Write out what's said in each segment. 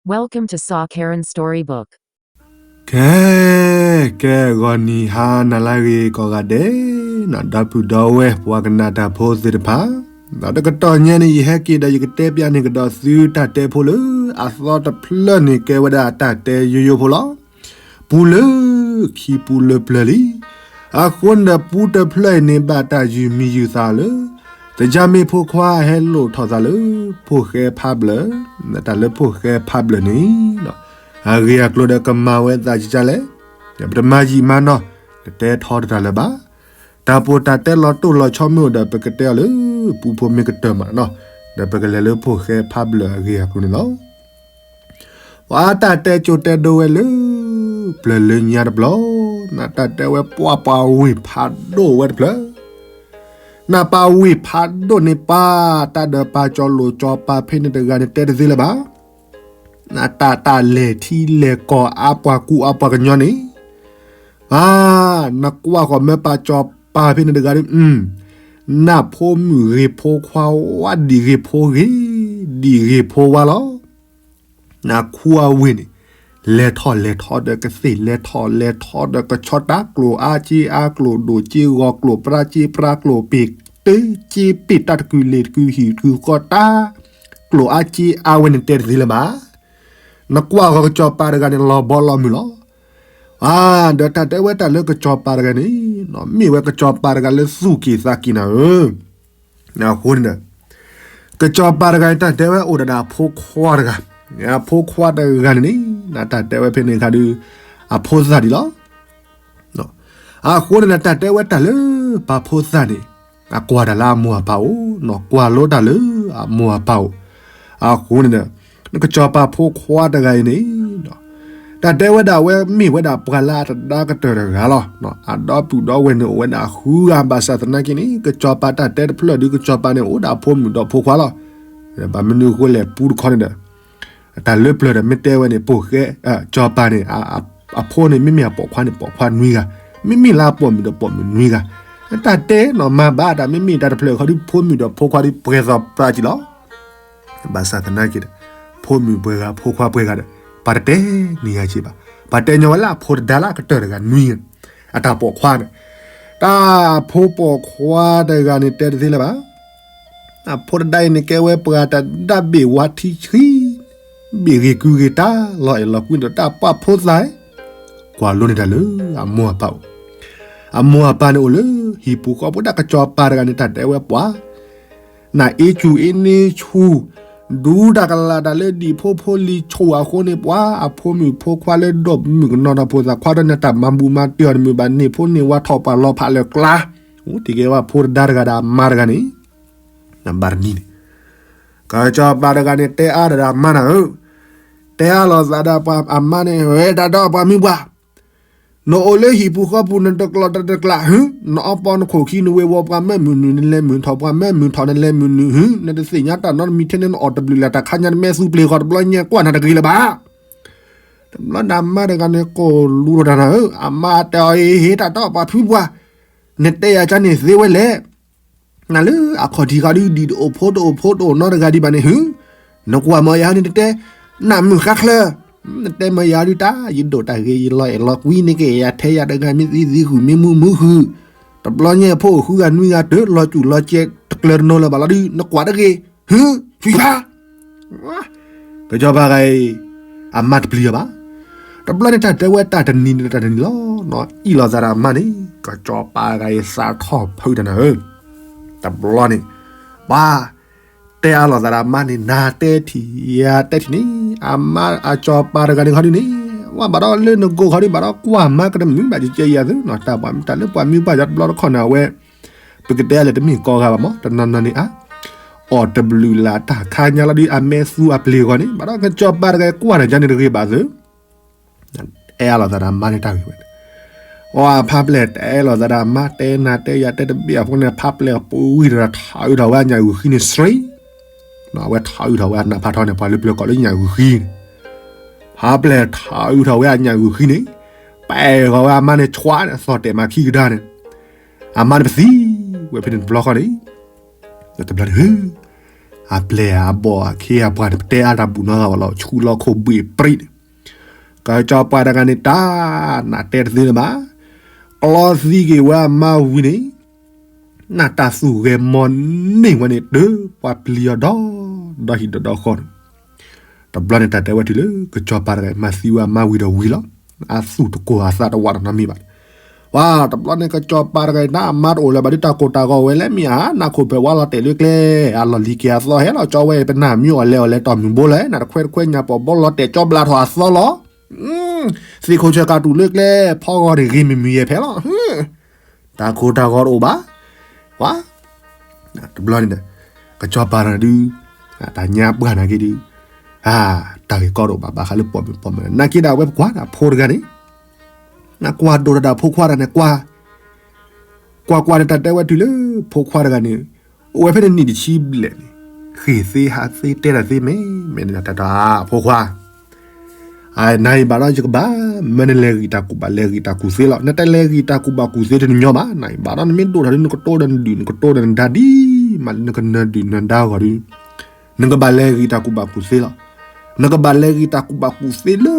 Welcome to Saw Karen Storybook. ကဲ, ကဲ ဂီၤနံၤဟါနၤလၢအဂ့ၤကိးဂၤဒဲး, ဒီပုၢ်ဒီဝဲၢ်ပှၤကနၣ်တၢ်ဖိသ့ၣ်တဖၣ်, ဒီးတကတီၢ်ညါန့ၣ် ယဟဲက့ၤဒီးယကတဲပျးန့ၢ်ကဒီးသုတၢ်တဲဖိလၢ အသီတဖျၢၣ်န့ၣ်ကဲဝဲဒၣ်တၢ်တဲယိယိဖိလီၤ. ပူလၢခံပူလၢပျၢၤလံ. အဃိန့ၣ်ဒီးပူတဖျၢၣ်အံၤန့ၣ် ဘၣ်တၢ်ယုၢ်မံယုၢ်သးလၢ သယၢ်မ့ၢ်ဖိခွါဟဲလိၣ်ထီၣ်သးလၢ ဖိၣ်ဃဲဖးဘျၢၣ်, တၢ်လၢဖိၣ်ဃဲဖးဘျၢၣ်န့ၣ် အဂ့ၢ်အကျိၤဒီးကမၤဝဲသးကကလဲၣ်, ပတမၤယံာ်မၤနီၢ်, တတဲထီတတၢ်လၢၤဘၣ်. တၢ်ပိာ်တၢ်တဲလီၤတိၢ်လီၤဆီမ့ၢ်အိၣ်ဒီး ပကတဲအီၤလၢ ပူဖိမ့ၢ်ကတၢၢ်မးနီၢ်, ဒီးပကလဲၤလၢဖိၣ်ဃဲဖးဘျၢၣ်အဂ့ၢ်အကျိၤန့ၣ်လီၤ. ပှၤတၢ်တဲကၠိတဲဒိဝဲလၢ ပျၢၤလၢညါတဘျီ, နတၢ်တဲဝဲပှၤပှၤဝ့ၢ်ဖးဒိၣ်ဝဲတဖျၢၣ်, နပှၤဝ့ၢ်ဖးဒိၣ်န့ၣ်ပၢ်, တၢ်ဒီးပၢ်ကၠီလိာ်ကၠီပၢ်ဖဲန့ၣ်တဂၤန့ၣ်တဲတသ့လၢၤဘၣ်. နတၢ်တၢ်လဲၤထံလဲၤကီၢ်အါပှၤကူအါပှၤကညီန့ၣ်, အါ, နကွၢ်ဃီၤမ့ၢ်ပၢ်ကၠီပၢ်ဖဲန့ၣ်တဂၤဒီး, နဖိမုၣ်ဂ့ၤဖိခွါဝါဒံၣ်ဂ့ၤဖိဂ့ၤ, ဒံၣ်ဂ့ၤဖိဝါလီၤ. နခူအဝ့ၢ်န့ၣ် လဲၤထီၣ်လဲၤထီဒီးကသ့ၣ်, လဲၤထီၣ်လဲၤထီဒီးကဆီတၢ်ကျိၤအါက့အါ, ကျိၤဒိၣ်က့ဂီၤ, ကျိၤပြၢက့ပြၢ, ကျိၤပ့ၤတက့ပ့ၤ, တၢ်တကုၢ်လ့ၤတကုၢ်ဟံၣ်တကုၢ်ဃီတၢ်, ကျိၤအါက့အါဝဲန့ၣ်တဲတသ့လၢၤဘၣ်. နကွၢ်ဃီၤကစီၤပၤတဂၤန့ၣ် လီၤဘီလီၤမုၢ်လီၤ. အါ, ဒီးတၢ်တဲဝဲတၢ်လၢကစီၤပၤတဂၤန့ၣ်, မ့ၢ်ဝဲကစီၤပၤတဂၤလၢသူၣ်က့ၣ်သးက့ၣ်နၤဧၢ. အဃိန့ၣ်ဒီး ကစီၤပၤတဂၤန့ၣ် တၢ်တဲဝဲအိၣ်ဒီးအဖိခွါတဂၤ, အဖိခွါတဂၤန့ၣ်န့ၣ် တၢ်တဲဝဲဖဲန့ၣ်အခါဒီး အဖိသၣ်ဒံးလီၤ. အဃိန့ၣ်ဒီး တၢ်တဲဝဲတၢ်လၢပှၤဖိသၣ်န့ၣ် အကွၢ်တၢ်လၢအမိၢ်အပၢ်အိၣ်, ကွၢ်လိတၢ်လၢအမိၢ်အပၢ်အိၣ်. အဃိန့ၣ်ဒီး ကစီၤပၤဖိခွါတဂၤအံၤန့ၣ် တၢ်တဲဝဲဒၣ်အဝဲမ့ၢ်ဝဲဒၣ်ပှၤလၢအတဒါကတၢၢ်တဂၤလီၤ. အဒီပုၢ်ဒီဝဲၢ်န့ၣ်အိၣ်ဝဲဒၣ်ဃုဂၤ ဘၣ်ဆၣ်သနာ်က့န့ၣ် ကစီၤပၤတၢ်တဲတဖျၢၣ်ဒီး ကစီၤပၤန့ၣ်အိၣ်ဒၣ်ဖိမုၣ်ဒီးဖိခွါလီၤ. ဘၣ်မနုၤအဃိလဲၣ် ပူတခီန့ၣ်ဒီး တၢ်လၢပျၢၤဒီးမ့ၢ်တဲဝဲန့ၣ် ဖိၣ်ဃဲ, စီၤပၤန့ၣ် အဖိန့ၣ် မ့မ့ၢ်အပိာ်ခွါန့ၣ် ပိာ်ခွါနွံဂၤ, မ့မ့ၢ်လၢအပိာ်မုၣ်ဒီးပိာ်မုၣ်နွံဂၤ. တၢ်တဲနီၢ်မၤဘၣ်တၢ် မ့မ့ၢ်တၢ်တဖျၢၣ်ဃီဒီး ဖိမုၣ်ဒီးဖိခွါဒီးပှဲၤသိးပြးကံလီၤ. ဘၣ်ဆၣ်သနာ်က့ဒီး ဖိမုၣ်ပှဲၤဂၤ ဖိခွါပှဲၤဂၤဒီး ပှၤတတဲနံၤဂၤက့ဘၣ်. ပှၤတဲညီဝဲလၢအဖိတဒါလၢအကတၢၢ်တဂၤနွံဂၤ, အတၢ်ပိာ်ခွါန့ၣ်, တၢ်ဖိပိာ်ခွါတဂၤန့ၣ်တဲတသ့လၢၤဘၣ်. အဖိတဒါအံၤန့ၣ်ကဲဝဲပှၤတဒါဘ့ၣ်ဝါထံဆှံ, ဘ့ၣ်ဂ့ၤကုဂ့ၤတၢ် လီၤအဲၣ်လီၤကွံဒီးတၢ်ပှၤဖိသၣ်, ကွၢ်လိန့ၢ်တၢ်လၢအမိၢ်အပၢ်အိၣ်. အမိၢ်အပၢ်န့ၣ်အိၣ်လၢဟံၣ်ပူၤဃီပူၤ ဒၣ်ကစီၤပၤတဂၤန့ၣ် တၢ်တဲဝဲပှၤ နအ့ၣ်ကူၣ်အ့ၣ်န့ဆူၣ်, ဒူတၢ်ကလးတၢ်လၢဒံၣ်ဖိဖိလံၤဆူၣ်အဃိန့ၣ် ပှၤအဖိမုၣ်ဖိခွါလၢဒိၣ်မုၣ်ကနီၤဒီးဖိသၣ်ခွါဒီးန့ၣ် တၢ်မၤဘူၣ်မၤတ့ၢ်အီၤတမုာ်ဘၣ်န့ၣ် ဖိန့ၢ်ဝါထီၣ်ပှၤလီၤဖးလၢကျါ, အိၣ်တ့ၢ်က့ၤဝဲဖိတဒါတဂၤဒီးအမါတဂၤန့ၣ် နဘၣ်တနံၤန့ၣ် ကစီၤပၤတဂၤန့ၣ် တဲအါဒီးအမါနၤဧၢ, တဲအါလိာ်သးဒီးပှၤအမါန့ၣ် ဝဲတၢ်ဒီးပှၤမုၢ်ပှၢ် နအိၣ်လၢဟံၣ်ပူၤဃီပူၤ နတကျီၢ်တတကျးဟု, နအီပီနခိၣ်ခံ နဝ့ၤဝီၤပှၤမၢမုၢ်နုာ် နလဲၤမုၢ်ထီၣ်ပှၤမၢမုၢ်ထီၣ် နလဲၤမုၢ်နုာ်ဟု, နတသ့ၣ်ညါတၢ်နီတမံၤထဲန့ၣ် နအီၣ်တဘျုးလၢ်တၢ်ခါညါ နမဲာ်သူပျ့ၤဃီတဘျီညါကွၢ်နၤတဂ့ၤလၢၤဘၣ်. တဘျီန့ၣ်အမါတဂၤန့ၣ် ကိးလူၤထီၣ်တၢ်နၤဧၢ, အမါတဲအီၤ ဟ့ၣ်တၢ်ဒီးပှၤဖုပှၢ်, နတဲယၤကန့ၣ်သ့ဝဲလဲၣ် နလၢအခီၣ်ထံးဃီဒုး ဒံၣ်တအိၣ်ဖိတအိၣ်ဖိတအိၣ်နီတဂၤဒံးဘၣ်န့ၣ်ဟု, နကွၢ်မၤယၤဒုး နတဲ နၢ်မုာ်ဃါချၢ, နတဲမၤယၤဒုး တၢ်ယဒိၣ်တၢ်ဂ့ၤ ယလီၤအဲၣ်လီၤကွံန့ၣ်က့ၤ ယၤထဲယၤတဂၤမ့ၢ်သံသံဃုာ် မ့ၢ်မုာ်မုာ်ဃုာ်, တဘျီညါဖိအိၣ်ဃုဂၤနွံဂၤတၢၢ် လီၤစူၣ်လီၤကဲတကျၢၤတနီၤလၢၤဘၣ်လီၤဒုး နကွၢ်တဂ့ၤ ဟု, ဆွံဖး ကစီၤပၤဂၤအံၤ အမါတပျံၤအီၤဘၣ်. တဘျီန့ၣ် တၢ်တဲဝဲတၢ်တနံၤဒီးတၢ်တနံၤလီၤ, အ့ၣ်လိာ်သးဒီးအမါန့ၣ် ကစီၤပၤဂၤအံၤ သးထီၣ်ဖုးတၢ်နၤဧၢ, တဘျီန့ၣ် ပှၤတဲအါလိာ်သးဒီးအမါန့ၣ် နၤတဲထံၣ် ယၤတဲထံၣ်န့ၣ် အမါအစီၤပၤတဂၤန့ၣ်ခီဒုးန့ၣ် ဝဲဘၣ်ဒီးလၢနကိးခီဒုး ဘၣ်ဒီးကွၢ်မၤကတမုာ်ဘၣ် ကကဲယၤသုနီၤ တၢ်ပှၤမ့ၢ်တၢ်လၢပှၤမုၢ်ပှၢ်ယၤတဘျီတခီၣ်န့ၣ် အဝဲ ပကတဲလဲၣ်တမ့ၢ်ကိးဂၤဘၣ်မး တနီၤနီၤန့ၣ်ဧါ, အီၣ်တဘျုးလၢ်တၢ်ခါညါလီၤဒုး အမဲာ်သူအပျ့ၤဂီၤန့ၣ် ဘၣ်ဒီးကစီၤပၤတဂၤကွၢ်တၢ်ယါန့ၣ်တဂ့ၤဘၣ်သု, အဲၣ်အါလိာ်သးဒီးအမါန့ၣ်တၢ်ဂ့ၢ်ဝဲန့ၣ်, အီ အဖါပျဲၢ်တဲလိာ်သးဒီးအမါ တဲနၤတဲယၤတဲတဘ့ၣ်အဃိန့ၣ် ဖါပျဲၢ်ပူၤဝံၤဒီးထးအုးထီၣ်ဝဲအညၣ်ဂုာ်ဃံန့ၣ် စရံ, အဝဲထးအုးထီၣ်ဝဲအနၢ်ဖးထီန့ၣ် ပှၤလၢပျၢၤကိးလၢညၣ်ဂုာ်ဃံန့ၣ်, ဖါပျဲၢ်ထးအုးထီၣ်ဝဲအညၣ်ဂုာ်ဃံန့ၣ်, ပာ်ဂီၤဝဲအမါန့ၣ်ဆွးန့ၣ် အသီၣ်တဲာ်မၤခံကဒါန့ၣ်, အမါန့ၣ်ပသံဝဲဖဲန့ၣ်တဘျီဃီန့ၣ်, တဘျီန့ၣ် ဟု အပျဲၢ်အဘီၣ်အခ့အပှၤန့ၣ် ပတဲအါတၢ်ဘူၣ်နီတဂၤဘၣ်လီၤ ဆူးလီၢ်ခိၣ်ဘှံးပြံးန့ၣ်, ကစီၤပၤတဂၤန့ၣ် တၢ်နးတဲတသ့လၢၤဘၣ်, ကျီသံက့ၤဝဲအမါဝံၤန့ၣ် နတၢ်သူၣ်ဂဲၤမီၢ်န့ၢ်ဝဲန့ၣ် တပှၤပျံၤအီၤဒီး ဒီဟံၣ်ဒီးဒီဃီန့ၣ်, တဘျီန့ၣ် တၢ်တဲဝဲတုၤလၢ ကစီၤပၤတဂၤ မၤသံဝဲအမါဝံၤဒီးဝံၤလီၤ. အသူၣ်တကိၢ်အသးတဝးနီတမံၤဘၣ်. ဝါ တဘျီန့ၣ် ကစီၤပၤတဂၤန့ၣ် အမါတအိၣ်လၢၤဘၣ်ဒီး တၢ်ကိၢ်တၢ်ဂီၤဝဲလဲၣ် မ့ၢ်အါ နၢ်ခိၣ်ဖဲဝါလီၤတဲာ်လၢကျဲ အလီၢ်လံၤက့ၤအသီဟဲလီၤ ကၠီဝဲ ပနၢ်မံအိၣ်အလဲၤအီၤလဲၤတီၢ်မုၢ်ဘိလဲၣ် နတခွဲတခွဲညါပီၤဘီလီၤတဲာ်ကၠီဘျးထီၣ်အသီလီၤ. သ့ၣ်ခိၣ်ဆၢကၣ်တူာ်လၢကျဲ ဖီဂီၤန့ၣ်ဂ့ၤမံၤမံၤယဲၢ်ဖဲလီၤ. တၢ်ကိၢ်တၢ်ဂီၤတအိၣ်ဘၣ်. ဝါ တဘျီန့ၣ်ဒီး ကစီၤပၤတဂၤဒုး တၢ်ညါပှၢ်နာ်က့ဒုး တၢ်ဂ့ၢ်ကီတအိၣ်ဘၣ် ဘၣ်ဃးလၢပိာ်မုၣ်ပိာ်မၢၤ နာ်က့ဒၣ်ဝဲပကွၢ်ဒၣ်ဖိတဂၤန့ၣ် နကွၢ်ဒိၣ်တၢ်ဒၣ်ဖိခွါတဂၤန့ၣ် ကွၢ် ကွၢ်ကွၢ်န့ၣ် တၢ်တဲဝဲတုၤလၢ ဖိခွါတဂၤန့ၣ် အိၣ်ဝဲဖဲန့ၣ်နံၣ်တဆံဘျဲၣ်န့ၣ် ဃ့ၢ်သ့ဟးသ့တဲတၢ်သ့မ့ၢ် မ့ၢ်န့ၣ်တၢ်တၢ် ဖိခွါ နၤအံၤဘၣ်ဒီးယကဘၣ် မၢနလဲၤဂံၢ်တၢ်ကူၣ်ဘၣ်လဲၤဂံၢ်တၢ်ကူၣ်သ့လီၤ. နတလဲၤဂံၢ်တၢ်ကူၣ်ဘၣ်ကူၣ်သ့တနံၤညီဘၣ်. နၤအံၤဘၣ်ဒီးနမ့ၢ်ဒိၣ်ထီၣ်ဒုး နကတိဒီးနဒုၣ် နကတိဒီးနဒါဒ်မးလၢနကနၢၤဒုၣ်နၢၤဒါအဂီၢ်ဒုး နကဘၣ်လဲၤဂံၢ်တၢ်ကူၣ်ဘၣ်ကူၣ်သ့လီၤ. နကဘၣ်လဲၤဂံၢ်တၢ်ကူၣ်ဘၣ်ကူၣ်သ့လၢ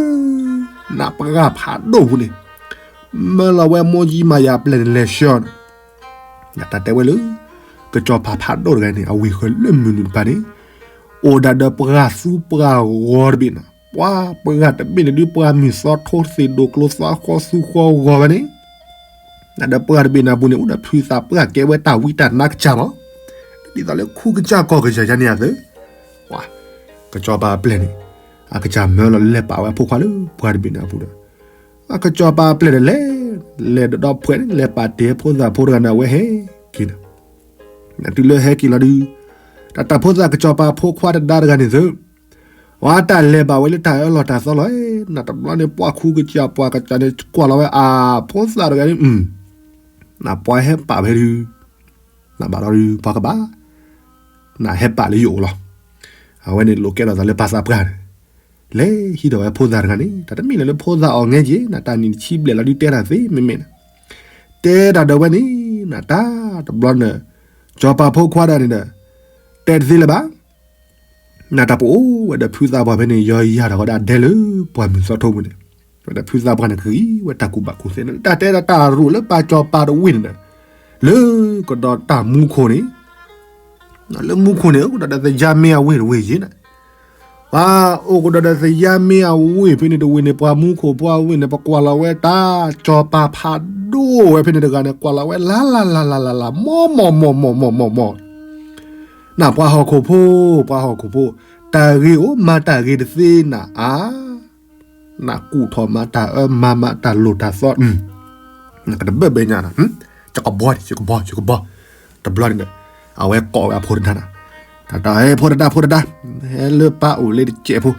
နပှၤဂၤဖးဒိၣ်ပူၤန့ၣ် မၢလီၤဝဲမိၢ်ကံမၤယၤပျဲၢ်န့ၣ် လဲၤဆှၢအီၤန့ၣ် တၢ်တဲဝဲလၢ ကစီၤပၤဖးဒိၣ်တဂၤန့ၣ် အဝ့ၢ်ဃၢၤလၢမုၢ်နုာ်တဖၣ်န့ၣ် အိၣ်ဒၣ်ဒီးပှၤသူပှၤဂီၤတဘ့ၣ်န့ၣ် ပှၤပှၤတဘ့ၣ်န့ၣ်ဒုး ပှၤမုၢ်သီထိသ့ၣ်ဒိၣ်ကျိၤသီဃီသူဃီဂီၤဝဲန့ၣ် ဒီးပှၤတဘ့ၣ်န့ၣ်အပူၤန့ၣ် အိၣ်ဒီးဖုသးပှၢ်ကဲဝဲတၢ်ဝံတၢ်နါကစၢ်မး ဒ်သိးလၢခူကစၢ်ကီၢ်ကစၢ်ယါန့ၣ်အသိး ကစီၤပၤအပျဲၢ်န့ၣ် အကစၢ်မၢလီၤလဲၤပာ်ဝဲအဖိခွါလၢပှၤတဘ့ၣ်န့ၣ်အပူၤဒီး အကစီၤပၤအပျဲၢ်ဒီးလဲၤ လဲၤဒီးဒီဖှဲးန့ၣ် လဲၤပာ်တ့ၢ်ဖိသၣ်ဖိတဂၤန့ၣ် အဝဲဟဲက့ၤန့ၣ် တုၤလၢဟဲက့ၤလီၤဒုး တၢ်တၢ်ဖိသၣ်ကစီၤပၤဖိခွါတဒါတဂၤန့ၣ်သု ဝဲတၢ်လဲၤဘၣ်ဝဲလၢတၢ်အၢလီၤတၢ်သီလီၤ နတဘျီန့ၣ် ပှၤခူကစၢ်ပှၤကစၢ်န့ၣ် ကွၢ်လီၤဝဲအဖိသၣ်တဂၤန့ၣ် နပှၤဟဲပာ်ဝဲဒုး နဘၣ်ဒီးဒုးပှၤကဘၣ် နဟဲပာ်လၢယအိၣ်လီၤ. အဝဲန့ၣ်လိာ်ကဲထီၣ်သးလၢပၢ်သးပှၢ်န့ၣ် လဲၤဟံးထီၣ်ဝဲဖိသၣ်တဂၤန့ၣ် တၢ်တမ့ၢ်လၢၤလၢဖိသၣ်အီၣ်ငဲက့ၤ နတၢ်နံၣ်တဆံဘျဲၣ်လီၤဒုးတဲတၢ်သ့မ့မ့ၢ်န့ၣ် တဲတၢ်ဒီးဝဲန့ၣ် နတၢ်တဘျီန့ၣ် ကစီၤပၤဖိခွါတဂၤန့ၣ်ဒီး တဲတသ့လၢၤဘၣ် နတၢ်ပအိၣ်ဝဲဒီးဖုသးပှၢ်ဖဲန့ၣ် ယီၤယၤထီၣ်ဝဲဒၣ်ဒဲလၢပှၢ်မုၢ်သီထိပူၤန့ၣ် ဝဲဒီးဖုသးပှၢ်န့ၣ် ကဂံၢ်ဝဲတၢ်ကူၣ်ဘၣ်ကူၣ်သ့န့ၣ် တၢ်တဲဒၣ်တၢ်ရူၢ်လၢပၢ်စီၤပၤတဝ့ၢ်န့ၣ်ဒီး လၢကဒီးတၢ်မူခိၣ်န့ၣ် လၢမူခိၣ်န့ၣ် အိၣ်ကဒီးဒီးသယါမ့ၢ်အဝ့ၢ်တဝ့ၢ်ယ့ၤန့ၣ် ပှၤအိၣ်ကဒီးဒီးသယါမ့ၢ်အဝ့ၢ်ဖဲန့ၣ်တဝ့ၢ်န့ၣ် ပှၤမူခိၣ်ဖိအဝ့ၢ်န့ၣ် ပကွၢ်လီၤဝဲတၢ် စီၤပၤဖးဒိၣ်ဝဲဖဲန့ၣ်တဂၤန့ၣ် ကွၢ်လီၤဝဲလၢ်လၢ်လၢ်လၢ်လၢ်လၢ် မီၢ်မီၢ်မီၢ်မီၢ်မီၢ်မီၢ်မီၢ် နပှၤဟီၣ်ခိၣ်ဖိ ပှၤဟီၣ်ခိၣ်ဖိ တၢ်ဂ့ၤအိၣ်မၤတၢ်ဂ့ၤတသ့နၤဧါ နကူၣ်ထီၣ်မၤတၢ်အၢမၤမၤတၢ်လိၣ်တၢ်သီ နကတဘၢၣ်ဘၣ်ညါနီၤ ယကဘီန့ၣ် ယကဘီ ယကဘီ တဘျီန့ၣ်ဒီး အဝဲကိးဝဲအဖိတဒါနီၤ တၢ်တၢ် ဟဲဖိတဒါ ဖိတဒါ ဟဲလၢပၢ်အိၣ်လၢတစဲးဖိ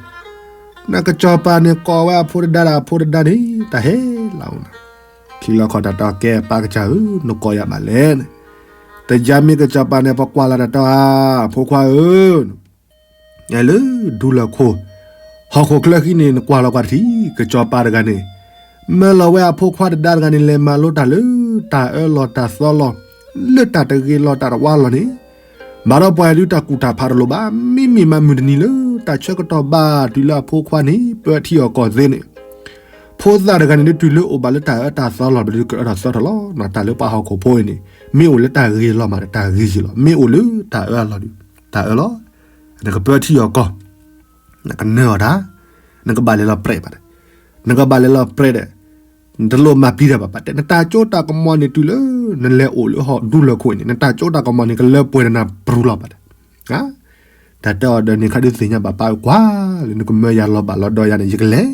နကစီၤပၤန့ၣ် ကိးဝဲအဖိတဒါဒီး အဖိတဒါန့ၣ် တၢ်ဟဲလီၤအိၣ်နီၤ ခံလီၤခီၣ်တၢ်တၢ်ကဲ ပၢ်ကစၢ်ဧၢ နကိးယၤဘၣ်လဲၣ်န့ၣ် သယါမ့ၢ်ကစီၤပၤန့ၣ် ပကွၢ်လီၤတၢ်တၢ် ဖိခွါဧၢ လၢဒူလၢၢ်ခိၣ် ဟီၣ်ခိၣ်ချၢဃံန့ၣ် နကွၢ်လီၤကွၢ်တထံၣ် ကစီၤပၤတဂၤန့ၣ် မၢလီၤဝဲအဖိခွါတဒါတဂၤန့ၣ် လဲၤမၤလိတၢ်လၢ တၢ်အၢလီၤတၢ်သီလီၤ လၢတၢ်တဂ့ၤလီၤတၢ်တဝါလီၤန့ၣ် ဘၣ်ဒီးပှၤဒုးတၢ်ကူၣ်တၢ်ဖးတလိၣ်ဘၣ် မ့မ့ၢ်မးမုၢ်တနံၤလၢ တၢ်ဆၢကတီၢ်ဘၣ်တုၤလၢအဖိခွါန့ၣ် ပၢထံအီၣ်ကီၢ်သ့န့ၣ် ဖိသၣ်တဂၤန့ၣ် ဒုးတုၤလၢအိၣ်ဘၣ်လၢတၢ်အၢတၢ်သီလီၤ ဘၣ်ဒုးကအၢထီၣ်သီထီၣ်လီၤ တၢ်လၢပှၤဟီၣ်ခိၣ်ဖိအံၤန့ၣ် မ့ၢ်အိၣ်လၢတၢ်ဂ့ၤလီၤမးဒီးတၢ်ဂ့ၤယံၤလီၤ မ့ၢ်အိၣ်လၢတၢ်အၢအလီၢ်ဒီး တၢ်အၢလီၤ နကပၢထံအီၣ်ကီၢ် နကနၢၤအီၤတၢ် နကဘၣ်လဲၤလီၤပြဲးဘၣ်ဒီး နကဘၣ်လဲၤလီၤပြဲးဒီး နတလိၣ်မၤပျံၤတၢ်ဘၣ်ဘၣ်တဲ နတၢ်စိတၢ်ကမီၤန့ၣ် တုၤလၢနလဲၤအိၣ်လၢဟီၣ်ဒူလၢၢ်ခိၣ်အံၤန့ၣ် နတၢ်စိတၢ်ကမီၤန့ၣ် ကလၢပှဲၤနနၢ်ပရူၤလီၤဘၣ်ဒီး တၢ်တဲအီၤဒီးန့ၣ် ခါဒုးသ့ၣ်ညါဘၣ်ပၢ်ကွၢ်လၢနကမၢယၤလီၤဘၣ်လီၤဒီးယၤန့ၣ် ယကလဲၤ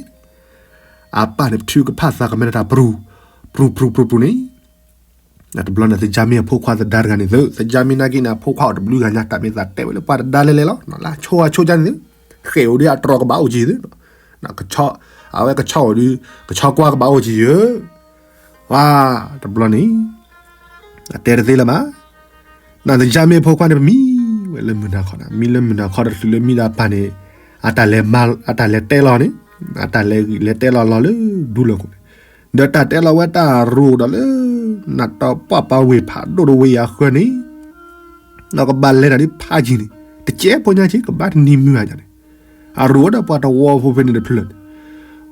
အပၢ်န့ၣ် ပထုကဖၣ်သးကမဲတၢ်ပရူၤ ပရူၤပရူၤပရူၤပရူၤန့ၣ် တဘျီန့ၣ် သယါမ့ၢ်အဖိခွါသဒါတဂၤန့ၣ်သု သယါမ့ၢ်နာ်က့န့ၣ် အဖိခွါအိၣ်တဘျုးဂၤညါ တၢ်မ့ၢ်သးတဲဝဲလၢပှၤတဒါလဲၣ်လဲၣ်လီၤ လၢဆိအဆိကန့ၣ်သု ဃဲၣ်အိၣ်ဒုးအတြီကဘၣ်အိၣ်ကံၤသု အဝဲကဆီအိၣ်ဒုး ကဆီကွၢ်ကဘၣ်အိၣ်ကံၤယၢ ဝါ တဘျီန့ၣ် အတဲတသ့လၢၤဘၣ် နသယါမ့ၢ်အဖိခွါန့ၣ် ပမံဝဲလၢမုၢ်နၤခီနၤ မံလၢမုၢ်နၤခီဒီးတုၤလၢမံဒီးအပၢ်န့ၣ် အတၢ်လဲၤမၤ အတၢ်လဲၤတဲလီၤန့ၣ် အတၢ်လဲၤဂံၢ်လဲၤတဲလီၤလီၤလၢဒူလၢၢ်ခိၣ်န့ၣ် ဒီးတၢ်တဲလီၤဝဲတၢ်ရိၤဒီးလၢ နတပှၢ်ပှၤဝ့ၢ်ဖးဒိၣ်တဝ့ၢ်အဃၢၤန့ၣ် နကဘၣ်လဲၤတၢ်ဒ်ဖးယံၤန့ၣ် တကဲဖိညါက့ ကဘၣ်တနံၤမုာ်ဧါညါန့ၣ်, အရူၤဝဲဒီးပှၤတဝီဖိဖဲန့ၣ်တဖျၢၣ်န့ၣ်,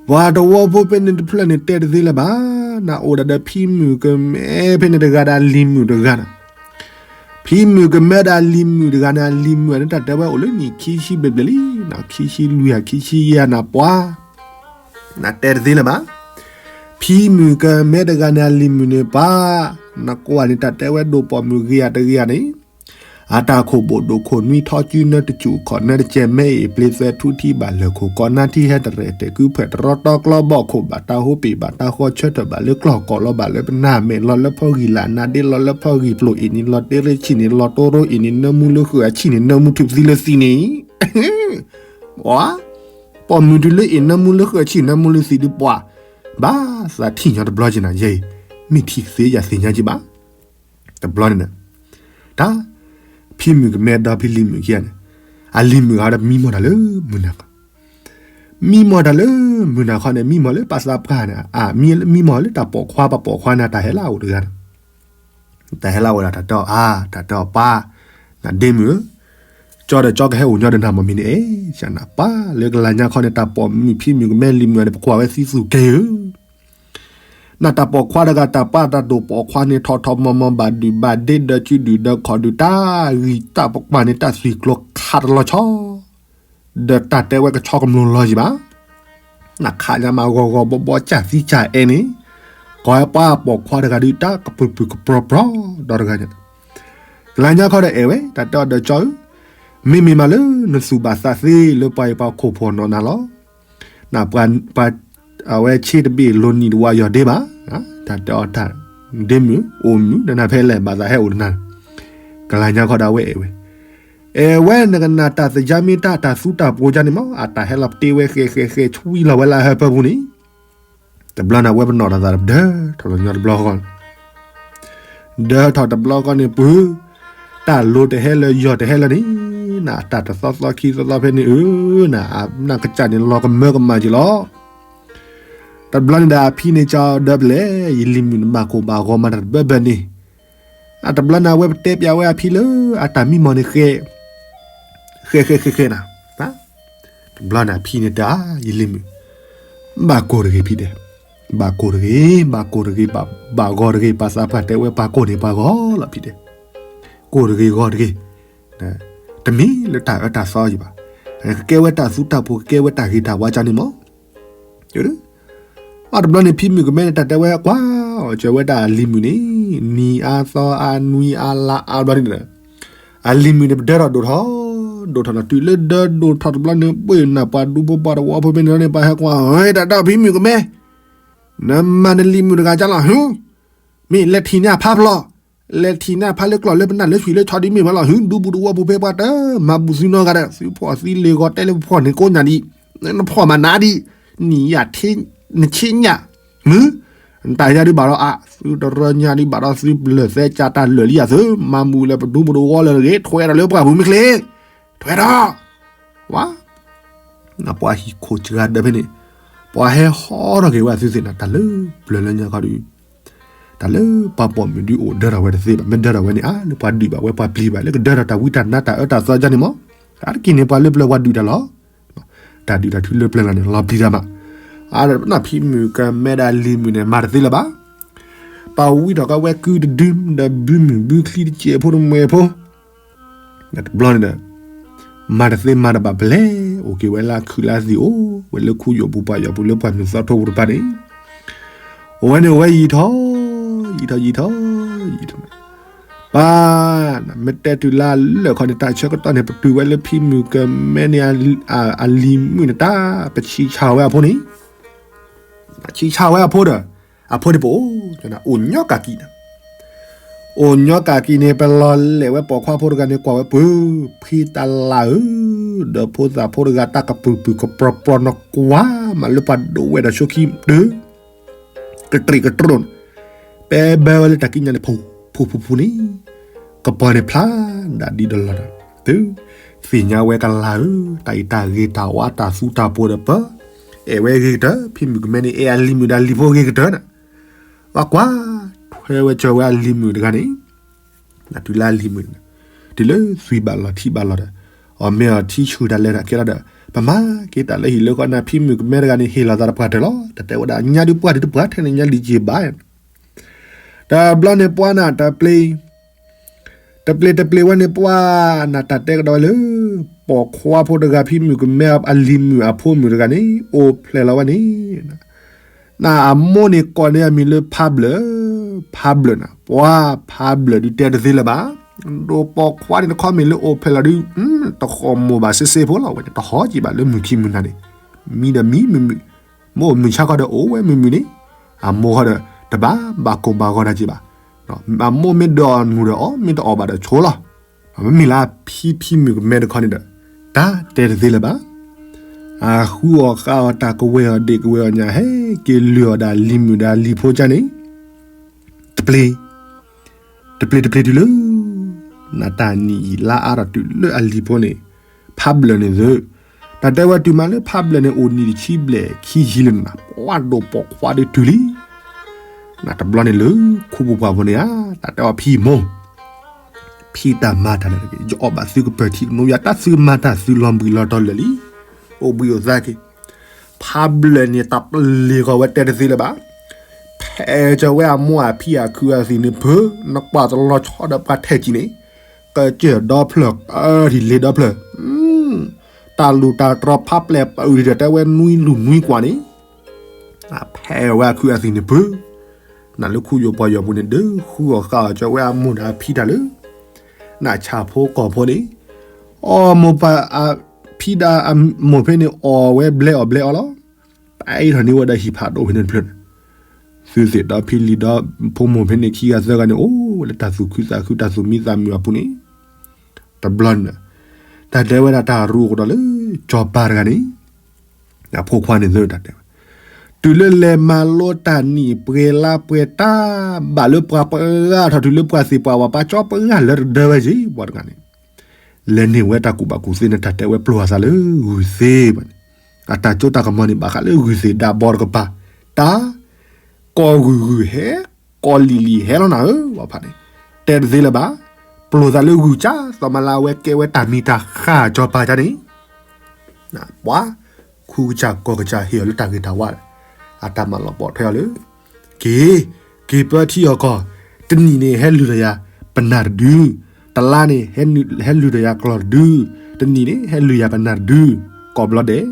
ပှၤတဝီဖိဖဲန့ၣ်တဖျၢၣ်န့ၣ် တဲတသ့လၢၤဘၣ်, နအိၣ်ဒၣ်ဒီးဖံမုၣ်ကမဲဖဲန့ၣ်တဂၤဒီးအလံၤမုၣ်တဂၤန့ၣ်, ဖံမုၣ်ကမဲဒီးအလံၤမုၣ်တဂၤန့ၣ် အလံၤမုၣ်န့ၣ် တၢ်တဲဝဲအိၣ်လၢနံၣ်ခံဆံဘျဲၣ်ဘျဲၣ်လံ, ခံဆံလွံၢ်ဧါ ခံဆံယဲၢ်နၤပှၤ နတဲတသ့လၢၤဘၣ်. ဖံမုၣ်ကမဲတဂၤန့ၣ် အလံၤမုၣ်န့ၣ်ပၢ်, နကွၢ်န့ၣ် တၢ်တဲဝဲဒိၣ်ပိာ်မုၣ်ဂ့ၤဧါတဂ့ၤဧါန့ၣ်, အတၢ်ခိၣ်ဘိၣ်ဒိၣ်ခိၣ်နွံထီၣ်စုနၢတစူၣ်ခီၣ်နၢတကဲမဲအ့ၣ်ပျ့သွဲထူထံဘၣ်လၢာ်ခိၣ်ကီးနါထံဟဲတရဲၣ်တဲာ်ကုဖၢၣ်တရီတီကျီဘီၣ်ခိၣ်ဘၣ်တၢ်ဟိပ့ၣ်ဘၣ်တၢ်ဃီဆၢထၢၣ်ဘၣ်လၢကျီၢ်ကီၢ်လီၤဘၣ်လၢပနၢ်မဲာ်လီၤ လၢဖီဂံၢ်လၢ်နါဒ့လီၤ လၢဖီဂံၢ်ပျိၢ်အ့ၣ်န့ၣ် လီၤတ့ရ့ဆံၣ်န့ၣ် လီၤတိရိအ့ၣ်န့ၣ် နၢမူလၢဃုာ်အဆံၣ်န့ၣ် နၢမူထုးပသံလၢသံန့ၣ် ပှၤ ပိာ်မုၣ်တုၤလၢအ့ၣ် နၢမူလၢဃုာ်အဆံၣ် နၢမူလၢသံဒုးပှၤ ဘၣ်သးထံၣ်ညီတဘျီက့ၤနၤယဲအံၤ မ့ၢ်ထံၣ်သ့ယၤသ့ၣ်ညါက့ၤဘၣ်. တဘျီန့ၣ်ဒီး တၢ် ဖံမုၣ်ကမဲဒီဖံလံၤမုၣ်ခံဂၤန့ၣ် အလံၤမုၣ်ဂၤဒီးမံမီၢ်တၢ်လၢမုၢ်နၤခီ မံမီၢ်တၢ်လၢမုၢ်နၤခီန့ၣ် မံမီၢ်လၢပှၤသးပှၢ်န့ၣ် မံမီၢ်လၢတၢ်ပိာ်ခွါ ပှၤပိာ်ခွါန့ၣ် တၢ်ဟဲလၢအအိၣ်တဂၤန့ၣ် တၢ်ဟဲလၢအအိၣ်ဒီးတၢ်တဲအီၤအါ တၢ်တဲအီၤပၢ် နဒ့မုၣ်ဧၢ, ကၠီဒီးကၠီကဟဲအိၣ်ညီဒီးနၤမ့ၢ်မ့ၢ်န့ၣ် အဲၣ် ကနၣ်ပၢ်လၢကလၤညါခီန့ၣ် တၢ်ပိာ်မုၣ်ဖံမုၣ်ကမဲလံၤမုၣ်န့ၣ် ပကွၢ်ဝဲသံသူၣ်ကဲဧၢ နတၢ်ပိာ်ခွါတဂၤ တၢ်ပၢ်တၢ်ဒိၣ်ပိာ်ခွါန့ၣ် ထီၣ်ထီၣ်မီၤမီၤ ဘၣ်ဒုၣ်ဘၣ်ဒ့ ဒၢကုဒုၣ်ဒၢခီၣ်ဒုၣ် တၢ်ဂံၢ်တၢ်ပှၢ်န့ၣ် တၢ်သွံၣ်ကျိၤခးတလီၤဆီ ဒီးတၢ်တဲဝဲကဆီကမျိၤလီၤယံၤဘၣ်. နခးညါမးဂီၤဂီၤဘီဘီ ကၢ်သံကၢ်အဲၣ်န့ၣ် ကိးဝဲပှၤပိာ်ခွါတဂၤဒုး တၢ်ကပူၤပူၤကပြီပြီဒီတဂၤန့ၣ် ကလၤညါခီဒီးအဲၣ်ဝဲ တၢ်တဲအီၤဒီးကၠီဧၢ, မ့မ့ၢ်မးလၢနသူၣ်ဘၣ်သးသ့လၢပှၤအံၤပှၤခိၣ်ဖှီၣ်နီၢ်နၤလီၤ. နပှၤ အဝဲဆ့တဘ့ၣ်လိၤနံၤတဝါယီၤဒ့ဘၣ်, တၢ်တဲအီၤတၢ် ဒ့မုၣ် အိၣ်မုာ် နနၢ်ဖဲလဲၣ် ဘၣ်သးဟဲအိၣ်တနၤ, ကလၤညါခီဒီးအဝဲအဲၣ်ဝဲ, အဲၣ်ဝဲနကနၣ်တၢ်သယါမ့ၢ်တၢ် တၢ်သူတၢ်ပှိၤကန့ၣ်မး အတၢ်ဟဲလီၤပတ့ဝဲဃဲးဃဲးဃဲး ဆွံလီၤဝဲလၢအဟၢဖၢပူၤန့ၣ် တဘျီန့ၣ် အဝဲပနီၣ်တၢ်သးဒီးပဒၢထီၣ်လီၤညီတဘျီဃီ ဒၢထီၣ်တဘျီဃီန့ၣ် ပုၢ် တၢ်လိၤတဟဲလၢ ယီၤတဟဲလၢန့ၣ် နတၢ်တသီသီခံသီသီဖဲန့ၣ်ဧၢ, နနၢ်ကစၢ်န့ၣ် လီၤကမၢကမၣ်က့ၤလီၤ. တဘျီန့ၣ်ဒီးအဖံန့ၣ် ကၠီဒၢပလဲၣ် ယလံၤမုၣ်န့ၣ် ဘၣ်ကိၢ်ဘၣ်ဂီၤမၤတၢ်တဘၢဘၢန့ၣ်, အတဘျီန့ၣ် အဝဲပတဲပျးဝဲအဖံလၢ အတၢ်မံမီၢ်န့ၣ်ဃဲး ဃဲးဃဲးဃဲးဃဲးနၤ, တဘျီန့ၣ်အဖံန့ၣ်တဲ ယလံၤမုၣ်, ဘၣ်ကိၢ်တဂ့ၤဖံတဲ, ဘၣ်ကိၢ်တဂ့ၤ, ဘၣ်ကိၢ်တဂ့ၤ, ဘၣ်ဂီၤတဂ့ၤ, ပှၤသးပှၢ်တဲဝဲပှၤကိၢ်န့ၣ်ပှၤဂီၤလီၤဖံတဲ, ကိၢ်တဂ့ၤဂီၤတဂ့ၤ, တမ့ၢ်လၢတၢ်အၢတၢ်သီယံၤဘၣ်, ကကဲဝဲတၢ်သူတၢ်ပှိၤ ကကဲဝဲတၢ်ဂ့ၤတၢ်ဝါကန့ၣ်မး အတဘျီန့ၣ် ဖံမုၣ်ကမဲန့ၣ် တၢ်တဲဝဲကွၢ်အီၤ စၢၤဝဲဒၣ်အလံၤမုၣ်န့ၣ် နံၤအါသီအါနွံအါလါအါဘျီန့ၣ်ဒီး အလံၤမုၣ်န့ၣ် ပဒၢထီၣ်ဒိၣ်ထီၣ်, ဒိၣ်ထီၣ်ဒီးတုၤလၢဒၢဒိၣ်ထီၣ်တဘျီန့ၣ် ပှ့ၤနၢ်ပှၤဒူဖိပှၤတဝီဖိဖဲန့ၣ်န့ၣ် ပှၤဟဲကွၢ် ဟဲတၢ်ဒီးဖံမုၣ်ကမဲ နမၤနလံၤမုၣ်တဂၤကၢ်လီၤ ဟူ မ့ၢ်လဲၤထံၣ်န့ၢ်အဖါဖျီၣ်, လဲၤထံၣ်န့ၢ်အဖါလၢကျီၢ်လၢပနၢ်လၢဆွံလၢဆီဒ်မ့ၢ်ဘၣ်လီၤ ဟူ ဒူပူၤတဝီပူၤဖဲပှၤတမၤဘူးသုနီတဂၤဒီး သုဖှီၣ်သံလ့ၤဂီၤတဲလၢပဖှီၣ်န့ၣ်ကိးညါဒံး, နဖှီၣ်မးနၤဒံး, နံၣ်ယၤ နဆ့ညၣ်, မုၢ်, နတၢ်ညၣ်ဒုးဘၣ်ဒီးအါ, သုတရၢညၣ်ဒုးဘၣ်ဒီးသုလၢာ်သဲကၢ်တၢ်လၢာ်လံယၤသု, မၤမူၤလၢပဒူပူၤတဝီလၢတဂ့ၤ ထွဲဒီးလၢပှၢ်ပူၤမ့ၢ်ချ့, ထွဲဒီး, ဝါ ပှၤဟံၣ်ခိၣ်စှၤဒၢးဖဲန့ၣ်, ပှၤဟဲဟီထီၣ်က့ၤဝဲအသုသ့ၣ်န့ၣ် တၢ်လၢပျၢၤလၢညါခီဒီး, တၢ်လၢပှၤပိာ်မုၣ်ဒုးအိၣ်ဒၢထီၣ်ဝဲတသ့ဘၣ်, မ့ၢ်ဒၢထီၣ်ဝဲန့ၣ် အါ လၢပှၤဒုးဘၣ်ဝဲပှၤပျံၤဘၣ် လၢကဒၢထီၣ်တၢ်ဝံတၢ်နါတၢ်အၢတၢ်သီကန့ၣ်မး, အါတက့ၢ်န့ၣ် ပှၤလၢပျၢၤပှၤဒုးတၢ်လီၤ, တၢ်ဒုးတၢ်ထုလၢပျၢၤလီၤန့ၣ် လီၤပျံၤတၢ်မး, အါ နဖံမုၣ်ကမဲဒီးလံၤမုၣ်န့ၣ် မၤတသ့လၢၤဘၣ်, ပာ်ဝံထီၣ်ကဝဲကုတဒု ဒီးဘုမုၢ်ဘုချံတစဲးဖိတမှဲၤဖိ တဘျီန့ၣ်ဒီး မၤတသ့မၤတဘၣ်ပလဲၤ အိၣ်က့ၤဝဲလၢခုၣ်လၢသံၣ်အိၣ်ဝဲလၢခူယိာ်ပူၤပှၤယီၤပူၤလၢပှၤမုၢ်သီထိပူၤတဖၣ်န့ၣ်, အိၣ်ဝဲန့ၣ်အိၣ်ဝဲယံာ်ထီၣ်, ယံာ်ထီၣ်ယံာ်ထီၣ်ယံာ်ထီၣ်, ပၢ်, မ့ၢ်တဲတုၤလၢလၢၢ်ခီန့ၣ် တၢ်ဆၢကတီၢ်န့ၣ် ပတုာ်ဝဲလၢဖံမုၣ်ကမဲန့ၣ် အလံၤမုၣ်န့ၣ် တၢ်ပဆံးဆါဝဲအဖိန့ၣ်, ဆံးဆါဝဲအဖိဒီး, အဖိန့ၣ်ပအိၣ်, အိၣ်ညီကးကံန့ၣ် အိၣ်ညီကးကံန့ၣ် ပလီၤလဲၤဝဲပိာ်ခွါဖိတဂၤန့ၣ် ကွၢ်ဝဲပှၢ် ဖံတလးဧၢ, ဒီးဖိသၣ်ဖိတဂၤတၢ်ကပုာ်ပုာ်ကပြီၤပြီၤ နကွၢ်မးလၢပှၤဒိးဝဲဒီးဆိခံတၢၢ်, ကတြံးကတြိၣ်န့ၣ်, ပဲဘၢဝဲလၢတၢ်ကံးညာ်န့ၣ် ဖူဖူဖူန့ၣ်, ကပီၤန့ၣ်ဖျါဒၣ်ဒ်ဒီးလီၤဒီး, သ့ၣ်ညါဝဲကလးဧၢ, တၢ်အံၤတၢ်ဂ့ၤတၢ်ဝါတၢ်သူတၢ်ပှိၤဒီးပၢ်, အဲၣ်ဝဲဂ့ၤကတၢၢ်, ဖံမုၣ်ကမဲန့ၣ် အဲၣ်အလံၤမုၣ်ဒီးလံၤဖိဂ့ၤကတၢၢ်န့ၣ်, ဘၣ်ကွၢ်, ထွဲဝဲကၢၤဝဲအလံၤမုၣ်တဂၤန့ၣ် တုၤလၢအလံၤမုၣ်န့ၣ်, တုၤလၢသွံၣ်ဘၣ်လီၤထံဘၣ်လီၤဒီး, အီၣ်မ့ၤအီထံဆူၣ်တၢ်လဲၤတၢ်ကဲထီၣ်ဒီး ပမၤက့ၤတၢ်လၢဟံၣ်လၢဃီန့ၣ် ဖံမုၣ်ကမဲတဂၤန့ၣ် ဟ့ၣ်လီၤသးတပှၢ်တၢၢ်လီၤ. တၢ်တဲဝဲဒၣ် ညါဒုးပှၢ်ဒုးတပှၢ်ထဲန့ၣ် ညါလံက့ၤဘၣ် တဘျီန့ၣ်ပှၢ်နၤ တပျ့ၤ တပျ့ၤတပျ့ၤဝဲန့ၣ်ပှၢ်နၤ တၢ်တဲကဒီးဝဲလၢ ပိာ်ခွါဖိတဂၤ ဖံမုၣ်ကမဲအလံၤမုၣ်အဖိမုၣ်တဂၤန့ၣ် အိၣ်ဖျဲၣ်လီၤဝဲန့ၣ် နအမိၢ်န့ၣ်ကိးန့ၢ်အမံၤလၢဖးဘျၢၣ်, ဖးဘျၢၣ်နၤ ပှၤဖးဘျၢၣ်ဒုးတဲတသ့လၢၤဘၣ်. ဒိးပိာ်ခွါန့ၣ်တခီမ့ၢ်လၢအိၣ်ဖျဲၣ်လီၤဒုး တဃီၣ်မိၢ်ဘၣ်စ့စ့ဖိလီၤဝဲန့ၣ် တဟီက့ၤဘၣ်လၢမုၢ်ခံမုၢ်နၤန့ၣ် မံဒီးမံမုာ်မုာ်, မ့ၢ်အိၣ်မုာ်ဆါခီဒီးအိၣ်ဝဲမုာ်မုာ်န့ၣ်, အမိၢ်ဃီဒီး တဘၣ်ဘၣ်ကိၢ်ဘၣ်ဂီၤတၢ်က့ၤဘၣ်. အမိၢ်မ့ၢ်ဒိးအီၣ်နုၢ်ဒီးအီၣ်, မ့ၢ်တအီၣ်ဘၣ်ဒီးဆိလီၤ. မ့မ့ၢ်လၢဖံဖံမုၣ်ကမဲတခီန့ၣ်ဒီး တၢ်တဲတသ့လၢၤဘၣ်. အဃုအီၣ်ဃါအီၣ် တၢ်ကဝဲၢ်အီၣ်ဒ့ၣ်ကဝဲၢ်အီၣ်ညၣ် ဟဲက့ၤလုၢ်အီၣ်ဒီးအလံၤမုၣ်ဒီးအလံၤဖိကၢ်န့ၣ် တပျ့ၤ တပျ့ၤတပျ့ၤတုၤလၢ နတၢ်နံၣ်အံၤလါအါထီၣ်တုၤလၢအလံၤဖိန့ၣ် ဖးဘျၢၣ်န့ၣ်သု, တၢ်တဲဝဲတုၤမးလၢဖးဘျၢၣ်န့ၣ် အိၣ်နံၣ်တဆံဘျဲၣ်ခံဆံလၢနၤ ပှၤဒိးပိာ်ခွါဒုးတုၤလံ. နတဘျီန့ၣ်လၢခိပူၤပှၢ်ဖိန့ၣ်ဧါ, တၢ်တဲအီၤဖံမိၢ် ဖံတၢ်မၤတၢ်န့ၣ် ယအီၣ်ဘၣ်သုကပၢၤထံကနိယါ တၢ်သုမၤတၢ်သုလီၤဘှံးလီၤတီၤလၢာ်လံ. အိၣ်ဘှံးအိၣ်သါက့ၤ ဖးဘျၢၣ်န့ၣ် တၢ်ပလ့ၤဃီၤဝဲတဲတသ့လၢၤဘၣ်. ဖဲးကၠီၤဝဲအမိၢ်အဖံအခုအသံၣ်န့ၣ်ဖု, နကွၢ်တလီၤဆီဒီးပှၤထဲးကံန့ၣ်, ကစၢၢ်ဒီဖျၢၣ်အၢထံၣ်လ့ဒီဖျၢၣ်, တၢ်လူၢ်တၢ်တြီၤဖးပျဲၢ်ပာ်အုၣ်ဒီးတဲဝဲနွံလူၢ်နွံကွၢ်န့ၣ်, ဖဲးဝဲအခုအသံၣ်န့ၣ်ဖု, နလၢခူယိာ်ပှၤယီၤပူၤန့ၣ် ဒုးဃုအီၣ်ဃါအီၣ်ကၠီၤဝဲအမိၢ်ဒီးအဖံတၢ်လၢ နဆၣ်ဖိကီၢ်ဖိန့ၣ်, အီၣ်မိၢ်ပၢ်အဖံဒီးအမိၢ်ဖဲန့ၣ် အီၣ်ဝဲဘျဲအီၣ်ဘျဲအီလီၤ. ပအဲၣ်ထီၣ်န့ၢ်ဝဲဒီးဟံၣ်ဖးဒိၣ်ဖဲန့ၣ်တဖျၢၣ်န့ၣ်, သုသ့ၣ်ဒီဖံလံၤဒီဖိမိၢ်ဖဲန့ၣ် ခံဂၤသၢဂၤန့ၣ် အိၣ်ဝဲလၢတၢ်သူၣ်ခုသးခုတၢ်သူၣ်မံသးမုာ်အပူၤန့ၣ်, တဘျီန့ၣ်, တၢ်တဲဝဲဒၣ်တၢ်ရူးကဒီးလၢ ကၠီၤပၤတဂၤန့ၣ် အဖိခွါန့ၣ်သၢတၢ်တဲဝဲ, တုၤလၢလဲၤမၤလိတၢ်နံၣ်ပှဲၤလါပှဲၤတၢ်ဘၣ်လၢပှၤပှဲၤဂၤထီၣ်တုၤလၢပှၤသ့ၣ်ပှၤဝၤ ပှၤကၠီပှၤဂၤလၢတဒၢဝဲက့ၤ ပှၤတဂၤန့ၣ်, လဲၤန့ၢ်ဝဲတၢ်ကူၣ်ဘၣ်ကူၣ်သ့န့ၣ် တၢ်တဲဝဲပျိာ်အသးလၢဂုၢ်သ့ဘၣ်န့ၣ်, အတၢ်ကၠိတၢ်ကမီၤန့ၣ် ဘၣ်ဃးလၢဂုၢ်သ့ၣ်ဒါဘီတကပၤ, တၢ် ကီၢ်ဂုၢ်ဂုၢ်ဟဲ, ကီၢ်လံၣ်လံၣ်ဟဲလီၤနၤဧၢ, ဝဲဖးန့ၣ်, တဲတသ့လၢၤဘၣ်, ပျိာ်သးလၢဂုၢ်ကၢ် သီမၤလၢအဝဲကဲဝဲတၢ်မံၤတၢ်ဃၢ်ကၠီၤပၤကၢ်န့ၣ်, ပှၤ ခူကစၢ်ကီၢ်ကစၢ်ဟ့ၣ်အီၤလၢတၢ်ဂ့ၤတၢ်ဝါဒီး အတၢ်မၤလီၤပိာ်ထွဲအီၤလၢ က့ၤ, က့ၤပၢထံအီၣ်ကီၢ်, တနံၣ်န့ၣ် ဟဲလုၢ်ဒီးယၤပနၢ်တဒု, တလါန့ၣ် ဟဲလုၢ်ဒီးယၤကျီၢ်တဒု, တနံၣ်န့ၣ် ဟဲလုၢ်ယၤပနၢ်တဒု, ကိးဘျီဒဲး,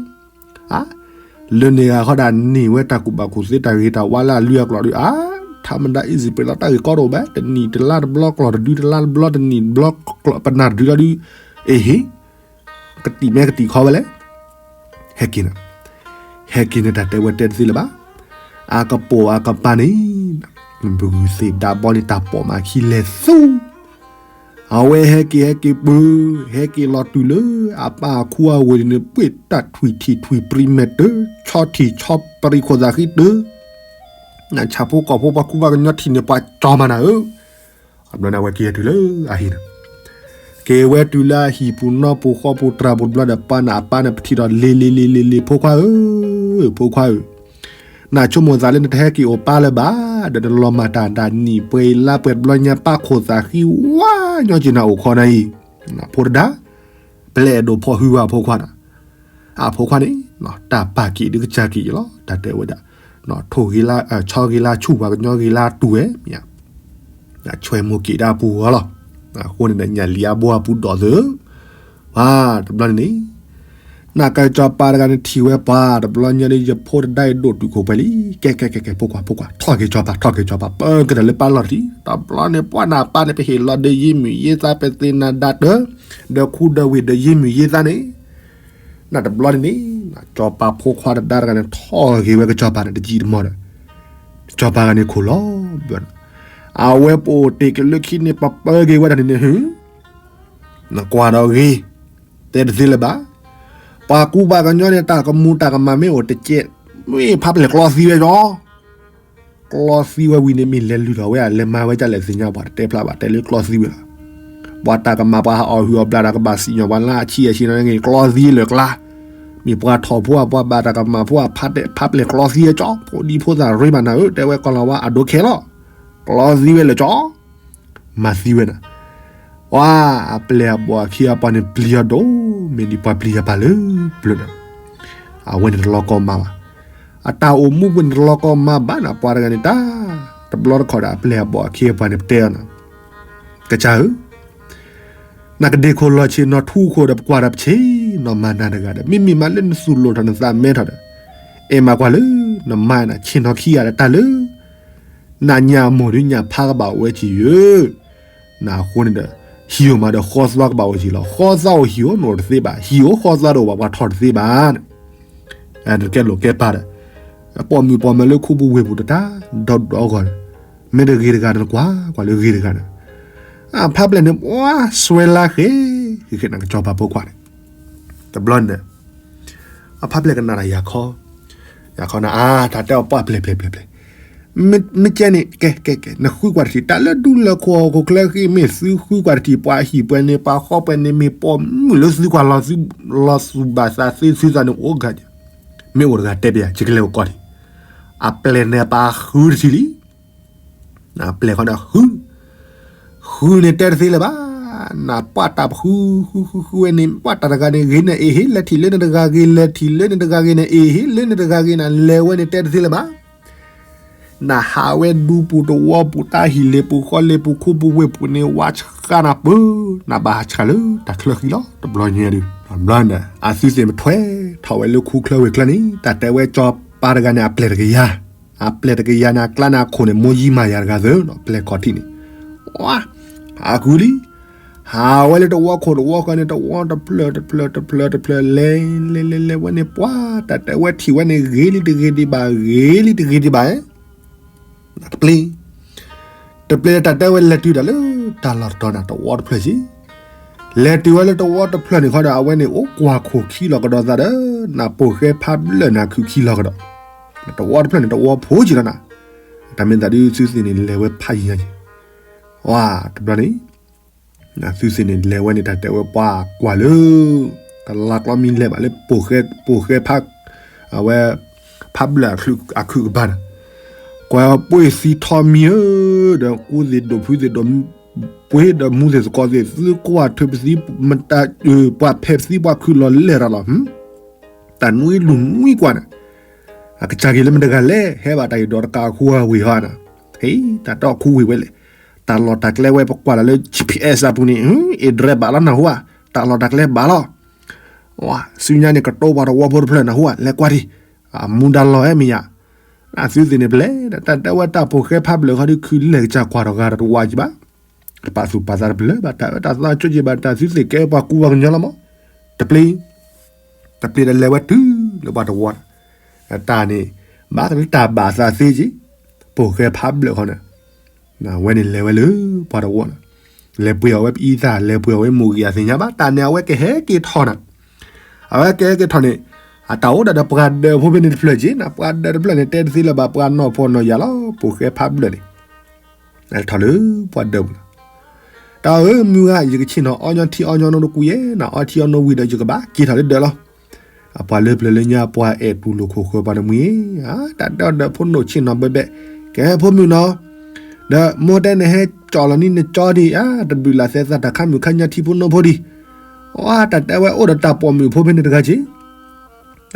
လၢန့ၣ်ဂၤဃီဒၣ်န့ၢ်ဝဲတၢ်ကူၣ်ဘၣ်ကူၣ်သ့တၢ်ဂ့ၤတၢ်ဝါလၢအလုၢ်အကျိၤဒုး အါ, ထါမဒါ easy ပှဲၤလီၤ တၢ်ဂ့ၢ်ကီတအိၣ်ဘၣ်, တနံၣ်တလါတဘျီကျီၢ်တဒု တလါတဘျီတနံၣ်တဘျီ ပနၢ်တဒုလီၤဒုး, အ့ဟ့ၣ် ကတံၢ်မဲကတံၢ်ခီဝဲလဲၣ်, ဟဲက့ၤနၤ, ဟဲက့ၤန့ၣ် တၢ်တဲဝဲတဲတသ့လၢၤဘၣ်, အကပိာ်အကပၤန့ၣ်, ပဂုၢ်သ့ၣ်ဒါဘီန့ၣ် တၢ်ပိာ်မးခံလဲၤသူ အဝဲဟဲက့ၤဟဲက့ၤပၢ, ဟဲက့ၤလီၤတုၤလၢ အပၢ်အခူအဝ့ၢ်န့ၣ် ပှ့ၤတၢ်ထွံၣ်ထံၣ်ထွံၣ်ပြံမဲာ်တၢ, ဆီထံၣ်ဆီပြံခိၣ်သးဃံတၢ, နဆၣ်ဖိကီၢ်ဖိပှၤကူပှၤကညီထံၣ်န့ၣ် ပှၤကၠီၤမးနၤဧၢ, အဘျီန့ၣ် အဝဲက့ၤတုၤလၢအဟံၣ်န့ၣ်, က့ၤဝဲတုၤလၢအဟံၣ်ပူၤနီၢ်ပူၤဃီပူၤတြၢ်ပူၤတဘျီဒီး ပၢ်န့ၣ်အပၢ်န့ၣ် ပထံၣ်ဒီးလ့လ့လ့လ့လ့ ဖိခွါဧၢ, ဖိခွါဧၢ နဆိကမိၣ်သးလၢနတဟဲက့ၤအိၣ်ပၢ်လၢၤဘၣ်, ဒီးနလီၤမၢ်တၢ်ဒၣ်နံၣ်ပှဲၤလါပှဲၤတဘျီညါ ပၢ်ခိၣ်သးဃံဝါညီက့ၤနၤအိၣ်ခီနၤအံၤ, ဖိတဒါ, ပလဲၤအဲၣ်ဒိးဖီၣ်ဟုဝဲအဖိခွါန့ၣ်, အဖိခွါန့ၣ်, တၢ်ပာ်က့ၤဒုးကစၢ်က့ၤယလီၤ တၢ်တဲဝဲဒၣ်, ထိၣ်ဂ့ၤလၢ, ဆီဂ့ၤလၢဆူၣ် ပှၤကညီဂ့ၤလၢတူၢ်ဝဲမ့ၢ်ဧါ, ဆွဲမိၢ်က့ၤဒၣ်အပူၤဂီၢ်လီၤ, အဃိန့ၣ်ဒီးညၣ်လံၤအဘိအပူၤဒိးသၢ, ပှၤတဘျီန့ၣ်န့ၣ် နကစီၤပၤတဂၤန့ၣ်ထံၣ်ဝဲပှၤတဘျီညါဒီး ယဖိတဒါအံၤဒိၣ်တုာ်ခိၣ်ပှဲၤလံ, ကဲကဲကဲကဲ ဖိခွါ ဖိခွါ ထီၣ်က့ၤစီၤပၤ ထီၣ်က့ၤစီၤပၤ ပၢကဒီးလၢပၢ်လီၢ်တထံး, တဘျီန့ၣ်ပှၤနၤပၢ်န့ၣ် ပဟ့ၣ်လီၤဒီးယ့ၢ်မုၢ်ယ့ၢ်သါ ပသ့ၣ်နၤဒါတၢ်, ဒီးခူဒီးဝ့ၢ်ဒီးယ့ၢ်မုၢ်ယ့ၢ်သါန့ၣ်, နတဘျီန့ၣ်န့ၣ်, စီၤပၤဖိခွါတဒါတဂၤန့ၣ် ထီၣ်က့ၤဝဲကစီၤပၤန့ၣ် တကံတမီၢ်ဒီး, စီၤပၤတဂၤန့ၣ်ခိၣ်လီၤဘၣ်, အဝဲပအိၣ်တ့ၢ်က့ၤလၢခံန့ၣ် ပပၢက့ၤဝဲဒၣ်န့ၣ်န့ၣ် နကွၢ်ဒီးဂ့ၤ, တဲတသ့လၢၤဘၣ်, ပှၤကူပှၤကညီန့ၣ် တၢ်ကမူၤတၢ်ကမၣ်မ့ၢ်အိၣ်တကဲး, မ့ၢ်ဖးပျဲၢ်ကျီသံဝဲကၠီၤ, ကျီသံဝဲဝံၤန့ၣ် မ့ၢ်လဲၤလုၢ်ထီၣ်ဝဲ လဲၤမၤဝဲဒ်လဲၣ်သ့ၣ်ညါ ပှၤတတဲဖျါဘၣ် တဲလၢကျီသံဝဲလီၤ, ပှၤတၢ်ကမၣ်ပှၤဟးအီၣ်ဟုၣ်အီၣ်ဘျးတၢ်ကဘၣ်စံၣ်ညီၣ်ပှၤလၢအဆံးအဆံးန့ၣ် ကျီသံလၢာ်ကျါ, မ့ၢ်ပှၤထီၣ်ဖိအပှၤဘၣ်တၢ်ကမၣ်ဖိအဖးတဲ ဖးပျဲၢ်ကျီသံဝဲကၠီၤ ဖိဒံဖိသၣ်ရ့မးနၤဧၢ တဲဝဲကီၤလၤဝါအဒိခဲလီၤ, ကျီသံဝဲလၢာ်ကၠီၤ မၤသံဝဲဒၣ်, ပှၤအပျဲၢ်အဘီၣ်အခ့အပှၤန့ၣ်ပျံၤအီၤဒိၣ်, မ့ၢ်ဒ်ပှၤပျံၤယၤပာ်လၢပျၢၤန့ၣ်, အဝဲန့ၣ်တလီၤကီမးဘၣ်. အတၢ်အိၣ်မူပူၤန့ၣ်တလီၤကီမးဘၣ်န့ၣ်, ပှၤတဂၤန့ၣ်တၢ်, တဘျီတခီၣ်ဒီးအပျဲၢ်အဘီၣ်အခ့အပှၤန့ၣ်ပတဲအီၤန့ၣ်, ကစၢ်ဧၢ, နကဒ့ခိၣ်လီၤဆ့ၣ်နီၤထူခိၣ်ဒီးပကွၢ်ဒီးပဆ့ၣ်နီၤမၤနၤတဂၤဒီး မ့မ့ၢ်မးလၢနသူၣ်လိၣ်ထီၣ်နသးမဲထီၣ်ဒီး, အဲၣ်မၤကွၢ်လၢနမါနၤဆ့ၣ်နီၤခံဂၤဒီးတၢ်လၢ နညၣ်မိၢ်ဒုညၣ်ဖးကဘၣ်ဝဲကံယၢ, နအဃိန့ၣ်ဒီး, ဟံၣ်ဧိၤမးဒီးဃီသွါကဘၣ်အိၣ်ဟံၣ်လီၤ, ဃီသွါအိၣ်ဟံၣ်ဧိၤနအိၣ်တသ့ဘၣ်, ဟံၣ်ဧိၤဃီသွါတအိၣ်ဘၣ်ပှၤထီၣ်တသ့ဘၣ်န့ၣ်, နကဲလိာ်ကဲပၤဒီး, ပိာ်မုၣ်ပိာ်မၢၤလၢခူပူၤဝ့ၢ်ပူၤတတၢ်, ဒီဒူၣ်ဒီဂီၢ်န့ၣ်, မ့ၢ်တဂ့ၤတဂၤန့ၣ်ကွၢ်ကွၢ်လၢဂ့ၤတဂၤန့ၣ်, အဖါပျဲၢ်န့ၣ်ပှၤစွဲလါဃဲ, ဃဲနကစီၤပၤဖိခွါန့ၣ်, တဘျီန့ၣ် အဖါပျဲၢ်ကနၣ်ဒီးယၤခီ, ယၤခီန့ၣ် အါ တၢ်တဲအီၤပှၢ်ပျဲၢ်ပျဲၢ်ပျဲၢ်ပျဲၢ်, မ့ၢ်ကဲန့ၣ် ကဲကဲကဲ နဃုကွၢ်တထံၣ် တၢ်လၢဒူလၢာ်ခိၣ်ဟီၣ်ခိၣ်ချၢဃံ မ့ၢ်သုဃုကွၢ်တထံၣ် ပှၤဟံၣ်ပှဲၤန့ၣ် ပှၤဃီပှဲၤန့ၣ် မ့ၢ်ပိာ်မုၣ်လၢသုကွၢ်လီၤသုသးန့ၣ်အိၣ်ဂၤ, မ့ၢ်အိၣ်တဂၤတဲပယၤ ယကလဲၤအိၣ်ကီၢ်ထံး, အပျဲၢ်န့ၣ်ပာ်ဃုတထံၣ်လံ ပျဲၢ်ဃီန့ၣ်ဃု, ဃုန့ၣ်တဲတသ့လၢၤဘၣ်, နပှၤတၢ်ပဃု, ဃုဃုဃုဝဲန့ၣ် ပှၤတၢ်တဂၤန့ၣ် ဂ့ၤန့ၣ်အ့ၣ်ဟ့ၣ် လဲၤထံၣ်လၢန့ၣ်တဂၤဂ့ၤ လဲၤထံၣ်လၢန့ၣ်တဂၤဂ့ၤန့ၣ် အ့ၣ်ဟ့ၣ်လၢန့ၣ်တဂၤဂ့ၤန့ၣ် လဲၤဝဲန့ၣ်တဲတသ့လၢၤဘၣ်, နဟးဝဲဒူပူၤတဝီပူၤ တၢ်ဟံၣ်လ့ပူၤဃီလ့ပူၤ ခူပူၤဝ့ၢ်ပူၤန့ၣ် ဝါဆှးနၤပၢ, နဘၣ်ဟးဆှးလၢတၢ်ချၢဃံလီၤ တဘျီညါဒီး, ဘျီန့ၣ် အသုသ့ၣ်မထွဲထီၣ်ဝဲလၢခူချၢဝ့ၢ်ချၢန့ၣ် တၢ်တဲဝဲစီၤပၤတဂၤန့ၣ် အပျဲၢ်တကယၤ အပျဲၢ်တကယၤန့ၣ် အကျါန့ၣ်အခိၣ်န့ၣ် မိၢ်ယံမၤယၤတဂၤသၢနီၤ ပျဲၢ်ခီၣ်ထံးန့ၣ်, ဝါ, ဟးဃုလံ, ဟးဝဲလၢတဝီခိၣ်တဝီဃၢၤန့ၣ် တဝီတဖျၢၣ်တဖျၢၣ်တဖျၢၣ်တဖျၢၣ် လဲၤလဲၤလဲၤလဲၤဝဲန့ၣ် ပှၤတၢ်တဲဝဲထံၣ်ဝဲန့ၣ် ဂ့ၤလံတဂ့ၤဒံးဘၣ် ဂ့ၤလံတဂ့ၤဒံးဘၣ်, တပျ့ၤ တပျ့ၤတၢ်တဲဝဲလဲၤတုၤတၢ်လၢတၢ်လီၢ်တတီၤန့ၣ် တဝီတဖျၢၣ်က့ၤ, လဲၤတုၤဝဲလၢတဝီတဖျၢၣ်န့ၣ်ခီဒီး အဝဲန့ၣ်အိၣ်ကွၢ်ခိၣ်ခံလီၤကဒီးသးဒီး နၢ်ပိာ်ဃဲဖးဘျၢၣ်န့ၣ်ခုၣ်ခံလီၤကဒီး, တဝီတဖျၢၣ်န့ၣ် တဝီဖိက့ၤလီၤနၤ, တၢ်မ့ၢ်သးဒုးသုသ့ၣ်န့ၣ်လဲၤဝဲဖးယံၤညါက့ၤ, ဝါ တဘျီန့ၣ် သုသ့ၣ်န့ၣ်လဲၤဝဲန့ၣ် တၢ်တဲဝဲပှၤကွၢ်လၢ ကလးကျီမံၤလဲၤဘၣ်လၢ ပိာ်ဃဲဖး, အဝဲ ဖးဘျၢၣ်အခုၣ်ကဘၣ်န့ၣ်, ကွၢ်ပှ့ၤသံထီမံၤဧၢ, ဒီးကူသ့ၣ်ဒိၣ်ဖုသ့ၣ်ဒိၣ်, ပှ့ၤဒီးမူသ့ၣ်သကိးသ့ၣ် သုကွၢ်ထွဲပသံ, ပှၤဖဲးပသံပှၤခုၣ်လီၤလဲၢ်တၢ်လီၤ, တၢ်နွံလူၤနွံကွၢ်န့ၣ်, အကစၢ်က့ၤလၢမတဂၤလဲၣ် ဟဲဘၣ်တၢ်အံၤဒီးတကးခူအဝ့ၢ်ဟီန့ၣ်, ဟ့ တၢ်တီၢ်ခူဝ့ၢ်ဝဲလဲၣ်, တၢ်လီၢ်တၢ်ကျဲဝဲပကွၢ်လၢ GPS အပူၤန့ၣ် အ့ၣ်ဒြဲဘၣ်လီၤနၢ်ဟူဧါ, တၢ်လီၢ်တၢ်ကျဲဘၣ်လီၤ, ဝါ ဆူညါန့ၣ် ကတိၤပှၤတဝီဖိတဖျၢၣ်နၢ်ဟူဧါ လဲၤကွၢ်ဒံး, အမူဒါလီၤဟဲမ့ၢ်ယါ, အသုသ့ၣ်န့ၣ်ပျဲၢ် တၢ်တဲဝဲတၢ်ပိာ်ဃဲဖးဘျၢၣ်ခီဒုးခုၣ်လဲၢ်ကစၢ်ကွၢ်ထီၣ်ဂၤဒီးတဝီကံဘၣ်, တပာ်သူၣ်ပာ်သးတပျၢၢ်ဘၣ် တၢ်အၢတၢ်သီကၠိက့ၤဘၣ် တၢ်သုသ့ၣ်ကဲပှၤကူပှၤကညီလီၤမး, တပျ့ၤ တပျ့ၤဒီးလဲၤဝဲတုၤလၢပှၤတဝီန့ၣ်, တၢ်န့ၣ် ဘၣ်သလၢတၢ်ဘၣ်သးသ့က့ၤ, ပိာ်ဃဲဖးဘျၢၣ်ခီန့ၣ်, ဝဲန့ၣ်လဲၤဝဲလၢပှၤတဝီန့ၣ်, လဲၤပှ့ၤအီၤဝဲပအံသၣ် လဲၤပှ့ၤအီၤဝဲမိၢ်ဂံၢ်အသ့ၣ်ညါဘၣ် တၢ်န့ၣ် အဝဲကဟဲက့ၤထီၣ်န့ၣ်, အဝဲကဟဲက့ၤထီၣ်န့ၣ်, အတၢ်အိၣ်ဒၣ်ဒီးပှၤဒၢးဖိဖဲန့ၣ်တဖျၢၣ်က့ၤန့ၣ် ပှၤဒၢးတဖျၢၣ်န့ၣ် တဲတသ့လၢၤဘၣ် ပှၤနီၢ်ဖှီၣ်နီၢ်ယာ်လီၤ ပိာ်ဃဲဖးဘျၢၣ်န့ၣ် ထီၣ်လၢပှၤဒၢးပူၤလီၤ, တၢ်ဧၢ မုၢ်ဂၤ ယကဆ့ၣ်နီၤအီညီထံအီညီနိတကူယဲၢ် နအီထံအီနိဝံၤဒီး ယကဘၣ်က့ၤထီၣ်လၢဒၢးလီၤ, အပှၤလၢပျၢၤလၢညါ ပှၤအဲၣ်တူၢ်လိာ်ခိၣ်ဃၢၤပှၤတမှံၤ, တၢ်ဒၢးဒၢးဖိနိၣ်ဆ့ၣ်နီၤဘဲဘဲ, ကဲဖိမုၣ်နီၤ, ဒီးမိၢ်တဲနဟဲကၠီၣ်လီၤနံၤနကၠီဒံး တဘျုးလၢ်သဲသးတၢ်ခါမုၣ်ခါညါထံဖိနိဖိဒံး, အတၢ်တဲဝဲအိၣ်ဒီးတၢ်ပိာ်မုၣ်ဖိဖဲန့ၣ်တဂၤက့ၤ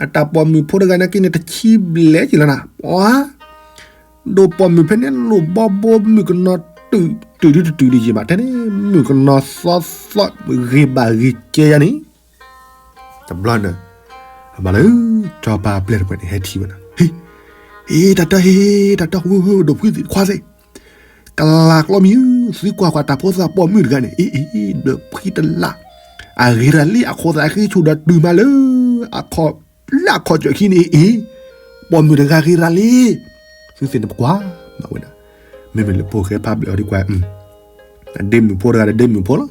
အတၢ်ပိာ်မုၣ်ဖိတဂၤန့ၣ်က့ၤန့ၣ် တဆံဘျဲၣ်က့ၤလီၤနၤ, ပှၤ ဒိၣ်ပိာ်မုၣ်ဖဲန့ၣ် လိၣ်ဘီဘိမုၣ်ကနီၤတုာ်တုာ်ဒုတတုာ်ဒံးက့ၤဘၣ် တဲန့ၣ် မုၣ်ကနီၤသီသီ ဂ့ၤဘၣ်ဂ့ၤကဲယါန့ၣ်, တဘျီန့ၣ် အမၤလၢ စီၤပၤအပျဲၢ်တဖၣ်န့ၣ် ဟဲထံၣ်ဝဲဒၣ်, ဟ့ၣ် တၢ်တၢ်ဟ့ၣ် တၢ်တၢ်ဟူ ဒိၣ်ဖုသ့ၣ်ခွါသ့ၣ် ကလးကျီမံၤဧၢ, သုကွၢ်ကွၢ်တၢ်ဖိသၣ်ပိာ်မုၣ်တဂၤန့ၣ် အ့ၣ် အ့ၣ် ဒီးဖှံတလး, အဂ့ၤတၢ်လံ အခိၣ်သးဃ့ဆူၣ်ဒီးတုၤမးလၢ အခီၣ် လၢအခီၣ်ကၠီၣ်ခံန့ၣ် အ့ၣ် ပိာ်မုၣ်တဂၤဂ့ၤတၢ်လံ, သုသ့ၣ်န့ၣ်ပကွၢ် မၤဝဲဒၣ်, မ့မ့ၢ်လၢပိာ်ဃဲဖးဘျၢၣ်အီၤဒ်ကွၢ်, ဒ့မုၣ်ဖိတဂၤဒီးဒ့မုၣ်ဖိလီၤ,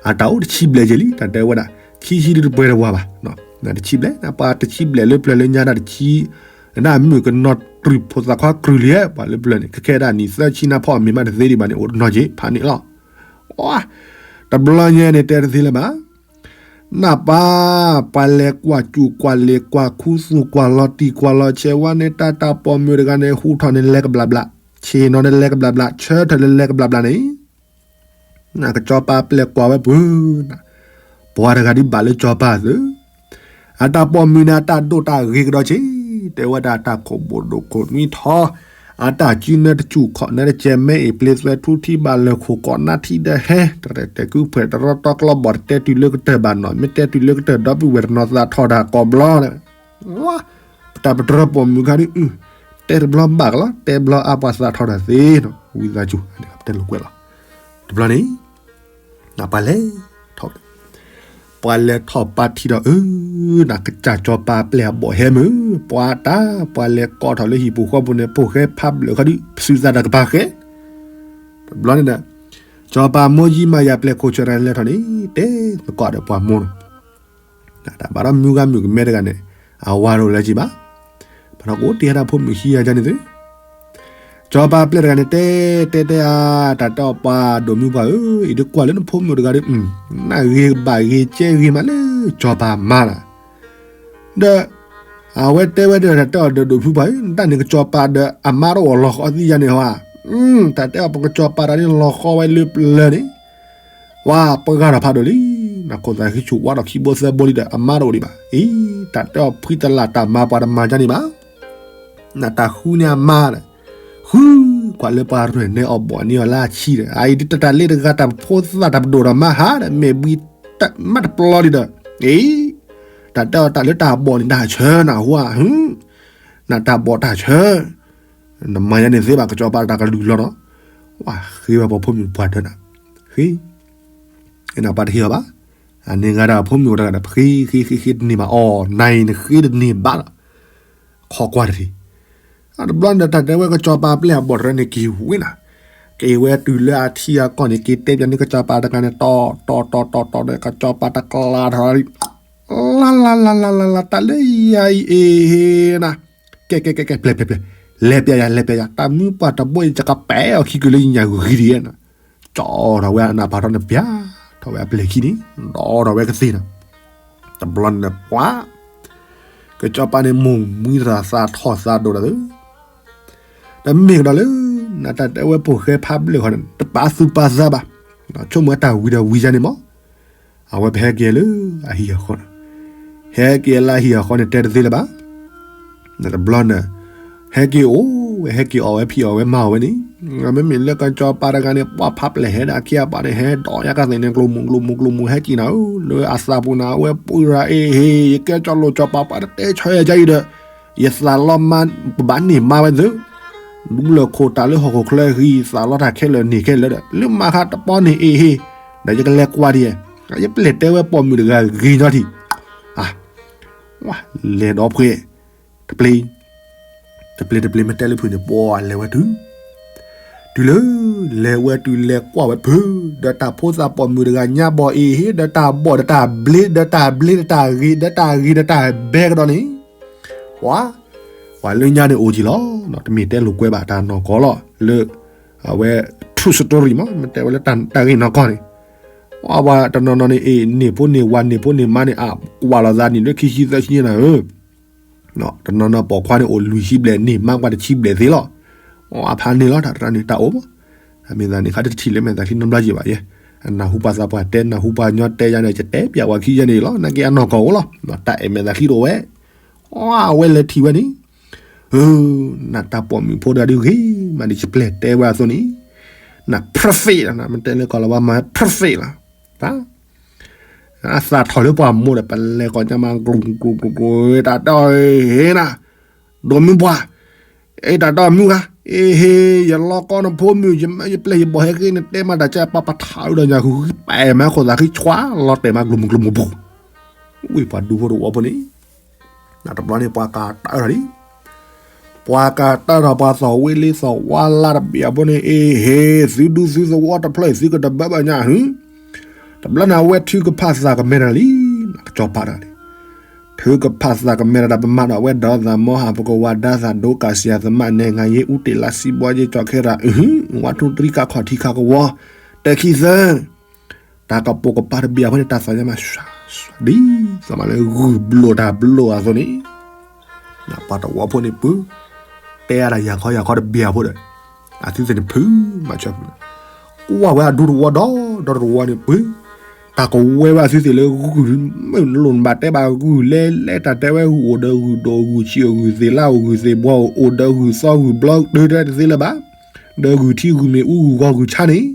အတၢ်အိၣ်တဆံဘျဲၣ်က့ၤလံ တၢ်တဲဝဲဒၣ်, ခံဆံဒုတပှဲၤတဝၤဘၣ်, တဆံဘျဲၣ် ပှၤတဆံဘျဲၣ်လၢပျၢၤလၢညါဒၣ်တဆံ, ဒၣ်မုၣ်ကနီၤတြုၢ်ဖိသၣ်ခွါတြုၢ်လံ ပှၤလၢပျၢၤန့ၣ် ခဲခဲဒၣ်နံၣ်သၢဆံနါဖီၣ်မ့ၢ်မးတသ့ဒံးဘၣ်န့ၣ် အိၣ်တနီၤက့ၤ ဖးန့ၣ်လီၤ, တဘျီညါန့ၣ်တဲတသ့လၢၤဘၣ် နၢ်ပၢၢ် ပှၤလဲၤကွၢ်စူၣ်ကွၢ်လ့ၤကွၢ်ခူသူၣ်ကွၢ်လီၤတံၢ်ကွၢ်လီၤဆဲးဝါန့ၣ် တၢ်တၢ်ပိာ်မုၣ်တဂၤန့ၣ် ဟူထီၣ်န့ၣ်လဲၤကဘျးဘျး, ဆ့ၣ်နီၤန့ၣ်လဲၤကဘျးဘျး, ဆၢထၢၣ်လၢလဲၤကဘျးဘျးန့ၣ်, တ ကစီၤပၤပျဲၢ်ကွၢ်ဝဲပှၢ်, ပှၤတဂၤဒုးဘၣ်လၢစီၤပၤသု, အတၢ်ပိာ်မုၣ်န့ၣ် အတၢ်ဒိၣ်တၢ်ဂ့ၤကဒီးဆံး, တဲဝဲဒၣ်တၢ်ခိၣ်ဘိၣ်ဒိၣ်ခိၣ်နွံထီ, အတၢ်စုနဲတစူၢ်ခီၣ်နဲတကဲး မဲအ့ၣ်ပျ့သွဲထူထံဘၣ်လၢာ်ခိၣ်ကီးနါထံဒီးဟဲ, တရဲၣ်တဲာ်ကုဖှဲးတရီတီကျီဘီၣ် တတဲတုၤလၢကတၢၢ်ဘၣ်နီၤ, မ့ၢ်တဲတုၤလၢကတၢၢ်ဒီပုၢ်ဝဲၢ်တနီၤသးထီၣ်တၢ်ကိးဘျီ, ပတၢ်ပတြၢၤပိာ်မုၣ်ခါဒုး, တဲတဘျီဘၣ်ကလီ, တဲဘျီအါပှၤသးထီၣ်တၢ်သ့နီၤ, ဝံသးစူၤ, တဲလိာ်ကွဲလီၤ, တဘျီန့ၣ် ပှၤလဲၤထီၣ်, ပှၤလဲၤထီၣ်ပာ်ထံၣ်ဒီးအၢ, နကစၢ်စီၤပၤပျဲၢ်အဘီၣ်ဟဲမုၢ်, ပှၤတၢ်, ပှၤလဲၤကိးထီၣ်လၢဟံၣ်ပူၤဃီပူၤန့ၣ် ဖိၣ်ဃဲဖးဘျၢၣ်ခီဒုး ပစုသးတၢ်ကပၤဃဲ, တဘျီန့ၣ်ဒီး, စီၤပၤမိၢ်ယံမၤယၤပျဲၢ်ခိၣ်ဆၢတၢ်လဲၤထီၣ်န့ၣ် တဲသကိးဒီးပှၤမိၢ်နီၤ တၢ်ဘၣ်ဒီးမုၢ်ဂၤမုၣ်ကမဲတဂၤန့ၣ်, အဝၤတအိၣ်လၢၤက့ၤဘၣ်, ပှၤနီၢ်ကအိၣ်တ့ၢ်ဟဲဒၣ်ဖိမုၣ်ခံဂၤန့ၣ်သု, စီၤပၤပျဲၢ်တဂၤန့ၣ် တဲ, တဲတဲအါ, တၢ်တဲအီၤပှၤဒိၣ်မုၢ်ပှၢ်ဧၢ, အံၤတကွၢ်လၢနဖိမုၣ်တဂၤဒီး, နၢ်ဂ့ၤဘၣ်ဂ့ၤကဲဂ့ၤမးလၢစီၤပၤမါလီၤ, ဒီး အဝဲတဲဝဲဒၣ်တၢ်တဲအီၤဒီးဒိၣ်မုၢ်ပှၢ်ဧၢ, နတၢ်န့ၣ်ကစီၤပၤဒီးအမါတအိၣ်လီၤဃီသံယါန့ၣ်ဟီဧါ, တၢ်တဲအီၤပကစီၤပၤတဂၤန့ၣ်လီၤဃီဝဲလၢပျၢၤန့ၣ်, ဝါပဂၤထီၣ်ဖးဒိၣ်လံ, နခိၣ်သးဃံဆူၣ်ဝါထီၣ်ခံဘိသၢဘိလံဒီး အမါတအိၣ်ဒံးဘၣ်, အံၤ တၢ်တဲအီၤဖှံတလၢ်တၢ်မၤပှၤတမၤကါန့ၣ်ဘၣ် နတၢ်ဃုန့ၢ်အမါဒီး, ဃုကွၢ်လၢပှၤရဲၣ်နဲအီၤဘီၣ်န့ၢ်အီၤလၢအဆံဒီး အအံၤဒ်တၢ်လၢတဂၤတၢ်ဖိသၣ်တၢ်ပဒိၣ်ဒီးမါဟါဒီး မဲာ်ဘှံးမးတပျီလံဒီး, အံၤ တၢ်တဲအီၤတၢ်လၢတၢ်ဘီၣ်န့ၣ်တၢ်ဆၢနၢ်ဟူဧါ, နတၢ်ဘီၣ်တၢ်ဆၢ, နမၤယါန့ၣ်သ့ဘၣ် ကစီၤပၤတၢ်ကလုၢ်လီၤနီၤ, ဝါဃ့ဝဲပှၤဖိမုၣ်ပှၢ်တၢၢ်နၤ, ဃ့ နပှၤတဟ့ၣ်အီၤဘၣ်, အန့ၣ်ဂၤဒၣ်ဖိမုၣ်အိၣ်တဂၤဒီး ပဃ့ဃ့ဃ့ဃ့တန့ၢ်ဘၣ်အီၤ နၤအံၤနဃ့တန့ၢ်ဘၣ်လီၤ, ခီကွၢ်တထံၣ်, တဘျီန့ၣ်ဒီးတၢ်တဲဝဲကစီၤပၤပျဲၢ်အဘီၣ်တရၢန့ၣ်က့ၤဝံၤနၤ, က့ၤဝဲတုၤလၢအထံအကီၢ်န့ၣ် က့ၤတဲပၠးန့ၢ်ကစီၤပၤတဂၤန့ၣ် တီၤတီၤတီၤတီၤတီၤဒီး ကစီၤပၤတကျါထီၣ်လံ, လါလါလါလါလါလါ တၢ်လၢယၤအံၤအ့ၣ်နၤ, ကဲကဲကဲကဲ ပျဲၢ်ပျဲၢ်ပျဲၢ်, လဲၤပျဲယၤလဲၤပျဲယၤ တၢ်မုၢ်ပှၢ်တဘိအံၤ ယကပဲာ်အီၤခံက့ၤလၢယညၣ်ဂုၤဂံၤဒံးဧါနၤ, ကၠီထီၣ်ဝဲအနၢ်ဖးထီန့ၣ် ပျၢ်ထီၣ်ဝဲအပျဲၢ်ခံန့ၣ် ဒီးထီၣ်ဝဲကသ့ၣ်နၤ, တဘျီန့ၣ်ပှၤ ကစီၤပၤန့ၣ်မိၢ်မှံတၢ်သးထီၣ်သးဒိၣ်ဒီး တမ့ၢ်ကဒီးလၢ နတၢ်တဲဝဲဖိၣ်ဃဲဖးဘျၢၣ်ဃီန့ၣ် တပာ်သူၣ်ပာ်သးဘၣ်, ဆိကမိၣ်ဝဲတၢ်ဝံၤဒီးဝံၤယါန့ၣ်မး, အဝဲပဟဲက့ၤလၢအဟံၣ်အဃီန့ၣ်, ဟဲက့ၤလၢအဟံၣ်အဃီန့ၣ် တဲတသ့လၢၤဘၣ်, တဘျီန့ၣ် ဟဲက့ၤအိၣ်ဝဲ ဟဲက့ၤအီၣ်ဝဲဖံးအီၣ်ဝဲမၤအီၣ်ဝဲန့ၣ်, မ့မ့ၢ်လၢကစီၤပၤတဂၤန့ၣ် ပှၤဖးပျဲၢ်ဟဲဒၣ်ခံအပၢ်န့ၣ် ဟဲဒီးယါကသ့ၣ်န့ၣ် ကျိၣ်မူကျိၣ်မူကျိၣ်မူဟဲက့ၤနၤဧၢ, လၢအသးပူၤန့ၣ် အဝဲပှၤအ့ၣ်ဟ့ၣ် ယကဲကၠီလိာ်ကၠီပၤ ပှၤတတဲဆၢယၤကါအံၤဒီး ယသးလီမါ ပဘၣ်န့ၢ်မါဝဲသု, ဒူလၢာ်ခိၣ်တၢ်လၢဟီၣ်ခိၣ်ချၢဟံး သးလီတၢ်ခဲလၢာ်န့ၢ်ခဲလၢာ်ဒီး လၢမၤဃါတပီန့ၣ်အ့ၣ်ဟ့ၣ်, ဒီးယကလဲၤကွၢ်ဒံး, ယပျဲၢ်တဲဝဲပိာ်မုၣ်တဂၤဂ့ၤညီထံၣ်, လဲၤဒီးဖှဲး, တပျ့ၤ, တပျ့ၤတပျ့ၤမ့ၢ်တဲလၢဖုၣ်န့ၣ် ပှၤလဲၤဝဲတုၤ တုၤလၢ လဲၤဝဲတုၤလဲၤကွၢ်ဝဲဖုး ဒီးတၢ်ဖိသၣ်ပိာ်မုၣ်တဂၤညါဘီၣ်အ့ၣ်ဟ့ၣ် ဒီးတၢ်ဘီၣ်ဒီးတၢ်ဘျ့ ဒီးတၢ်ဘျ့ဒီးတၢ်ဂ့ၤ ဒီးတၢ်ဘဲကဒီးန့ၣ်, ပှၤ, ပှၤလၢညါန့ၣ်အိၣ်ကံလီၤ, တမ့ၢ်တဲလိာ်ကွဲဘၣ်တၢ်နီၢ်ကီၢ်လီၤ, လၢ အဝဲ true story မး မ့ၢ်တဲဝဲလၢတၢ်ဂ့ၢ်နီၢ်ကီၢ်န့ၣ်, ပှၤတနီၤနီၤန့ၣ် အ့ၣ် န့ၢ်ဖိန့ၢ်ဝၤ န့ၢ်ဖိန့ၢ်မါန့ၣ် အကွၢ်လိာ်သးန့ၣ်လၢခံဆံသၢဆံန့ၣ်ဧၢ တနီၤနီၤပိာ်ခွါန့ၣ်အိၣ်လွံၢ်ဆံဘျဲၣ် န့ၢ်မါကွၢ်တဆံဘျဲၣ်သ့လီၤ, အဖးန့ၣ်လီၤ တၢ်တရၢန့ၣ် တၢ်အိၣ်မး, အမ့ၢ်သးန့ၣ် ခါတထံၣ်လၢမဲာ်သးချံနီတဘျီယံၤဘၣ်ယဲ, အနၢ်ဟူပှၤသးပှၢ်တဲ နၢ်ဟူပှၤကညီတဲယါန့ၣ် ယတဲပျးဝဲခံယဲန့ၣ်လီၤ, နာ်က့အနီၢ်ကီၢ်အိၣ်လီၤ, တၢ်အဲၣ်မဲာ်သးချံတအိၣ်ဝဲ, အဝဲလဲၤထံၣ်ဝဲန့ၣ် နတၢ်ပိာ်မုၣ်ဖိတဂၤဒုးဂ့ၤမး ဒ်ယပျဲၢ်တဲဝဲအသိးန့ၣ်, န perfect လီၤ မ့ၢ်တဲလၢကီၢ်လီၤဝါမၤ perfect လီၤ, အသးထီၣ်လၢပှၤမိၢ်ဒီး ပလဲၤကီၢ်ညါမး ကျိၤကျိၤကျိၤကျိၤ တၢ်တဲအီၤ ဟ့ၣ်နၤ, ဒိးမုၢ်ပှၢ်, အ့ၣ်တၢ်တဲအီၤမုၢ်ဂၤ, အ့ၣ်ဟ့ၣ် ယလီၤကီနဖိမုၣ် ယမၢယပျဲၢ်ယဘီၣ်ဟဲက့ၤ နတဲမးတၢ်ကဲပှၤပထးဝဲဒီးညၣ်ဃုာ်ဃံပဲာ်မးခိၣ်သးဃံ ဆွါလီၤတဲာ်မးကျိၤမုၢ်ကျိၤမုၢ်ပူၤ, ဝံၤပှၤဒူဖိတဝီဖိန့ၣ် တဘျီန့ၣ် ပှၤကတၢၢ်ထီၣ်လံ, ပှၤကတၢၢ်ထီၣ်ပှၤသီၣ်ဝ့လ့သီၣ်ဝါလါတဘ့ၣ်အဖိန့ၣ် အ့ၣ်ဟ့ၣ် သုဒူသုသဝီတဖျၢၣ်အံၤ သုကတဘၢဘၣ်ညါ, တဘျီန့ၣ် အဝဲထုကဖၣ်သးကမဲတၢ်လံ, ကစီၤပၤတဂၤန့ၣ် ထုကဖၣ်သးကမဲတၢ်ဒီး ပမၤဒီးအဝဲဒီးသးမီဟၣ် ပကဝၤဒါသးဒိကၢ်စံယၤ သမးနဲၣ်ငါယ့အူတ့ၢ်လါစံဘှီယ့ကၠီခဲရၤ အုဟူ ဝါထူတြံကၢ်ခီၣ်ထံခါကဝီၤ တၢ်ခံသၢ တၢ်ကပိာ်ကပၤတဘ့ၣ်အဃိန့ၣ် တၢ်သးညါမး ဒ်သိးမးလၢဂုၢ်ဘျိၣ်တၢ်ဘျိၣ်အသိးန့ၣ်, ပှၤတဝီဖိန့ၣ်ပၢ တဲအါတၢ်ယၤခီယၤခီတဘ့ၣ်အဖိဒီး အသုသ့ၣ်န့ၣ်ဖုးမၤဆၢဖုး, ကွၢ်ဝဲအဒူတဝီဒီး ဒီတဝီန့ၣ်ပှ့ၤ, တၢ်ကဝဲဘၣ်သုသ့ၣ်လၢဂုၢ်, မ့ၢ်လိၣ်နဘၣ်တဲဘၣ်ဂုၢ်လဲၣ်လဲၣ် တၢ်တဲဝဲဂုၢ်အိၣ်ဒီးဂုၢ်ဒိၣ်ဂုၢ်ဆံး ဂုၢ်သ့ၣ်လါ ဂုၢ်သ့ၣ်ဘှီ အိၣ်ဒီးဂုၢ်သီဂုၢ်ဘျီ ဒုးတဲတသ့လၢၤဘၣ်, ဒီးဂုၢ်ထံဂုၢ်မ့ၣ်အူဂုၢ်ဂီၤဂုၢ်ဆါန့ၣ်,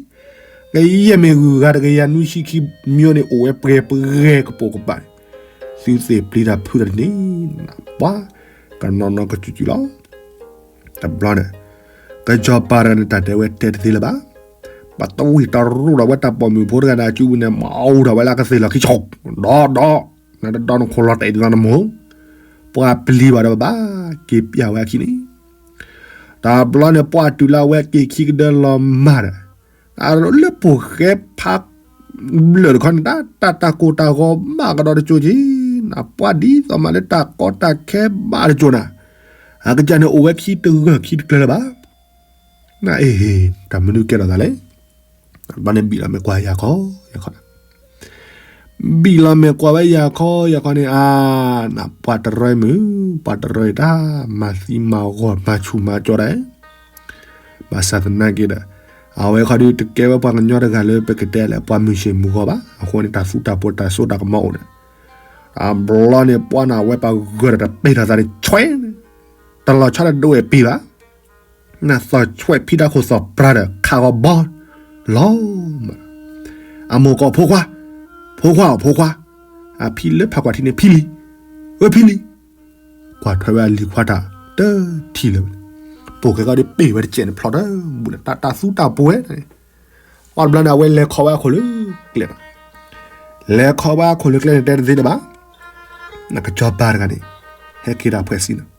ကယဲၢ်မ့ၢ်ဂုၢ်ဂၤတကယၤနွံဆံခံမံၤန့ၣ် အိၣ်ဝဲပှဲၤပှဲၤကပိာ်ကပၤန့ၣ်, သုသ့ၣ်ပျံၤတၢ်ဖုးတၢ်တန့ၣ်, ပှၤကနီၤနီၤကစူၤစူၤလီၤ. တဘျီန့ၣ် ကစီၤပၤတဂၤန့ၣ် တၢ်တဲဝဲတဲတသ့လၢၤဘၣ်. ပှၤတဝံၢ်တရူးဒီးဝဲတၢ်ပိာ်မုၣ်ဖိတဂၤန့ၣ် အစုပူၤန့ၣ် မၤအူထီၣ်ဝဲလၢကသ့ၣ်လီၤခံဆီ, ဒီးဒီး, နတဒီနခိၣ်လီၤတဲာ်ဒ်သိးနမိၢ်, ပှၤပျံၤဘၣ်ဒီးဘၣ်က့ၤပျးဝဲအခံန့ၣ်, တဘျီန့ၣ် ပှၤတုၤလၢအဝဲက့ၤခံကဒၢလီၤမၢ်ဒီး, လၢပိာ်ဃဲဖးဘျၢၣ်တခီန့ၣ် တၢ်တၢ်ကိၢ်တၢ်ဂီၤဘၣ်ကဒီးတကၠိက့ၤ, နပှၤဒ်သိးမးလၢတၢ်ကီတၢ်ခဲဘၣ်တကၠိနၤ, အကစၢ်န့ၣ်အိၣ်ဝဲခံတဂၢၢ်ခံတကျၢၤလၢၤဘၣ်. နအ့ဟ့ၣ် တၢ်မနုၤကဲထီၣ်သးလဲၣ်. ဘျီန့ၣ်ဘံၣ်လီၤမဲာ်ကွၢ်ယၤခီယၤခီ, ဘံၣ်လီၤမဲာ်ကွၢ်ဝဲယၤခီယၤခီန့ၣ် အါ, နပှၤတရၢမုၣ်, ပှၤတရၢတၢ် မၤသံမၤဂီၤ မၤဆူၣ်မၤကၠီဒၣ်, ဘၣ်ဆၣ်သနာ်က့ဒီး အဝဲခီဒုးတကဲဝဲပှၤကညီတဂၤလၢပကတဲလၢပှၤမုၢ်ဆ့ၣ်မုၢ်ဂီၤဘၣ်. အဃိန့ၣ် တၢ်သူတၢ်ပိာ်တၢ်စိတၢ်ကမီၤအိၣ်ဒီး, တဘျီန့ၣ် ပှၤန့ၣ် အဝဲပှၤဂၢၢ်ဒီးတပ့ၤထီၣ်သးန့ၣ် ဆွဲ, တလီၤဆီဒီးဒိးဝဲပ့ၤဘၣ်. နသီၣ်ဆွဲဖံတၢ်ခိၣ်သီၣ်ပြၢ်ဒီး ခးဂီၤဘီ လီၤမး, အမိၢ်ကိးဖိခွါ, ဖိခွါအီၤဖိခွါ, အဖံလၢဖးကွၢ်ထံန့ၣ် ဖံလံၤ, ဝဲဖံလံၤ, ကွၢ်ထွဲဝဲအလံၤခွါတၢ် တထံၣ်လၢၤဘၣ်န့ၣ်, ပိာ်ဃဲခီဒုးပ့ၤဝဲတစဲးန့ၣ် ဖျီတဘူၣ်လၢ တၢ်သူတၢ်ပိာ်ဝဲ, ပှၤတဘျီန့ၣ် အဝဲလဲၤခီဝဲအခိၣ်လၢကျဲန့ၣ်, လဲၤခီဝဲအခိၣ်လၢကျဲန့ၣ် တဲတသ့လၢၤဘၣ်. နကစီၤပၤတဂၤန့ၣ် ဟဲက့ၤဒီးအဖှဲးစံန့ၣ်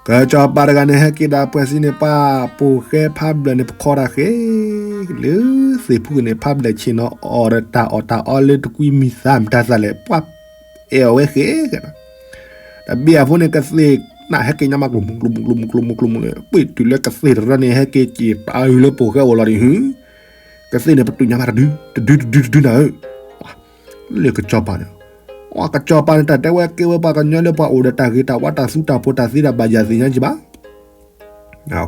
ကစီၤပၤတဂၤန့ၣ် ဟဲက့ၤဒီးအဖှဲးစံန့ၣ် ပှၤပိာ်ဃဲဖးဘျၢၣ်န့ၣ် ပခီတၢ်ဃဲ, လၢသ့ၣ်ဖူကန့ၣ် ဖးဘျၢၣ်ဆ့ၣ်နီၤအီၤဒီးတၢ်အီၣ်တၢ်အီလၢတကွံမံၤသးမတၤသးလဲၣ် ပှၤအဲၣ်အီၤဝဲဃဲ, တဘ့ၣ်အဖိန့ၣ် ကသ့ၣ်နၢ်ဟဲက့ၤညါမး ကျိမုၢ်ကျိမုၢ်ကျိမုၢ်ကျိမုၢ်န့ၣ် ပှ့ၤတုၤလၢကသ့ၣ်တရၢန့ၣ် ဟဲက့ၤက့ၤပာ်အုးလၢပိာ်ဃဲအိၣ်လီၤဒံးဟု, ကသ့ၣ်န့ၣ် ပတုာ်ညါမးတဒု တဒုတဒုတဒုနၤဧၢ, လၢကစီၤပၤန့ၣ်, ကစီၤပၤန့ၣ် တၢ်တဲဝဲကဲဝဲပှၤကညီလၢပှၤအိၣ်ဒီးတၢ်ဂ့ၤတၢ်ဝါတၢ်သူတၢ်ပိာ်တၢ်သ့တၢ်ဘၣ်ယၤသ့ၣ်ညါက့ၤဘၣ်,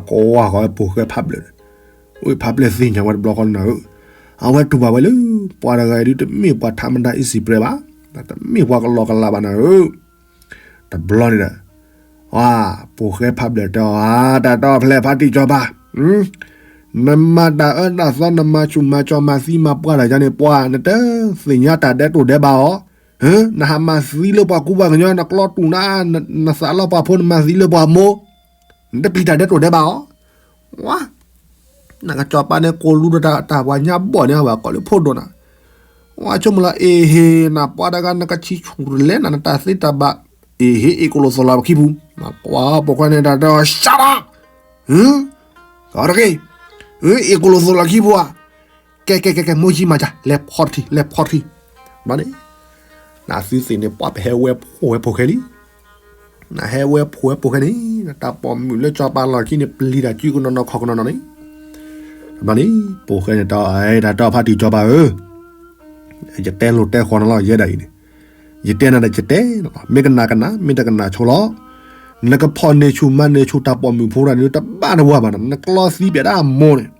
ကွၢ်ဃီပိာ်ဃဲဖးဘျၢၣ်န့ၣ်, အိၣ်ဖးဘျၢၣ်သ့ၣ်ညါဝဲတဘျီဃီနၤဧၢ, အဝဲတူၢ်ဘၣ်ဝဲလၢ ပှၤတဂၤအံၤဒုးတမ့ၢ်ပှၤထးမတၤအံၤစံးပြဲးဘၣ်, တမ့ၢ်ပှၤကလီကလးဘၣ်နၤဧၢ, တဘျီန့ၣ်ဒီး ပိာ်ဃဲဖးဘျၢၣ်တဲအီၤ တၢ်တီဖျဲၣ်ဖးတံၢ်စီၤပၤ, နမၤတၢ်အၢတၢ်သီ နမၤဆူၣ်မၤကၠီ မၤသံမၤပှၢ်တၢ်ယါန့ၣ် ပှၤနတသ့ၣ်ညါတၢ်ဒဲးတိၢ်ဒဲးဘးအီၤ, နဟးမၤသံလၢပှၤကူပှၤကညီ နကျီတူာ်နါ နသးလီပှၤဖိ နမၤသံလၢပှၤမိၢ်, နတပျံၤတၢ်ဒဲးတိၢ်ဒဲးဘးအီၤ, ဝါ နကစီၤပၤန့ၣ်ကိၢ်လူဒီးတၢ်ပှၤညါဘီၣ်န့ၣ် အဝဲကိးလၢဖိဒိၣ်နၤ, ဝါဆိကမိၣ်လီၤ အ့ဟ့ၣ် နပှၤတဂၤ နကဆံဆူၣ်လဲၣ်နၤ နတၢ်သ့တၢ်ဘၣ်, အ့ဟ့ၣ် အ့ၣ်ကိၣ်လိာ်သိၣ်လီၤခံပူၤ, ကွၢ်ပိာ်ခွါန့ၣ်တၢ်တဲအီၤ shut up, အီတက့ၢ်, အ့ၣ်ကိၣ်လိာ်သိၣ်လီၤခံပူၤဧါ, ကဲကဲကဲကဲ မိၢ်ယံမၤယၤ လဲၤဖီတထံ လဲၤဖီတထံ, ဘၣ်န့ၣ်, နသုသ့ၣ်န့ၣ် ပှၤပဟဲဝဲဖိဝဲပိာ်ခွဲလံ နဟဲဝဲဖိဝဲပိာ်ခွဲန့ၣ် နတၢ်ပိာ်မုၣ်လၢစီၤပၤလီၢ်ခံန့ၣ် ပျံၤတၢ်စုကနီၤနီၤခီၣ်ကနီၤနီၤန့ၣ်, ဘၣ်န့ၣ်, ပိာ်ခွဲန့ၣ် တၢ်အဲၣ် တၢ်တီဖးတံၢ်စီၤပၤဧၢ, ယတဲလိာ်တဲဃီၤနၤလီၤ ယဲဒၣ်အံၤန့ၣ်, ယတဲနၤဒီးယတဲနၤလီၤ မ့ၢ်ကနၣ်ကနၣ် မ့ၢ်တကနၣ်ဆိလီၤ, နကဖီၣ်န့ၢ်ဆူၣ်မၤန့ၢ်ဆူၣ်တၢ်ပိာ်မုၣ်ဖိတဂၤန့ၣ် တဘၣ်တဝါဘၣ်နီၤ နကျီသံပျဲဒၣ်အမိၢ်န့ၣ်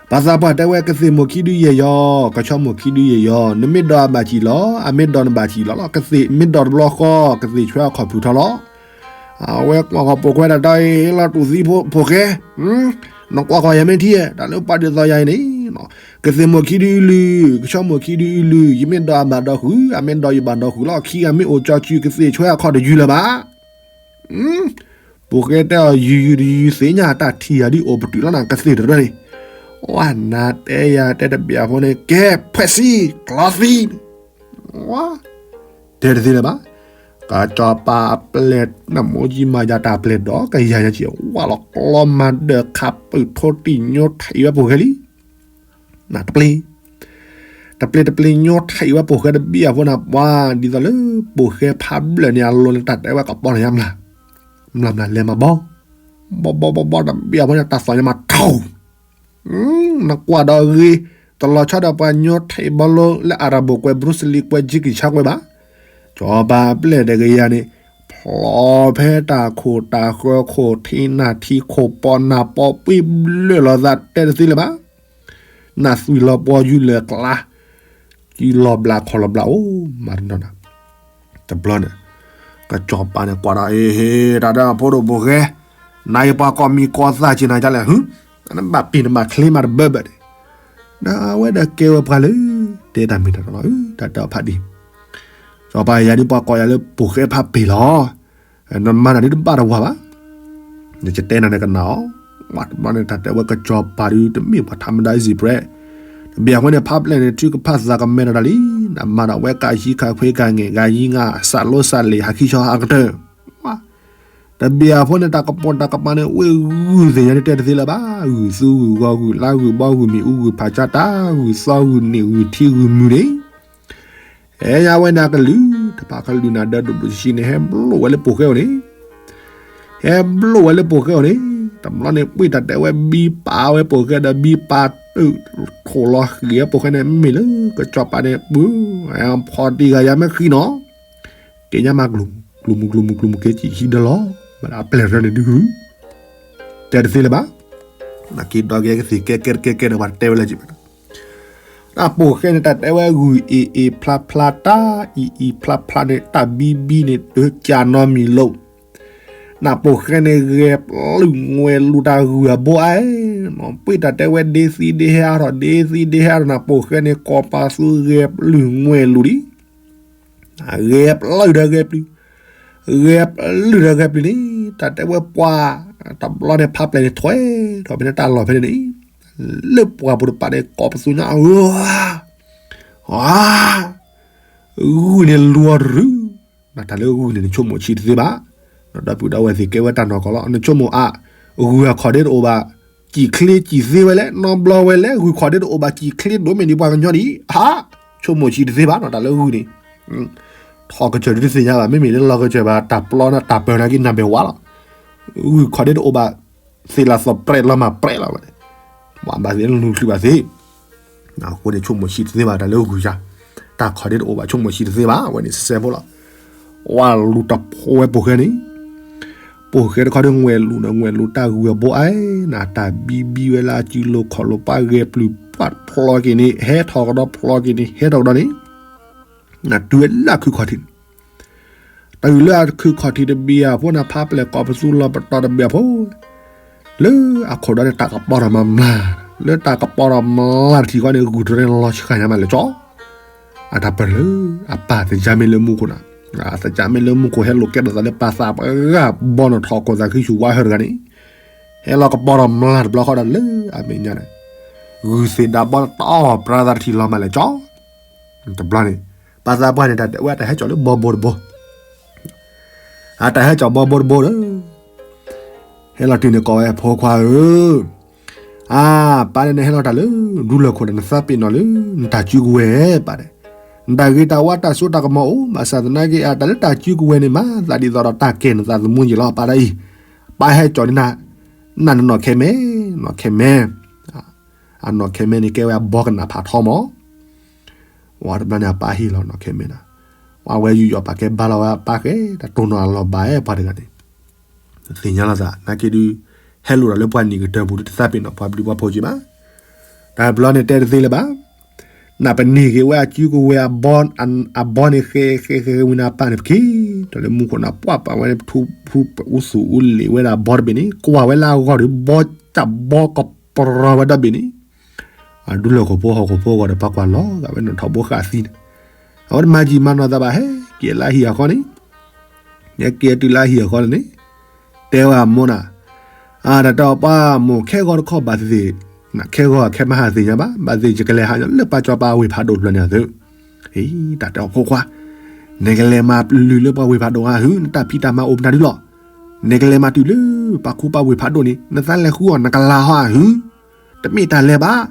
ပှၤသးပှၢ်တဲဝဲ ကသ့ၣ်မိၢ်ခံဒုယဲၢ်ယီၤ, ကဆီမိၢ်ခံဒုယဲၢ်ယီၤ, နမ့ၢ်ဒီးအဘၣ်စံၣ်လီၤ, အမ့ၢ်ဒီးနဘၣ်စံၣ်လီၤလီၤ, ကသ့ၣ်မ့ၢ်ဒီးတဘျီဃီ ကသ့ၣ်ဆွဲအခီၣ်ဖုၣ်ထီလီၤ, အဝဲကွၢ်ဃီပိာ်ခွဲတၢ်ဒီအံၤ လီၤတူၢ်သံဖိဃဲ, နကွၢ်ဃီယၤမ့ၢ်ထံဧါ, တၢ်လၢပှၤဒ်သိးယၤအံၤန့ၣ်, ကသ့ၣ်မိၢ်ခံဒုအုလုၢ်, ကဆီမိၢ်ခံဒုအုလုၢ်, ယမ့ၢ်ဒီးအဘၣ်ဒီးဃုာ်, အမ့ၢ်ဒီးယဘၣ်ဒီးဃုာ်လီၤ, ခံဂၤမ့ၢ်အိၣ်ကၠီစု ကသ့ၣ်ဆွဲအခီၣ်တယုၢ်လၢၤဘၣ် ပိာ်ခွဲတဲအီၤယုၢ်ယုၢ်တယုၢ်သ့ၣ်ညါတၢ်ထံၣ်ယၤဒ်အိၣ်ပတုာ်လီၤနၤ ကသ့ၣ်တရၢန့ၣ်, ဝါနၤတဲယၤတဲတဘျီဖိန့ၣ် ကဲ ဖှဲးစံ ကျီသံ, ဝါ, တဲတသ့လၢၤဘၣ်, ကစီၤပၤအပျဲၢ် နမိၢ်ယံမၤယၤတၢ်ပျဲၢ်ဒီးကယၤညါက့ၤ ဝါလီၤကျီမၤဒၢးခးပုၢ်ထိတံၢ်ညိထံၣ်ဝဲပိာ်ခွဲလံ တပျ့ၤ, တပျ့ၤတပျ့ၤညိထံၣ်ဝဲပိာ်ဃဲတဘ့ၣ်အဖိန့ၣ် ပှၤဒ်သိးလၢ ပိာ်ဃဲဖးဘျၢၣ်န့ၣ် အလိၤလၢတၢ်တဲဝဲကပီၤန့ၣ်ယါမျၢ်, မျၢ်မျၢ်လဲၤမၤဘီ, ဘီဘီဘီဘီတဘ့ၣ်အဖိန့ၣ် တၢ်သီၣ်ညါမၤထီၣ်, နကွၢ်ဒီးဂ့ၤ, တလီၤဆီဒီးပှၤညိထံၣ်ဘီလိလၢအၤရဘိၣ်ကွဲး ဘြူစလံကွဲး ကၠံကံၣ်ဆၣ်ကွဲးဘၣ်, စီၤပၤအပျဲၢ်တကယၤန့ၣ် ဖျီဖဲတၢ်ခိၣ်တၢ်ဃၢခိၣ်ထံနၢ်ထံခိၣ်ပီနၢ်ပီပှ့ၤဘျၢၣ်လီၤသးတဲတသ့လၢၤဘၣ် နသွံၣ်လီၤပီယူၢ်လၢကျါ, ကံလီၤဘျးခီလီၤဘျးအိၣ်မးတနီၤနၤ. တဘျီန့ၣ် ကစီၤပၤန့ၣ်ကွၢ်ဒီး အ့ဟ့ တၢ်တၢ်ဖိဒိၣ်ဖိၣ်ဃဲ, နၤအံၤပှၤကိးမံၤကိးသၣ်က့ၤနၤဒ်လဲၣ်, နဘၣ်ပ့ၤနဘၣ်ချ့မးတဘၢဘၢန့ၣ်, ဒီးအဝဲဒၣ်ကဲဝဲပှၤလၢ တဲတၢ်မ့ၢ်တၢ်တီလီၤ, တၢ်တဲအီၤဖးဒ် စီၤပၤယၤဒ်ပှၤကိးယၤလၢဖိၣ်ဃဲဖးပ့ၤလီၤ. နမၤနၤဒ်တဘၣ်တဝၤဘၣ်, နကတဲနၤန့ၣ်ကနၣ်အီၤ. တဘျီန့ၣ် တၢ်တဲဝဲကစီၤပၤဒ် တမ့ၢ်ပှၤထးမတၤအံၤစံးပြဲး, တဘျီအဃိန့ၣ် ဖးပျဲၢ်န့ၣ် ထုကဖၣ်သးကမဲထီၣ်တၢ်လံ, နမၤဒီးဝဲကးယံကးခွ့ကးငဲၢ် ကးယံငါ စးလိစးလ့ၣ် ဟးခံဆီဟးကတၢၢ် တဘျီအဃိန့ၣ် တၢ်ကပိာ်တၢ်ကပၤန့ၣ် ဝ့ၢ်ဂုၢ်သ့ၣ်ညါန့ၣ်တဲတသ့လၢၤဘၣ်, ဂုၢ်သူဂုၢ်ဂီၤ ဂုၢ်လါဂုၢ်ဘီ ဂုၢ်မံၤအူ ဂုၢ်ဖးကၠၢ်တၢ် ဂုၢ်သီဂုၢ်နံၤ ဂုၢ်ထံဂုၢ်မုၢ်န့ၣ် ဟဲညါဝဲန့ၣ်အကလုာ်တဖၣ် ကလုာ်နၤဒၢဒိၣ်ဒိၣ်ဆံးဆံးန့ၣ် ဟဲဘျိၣ်ဝဲလၢပိာ်ဃဲအအိၣ်န့ၣ်, ဟဲဘျိၣ်ဝဲလၢပိာ်ဃဲအအိၣ်န့ၣ်, တဘျီန့ၣ် ပှ့ၢ်တၢ်တဲဝဲဘံပာ်ဝဲပိာ်ဃဲဒီး ဘံပာ်တၢ်ထိၣ်လီၤဃံၤဝဲပိာ်ဃဲန့ၣ် မ့ၢ်လၢကစီၤပၤန့ၣ် ပှၤဖီတံၢ်ဂၤယၤမ့ၢ်ဃံနီၤ က့ညါမးကျိၤမုၢ်ကျိၤမုၢ်ကျိၤမုၢ်က့ၤကံၣ်ဟံးဒီးလီၤ, ဘၣ်အပျဲၢ်ရၢန့ၣ်ဒုး တဲတသ့လၢၤဘၣ်, နက့ၤဒီးက့ၤကသ့ၣ်ကဲကဲကဲကဲဒီး ပှၤတတဲဝဲလၢၤက့ၤဘၣ်, တၢ်ပိာ်ဃဲန့ၣ် တၢ်တဲဝဲဂုၢ်အ့ၣ်အ့ၣ်ဖျါဖျါ တၢ်အံၤအံၤဖျါဖျါန့ၣ် တၢ်ဘံဘံန့ၣ် တကၢနီတမံၤလီၤ, နပိာ်ဃဲန့ၣ် ဂဲၤပျုၢ်ငွဲၢ်လူၤတၢ်ဂုၢ်အဘိအါ, ပှ့ၢ်တၢ်တဲဝဲဒ့သံဒ့ဟဲအါထီၣ် ဒ့သံဒ့ဟဲအါထီၣ် နပိာ်ဃဲန့ၣ် ကိးပသူဂဲၤပျုၢ်ငွဲၢ်လူၤလံ ဂဲၤပျုၢ်ဒီးဂဲၤပျုၢ်, ဂဲၤပျုၢ်ဒီးဂဲၤပျုၢ်န့ၣ် တၢ်တဲဝဲပှၤ တဘျီန့ၣ် ဖးပျဲၢ်န့ၣ်ထွဲထီၣ်ဖဲန့ၣ် တၢ်လီၢ်ဖဲန့ၣ်န့ၣ်, လၢပှၤဖိတဖၣ်န့ၣ် ကိးပသူညါ အၢ ဂုၢ်န့ၣ်လူၤအီၤတရုၤ, တၢ်လၢဂုၢ်န့ၣ် နဆိကမိၣ်ဆံးတသ့ဘၣ်, ဒီပုၢ်ဒီဝဲၢ်သ့ၣ်ကဲဝဲတၢ်နီၢ်ကီၢ်လီၤ, နဆိကမိၣ်အါ, ဂုၢ်အခီၣ်ဒ့တအိၣ်ဘၣ်, စံၣ်ချ့စံၣ်သ့ဝဲလဲၣ်, နီဘျီဝဲလဲၣ်, ဂုၢ်ခီၣ်ဒ့တအိၣ်ဘၣ် စံၣ်ချ့ဒိၣ်မ့ၢ်ဒ်ပှၤကညီဒ်အံၤ, ဟါ, ဆိကမိၣ်ဆံးတသ့ဘၣ်နီၤ တၢ်လၢဂုၢ်န့ၣ်, ထီၣ်ကစၢၢ်ဒုးတသ့ၣ်ညါဘၣ်, မ့မ့ၢ်လၢလီၢ်ကစၢၢ်ဘၣ် တၢ်ပျီန့ၣ် တၢ်ပၢၢ်န့ၣ်က့ၤနၢ်ဘဲၣ်ဝါလီၤ, ဂုၢ်ခီၣ်ဒ့တအိၣ်ဘၣ်, သ့ၣ်လၢသီၣ်ပြဲးလီၤမၢ်ပြဲးလီၤဝဲ, ဘၣ်သ့ၣ်လူၤချုးဘၣ်သ့ၣ် အဃိန့ၣ် ဆိကမိၣ်ဆံးတသ့ဘၣ် တၢ်လၢဂုၢ်ယါ, တၢ်ခီၣ်ဒ့တအိၣ်ဘၣ် ဆိကမိၣ်ဆံးတသ့ဘၣ် အဝဲန့ၣ်စဲးဖိလီၤ, ဝါလူၤတဖိဝဲပိာ်ဃဲန့ၣ်, ပိာ်ဃဲတခီဒီးငွဲၢ်လူၤန့ၣ် ငွဲၢ်လူၤတၢ်ဂုၢ်အဘိအါ, နတၢ်ဘံဘံဝဲလၢအစုလိၤခီၣ်လိၤ ပှၤဂဲၤပျုၢ်ပှၤဖျီက့ၤန့ၣ် ဟဲထီၣ်ကဒီးဖျီက့ၤန့ၣ် ဟဲထီၣ်ကဒီးန့ၣ်, နတုၤဝဲလၢအခုခီၣ်ထံးန့ၣ် တၢ်ဂုၢ်လၢအခုခီၣ်ထံးတဘ့ၣ်အံၤ ဖိနဖးပျဲၢ်ကိးပသူလီၤပတီၢ်တဘ့ၣ်အံၤဖိ, လၢအခိၣ်ဒီးန့ၣ် တၢ်ကပီၤထီၣ်မၤမျၢ်, လၢတၢ်ကပီၤထီၣ်မျၢ်တထံၣ်ဃီန့ၣ် ဂုၢ်တရၢန့ၣ်လီၤဆှၢညါမးလဲၤကၠီ, အတၢ်ပၢၢ်လၢ အပၢ်သ့ၣ်ညါမ့ၢ်လၢမူခိၣ်န့ၣ်, အသ့ၣ်ညါမ့ၢ်လၢမူခိၣ်ဟဲလိာ်ကဲထီၣ်သးလၢပၢ်သးပှၢ်ဂၤဘီနီၣ်ထီၣ်ကိၢ်သးခုဆူၣ်ဝါဟၢတဂၤန့ၣ်, ဟဲလီၤကပီၤထီၣ်မျၢ်တဘျီဃီဒီးလၢအမဲာ်ညါန့ၣ်, ဂုၢ်သ့ၣ်ဒးဘီတအီၣ်ပြၤသးတထံၣ်လီၤမးလဲၤကၠီ တဘျီန့ၣ်, ပၢ်သးပှၢ်န့ၣ် တၢ်တဲဝဲတၢ်ဟဲကၠီၤလၢဘီဘိတဘိ, အတၢ်ဟဲကၠီၤဘီဘိတဘိဒီး, ဟဲလီၤတုၤန့ၣ်ကိးဝဲဖိခွါဧၢ, အၢ, ပၢ်န့ၣ်နဟဲလီၤတၢ်လၢ ဒူလၢၢ်ခိၣ်ဒီးနသးပ့ၤနီၣ်လၢ နတၢ်စုကဝဲၤပၢ်ဒီး, နတၢ်ဂ့ၤတၢ်ဝါတၢ်စိတၢ်ကမီၤအိၣ် ဘၣ်ဆၣ်သနာ်က့ အတၢ်လၢတၢ်စုကဝဲၤန့ၣ် မၤသးဒ်သိးဒီးတၢ်ကဲၤနသးသမူယံာ်လီၤ ပၢ်ဒၣ်အံၤ, ပၢ်ဟဲကၠီၤန့ၢ်နၤ, နနီၢ်ခဲမဲ, နီၢ်ခဲမဲ အနီၢ်ခဲမဲန့ၣ်ကဲဝဲအဘီကနၣ်ဖးထီမး, ဝဲတဘျီန့ၣ် အပၢ်ဟ့ၣ်လီၤနီၢ်ခဲမဲနၤ, ဝဲယုၢ်ယီၣ်ပာ်ကဲဘါလီၤဝဲအပၢ်ဃဲ တၢ်တိၢ်နီၣ်အလီၢ်ဘၣ်အဲၣ်ပှၤတဂၤန့ၣ်, သ့ၣ်ညါလီၤသး နာ်က့ဒုး, ဟဲလိာ်ဒီးလၢပှၤနံၣ်ကတၢၢ်ပူၤဒုး တသးပ့ၤနီၣ်ပှၤဘျုးပှၤဖှိၣ်က့ၤဘၣ်, တၢ်ဘျီန့ၣ်တဲတသ့လၢၤဘၣ် နပန့ၢ်က့ၤဝဲအစုကဝဲၤအဘီန့ၣ် ဃဲဃဲဃဲဃဲဝံၤန့ၣ် အပၢ်န့ၣ် ပက့ၤဒီးလၢမူခိၣ်န့ၣ် ပှၢ်ပာ်ဝဲန့ၣ် ထူဖူပအူသူၣ်အူလ့ၣ်ဝဲဒၣ်ဘီတဘ့ၣ်န့ၣ် ကွၢ်ဝဲလၢအဂီၢ်ဒီး ဘီတၢ်ဘီကပရီဝဲဒီဘ့ၣ်န့ၣ်, အဒူလၢၢ်ခိၣ်ဖိဟီၣ်ခိၣ်ဖိအဂီၢ်ဒီး ပှၤကွၢ်လီၤဂာ်ဝဲနီၣ်ထီဘိဃာ်သံန့ၣ်, အဝဲတမၤကံၢ်မၤနီၢ်သးဘၣ် ဟဲက့ၤလၢဟံၣ်အဃီန့ၣ် ဟဲက့ၤတုၤလၢဟံၣ်အဃီန့ၣ်, တဲဝဲအမိၢ်နၤ, အတၢ်တဲအီၤပှၤမိၢ်ခဲဂီၤတခီဘၣ်သ့ၣ်သ့ၣ်, ခဲဂီၤခဲမဟါသ့ၣ်ညါဘၣ်, ဘၣ်သ့ၣ်ယကလဲၤဟးညီလၢပၢ်စီၤပၤအဝ့ၢ်ဖးဒိၣ်တဖျၢၣ်န့ၣ်အသိး, အံၤ တၢ်တဲအီၤဖိခွါ, နကလဲၤမၤလုၢ်လၢပှၤဝ့ၢ်ဖးဒိၣ်ဧါဟု, နတၢ်ဖံးတၢ်မၤအိၣ်မနုၤဒုလီၤ, နကလဲၤမၤတုၤလၢပှၤခူပှၤဝ့ၢ်ဖးဒိၣ်န့ၣ် နသးလဲၤဃုအီၤ နကလၤဟီဧါဟု, တမ့ၢ်တၢ်လဲၤဘၣ်,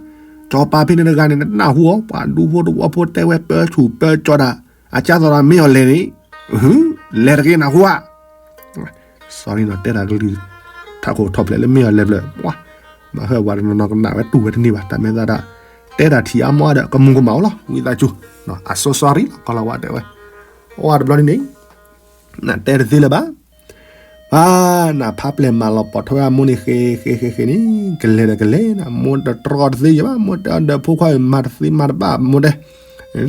စီၤပၤဖဲန့ၣ်တဂၤန့ၣ် နနၢ်ဟူအီၤ ပှၤဒူဖိတဝီဖိတဲဝဲပၢဆူၣ်ပၢကၠီတၢ်, အကၢ်သိးဒီးမ့ၢ်အီၤလဲၤန့ၣ်, လဲၤတဂ့ၤနၢ်ဟူဧါ sorry နီၤ တဲတၢ်ကလုၢ် ထးခိၣ်ထီၣ်ဖျဲးလၢမ့ၢ်အီၤလဲၤဖျၢၣ်, ပှၤ, မၤဟၢဝဲတနီၤနီၤကနၣ်ဝဲတူၢ်ဝဲတန့ၢ်ဘၣ် တၢ်မဲာ်သးဒၣ်, တဲတၢ်ထံၣ်အါမးဒီး ကမူၤကမၣ်အိၣ်လီၤ ဝံသးစူၤ, အ sorry လီၤ ကီၤလၤဝါတဲဝဲ, ဝဲတဘျီန့ၣ်န့ၣ်, နတဲတသ့လၢၤဘၣ်, ပ အါ, နဖးပျဲၢ်မၤလီၤပိာ်ထွဲအမိၢ်န့ၣ် ဃဲဃဲဃဲဃဲန့ၣ် ကလဲၤဒီးကလဲၤနၤ, မိၢ်တတြီတသ့ယဘၣ်, မိၢ်တဲအီၤဒီးဖိခွါအံၤ မၤတသ့မၤတဘၣ် မိၢ်တဲ,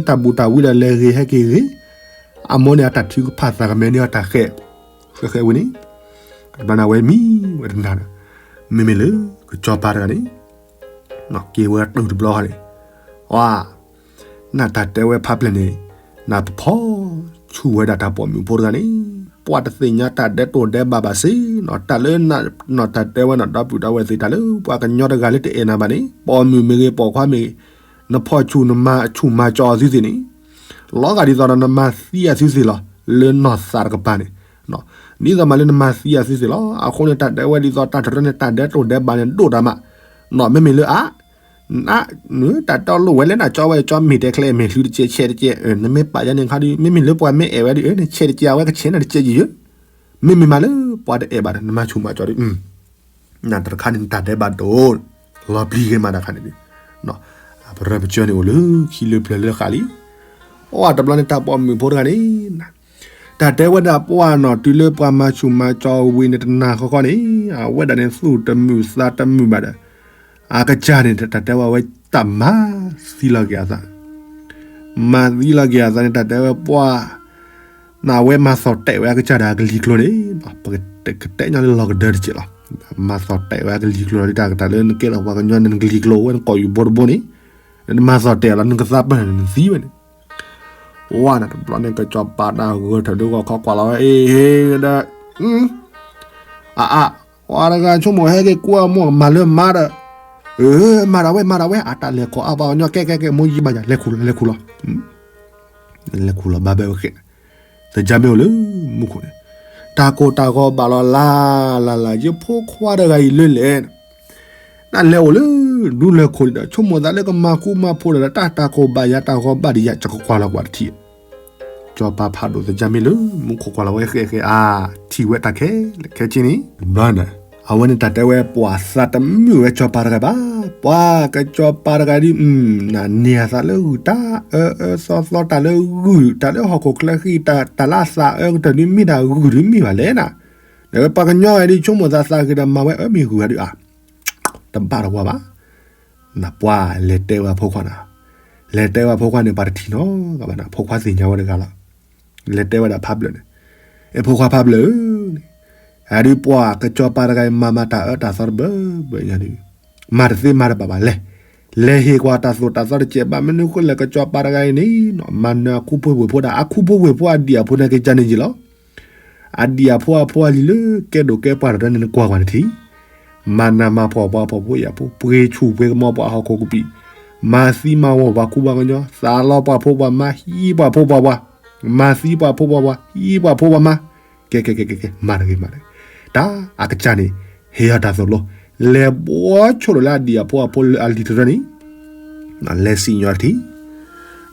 တၢ်ဘူးတၢ်ဝံဒီးလဲၤဂ့ၤဟဲက့ၤဂ့ၤ, အမိၢ်န့ၣ်အတၢ်ထုကဖၣ်သးကမဲန့ၢ်အီၤတၢ်ဃဲ, ဃဲဃဲဝံၤန့ၣ်, တဘျီန့ၣ်အဝဲမံဝဲတနၤဒီး, မ့မ့ၢ်လၢကစီၤပၤတဂၤန့ၣ် က့ၤဝဲတုၤတဘျီဃီန့ၣ်, ဝါ, နတၢ်တဲဝဲဖးပျဲၢ်န့ၣ်, နပဖီၣ်ဆူၣ်ဝဲဒၣ်တၢ်ပိာ်မုၣ်ဖိတဂၤန့ၣ်, ပှၤတသ့ၣ်ညါတၢ်ဒဲးတိၢ်ဒဲးဘးဘၣ်စ့ၢ်နီၤ, တၢ်လၢနတၢ်တဲဝဲနီၤ ဒီပုၢ်ဒီဝဲၢ်သ့ၣ် တၢ်လၢပှၤကညီတဂၤလၢတအဲၣ်နၤဘၣ်န့ၣ် ပိာ်မုၣ်မ့ၢ်ဂ့ၤပိာ်ခွါမ့ၢ်ဂ့ၤ, နဖီၣ်ဆူၣ်နမၤဆူၣ်မၤကၠီအီၤသုသ့ၣ်န့ၣ်, လီၤဂာ်ဒ်သိးဒီးနမၤသံအသုသ့ၣ်လီၤ, လၢနီၢ်သးတကပၤန့ၣ်, ဒ်သိးမးလၢနမၤသံအသုသ့ၣ်လီၤ. အဃိန့ၣ် တၢ်တဲဝဲဒ်သိးတၢ်တရၢန့ၣ် တၢ်ဒဲးတိၢ်ဒဲးဘးန့ၣ် ဒိၣ်တၢ်မး, နီၢ်မ့မ့ၢ်လၢအ နတၢ်တီလိၣ်ဝဲလၢနကၠီဝဲကၠီမ့ၢ်တဲချဲ မ့ၢ်ဟျုးတကဲးဆဲးတကဲး, နမ့ၢ်ပာ်ယၤန့ၣ်ခါဒီး မ့မ့ၢ်လၢပှၤမ့ၢ်အဲၣ်ဝဲဒီး နဆဲးတကဲးအဝဲကဆဲးနၤတကဲးယံၤယံၤ, မ့မ့ၢ်မးလၢပှၤတအဲၣ်ဘၣ်ဒီး နမၤဆူၣ်မၤကၠီဒီး နတၢ်တခါန့ၣ် နတၢ်ဒဲးဘးဒိၣ်, လီၤပျံၤဂ့ၤမးတၢ်ခါန့ၣ်ဒီး, အပရၢပကၢန့ၣ်အိၣ်လၢခံလၢပျၢၤလၢဃာ်လံ, အိၣ်တဘျီန့ၣ် တၢ်ပိာ်မုၣ်ဖိတဂၤန့ၣ် တၢ်တဲဝဲဒၣ်ပှၢ်နီၤ တုၤလၢပှၤမၤဆူၣ်မၤကၠီဝံၤန့ၣ် တနၤဃီဃီန့ၣ် အဝဲဒၣ်န့ၣ် သူၣ်တမုာ်သးတမုာ်ဘၣ်ဒီး အကစၢ်န့ၣ် တၢ်တဲဝဲအဝဲတၢ်မၤသံလီၤက့ၤအသး, မၤသံလီၤက့ၤအသးန့ၣ် တၢ်တဲဝဲပှၢ် နအဝဲမၤသီၣ်တဲာ်ဝဲအကစၢ်ဒီးအကလံၤကျိၤန့ၣ်, ပကတဲညီလၢလီၤကဒၢတစဲးလီၤ, မၤသီၣ်တဲာ်ဝဲအကလံၤကျိၤလီၤ ဒ်တၢ်ကတၢၢ်လၢနကဲထီၣ်ပှၤကညီန့ၣ် နကလံၤကျိၤဝဲနကိာ်ယူၤဘိတဘိန့ၣ်, နမၤသီၣ်တဲာ်လီၤ နကသးပၢၢ်န့ၣ် နသံဝဲန့ၣ် ဝါန့ၣ်တဘျီန့ၣ် ကစီၤပၤတၢ်ဂၢၢ်ထၢၣ်ဒုးဂီၤခီကွၢ်လီၤဝဲ အ့ဟ့ဒီး, အအါ, ပှၤတဂၤဆိကမိၣ်ဟဲက့ၤကွၢ်အမိၢ်မၤလၢမါဒီး, မၤဒၣ်ဝဲ မၤဒၣ်ဝဲ အတၢ်လဲၤခိးအပှၤကညီ ကဲကဲကဲ မိၢ်ယံၤဘၣ်ယၤ လဲၤခူၣ်လီၤ လဲၤခူၣ်လီၤ, လဲၤခူၣ်လီၤ ဘၣ်ဘၣ်ဝဲဃဲ, သကၢ်မ့ၢ်အိၣ်လၢမူခိၣ်န့ၣ်, တၢ်ကိၢ်တၢ်ဂီၤဘၣ်လီၤလၢ်လၢ်လၢ် ယဖိခွါတဂၤအံၤလၢလဲၣ် နလဲၤအိၣ်လၢဒူလၢၢ်ခိၣ်န့ၣ်ဒီး ဆိကမိၣ်သးလၢကမၤဃူမၤဖိးဒီး တၢ်တၢ်ကိၢ်ဘၣ်ယၤ တၢ်ဂီၤဘၣ်ဒံးယၤ ယကကွၢ်လီၤကွၢ်တထံၣ်, စီၤပၤဖးဒိၣ်သကၢ်မ့ၢ်လၢမူခိၣ်ကွၢ်လီၤဝဲဃဲဃဲအါ, ထံၣ်ဝဲတၢ်ခဲလၢာ်ခဲဆ့န့ၣ်, ဘျီန့ၣ် အဝဲန့ၣ်တၢ်တဲဝဲပှၤသးတမုာ်ဝဲစီၤပၤတဂၤဘၣ်, ပှၤကစီၤပၤတဂၤဒ် နန့ၢ်အသးလၢဂုၢ်တၢ်အၢအၢသီသီ တၢ်လၢဂုၢ် တၢ်လၢဟီၣ်ခိၣ်ချၢဃံ တၢ်လၢအသးအၢကတၢၢ်ဒ်မ့ၢ်ဒၣ်ဂုၢ်ဒ်မ့ၢ်ဘၣ်လဲၣ်နၤ, ဒီးပှၤကညီဂၤဒ်ဆိကမိၣ်သးသးဂ့ၤဒီးမၤဝဲအၢမ့ၢ်ဂုၢ်ဂၤဒ်အါ တဘၣ်တဝါဘၣ်, နပှၤလဲၤတဲဝဲအဖိခွါနၤ, လဲၤတဲဝဲအဖိခွါန့ၣ် ပှၤတထံၣ်နီတဂၤဘၣ်နၤ ဖိခွါသ့ၣ်ညါဝဲတဂၤလီၤ, လဲၤတဲဝဲဒၣ်ဖးဘျၢၣ်န့ၣ်, အ့ၣ် ဖိခွါဖးဘျၢၣ်ဧၢ, အဒုးပှၤကစီၤပၤတဂၤအံၤ မၤမၤတၢ်အၢတၢ်သီတဘၢဘၢညါဒုး, မၤတသ့မၤတဘၣ်ဘၣ်လဲၣ်, လဲၤဟ့ၣ်ကွၢ်တၢ်သိၣ်တၢ်သီတစဲးဘၣ် မနုၤဃိလဲၣ် ကစီၤပၤတဂၤအံၤန့ၣ် မၤနၢၤအခူဖိဝ့ၢ်ဖိဒၣ် အခူဖိဝ့ၢ်ဖိအဒံၣ်အဖိန့ၣ်က့ၤကန့ၣ်ယံၤလီၤ အဒံၣ်အဖိအဖိအလံၤလၢကဲဒိၣ်ကဲပှၢ်တရၢန့ၣ် နကွၢ်ကွၢ်နထံၣ်, မၤနးမၤဖှီၣ်ပှၤဖှီၣ်ဖိယာ်ဖိ ပှ့ၤဆူၣ်ပှ့ၤကမီၤပှၤဟီၣ်ခိၣ်ကပံာ်, မၤသံမၤဝီၢ်ပှၤကူပှၤကညီ သးလီပှၤဖိပှၤမါ ဟံးပှၤဖိပှၤဝါ, မၤသံပှၤဖိပှၤဝါ ဟံးပှၤဖိပှၤမါ, ကဲကဲကဲကဲကဲ မၤတဂ့ၤမၤတဂ့ၤ, တၢ်အကစၢ်န့ၣ် ဟ့ၣ်အီၤတၢ်သိၣ်လိ, လဲၤဘှီဆိၣ်လိာ်လၢအဒံၣ်အဖိအဖိလၢအလံၤတရၢန့ၣ် လဲၤစံၣ်ညီၣ်တထံၣ်,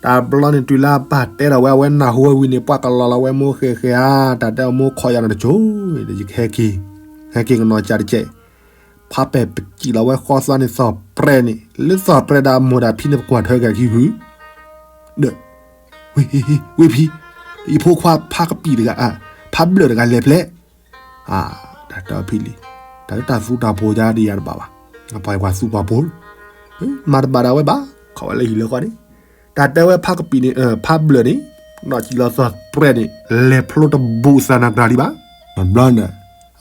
တဘျီန့ၣ်တုၤလၢအပၢ်တဲထီၣ်ဝဲ အဝဲနၢ်ဟူဝဲဝံၤန့ၣ် ပှၤကလီၤလီၤဝဲမိၢ်ဃဲဃဲဧါ, တၢ်တဲအမိၢ်ခိးယၤနၤတစိၤ, ယကဟဲက့ၤ, ဟဲက့ၤကနီၤကၢ်တကဲး, ဖးပဲာ်ပစံၣ်လီၤဝဲဃီသွါန့ၣ် သီၣ်ပြဲးန့ၣ် လၢသီၣ်ပြဲးဒီးအမိၢ်ဒီးဖံန့ၣ် ပကွၢ်ထွဲက့ၤခံဖု, ဒီး, ဝ့ၢ်ဖံ, ယဖိခွါဖးကပံာ်တဂၤ, ဖးဘျၢၣ်တဂၤလဲၤဖျဲး အါ, တၢ်တဲအီၤဖံလံ, တၢ်လၢတၢ်သူတၢ်ဖိယါဒံးယၤတဘၣ်ဘၣ်, ပှၤကွၢ်သူပှၤဖိ, မၤတဘၣ်ဒၣ်ဝဲဘၣ်, ခီဝဲလၢဟံၣ်လၢဃီန့ၣ်, တၢ်တဲဝဲဖးကပံာ်န့ၣ်, ဖးဘျၢၣ်န့ၣ်, နီၢ်စံၣ်လီၤသီၣ်ပြဲးန့ၣ်, လဲၤဖျိတဘူးသးနၤတဂၤလံဘၣ်, ဘျီန့ၣ်,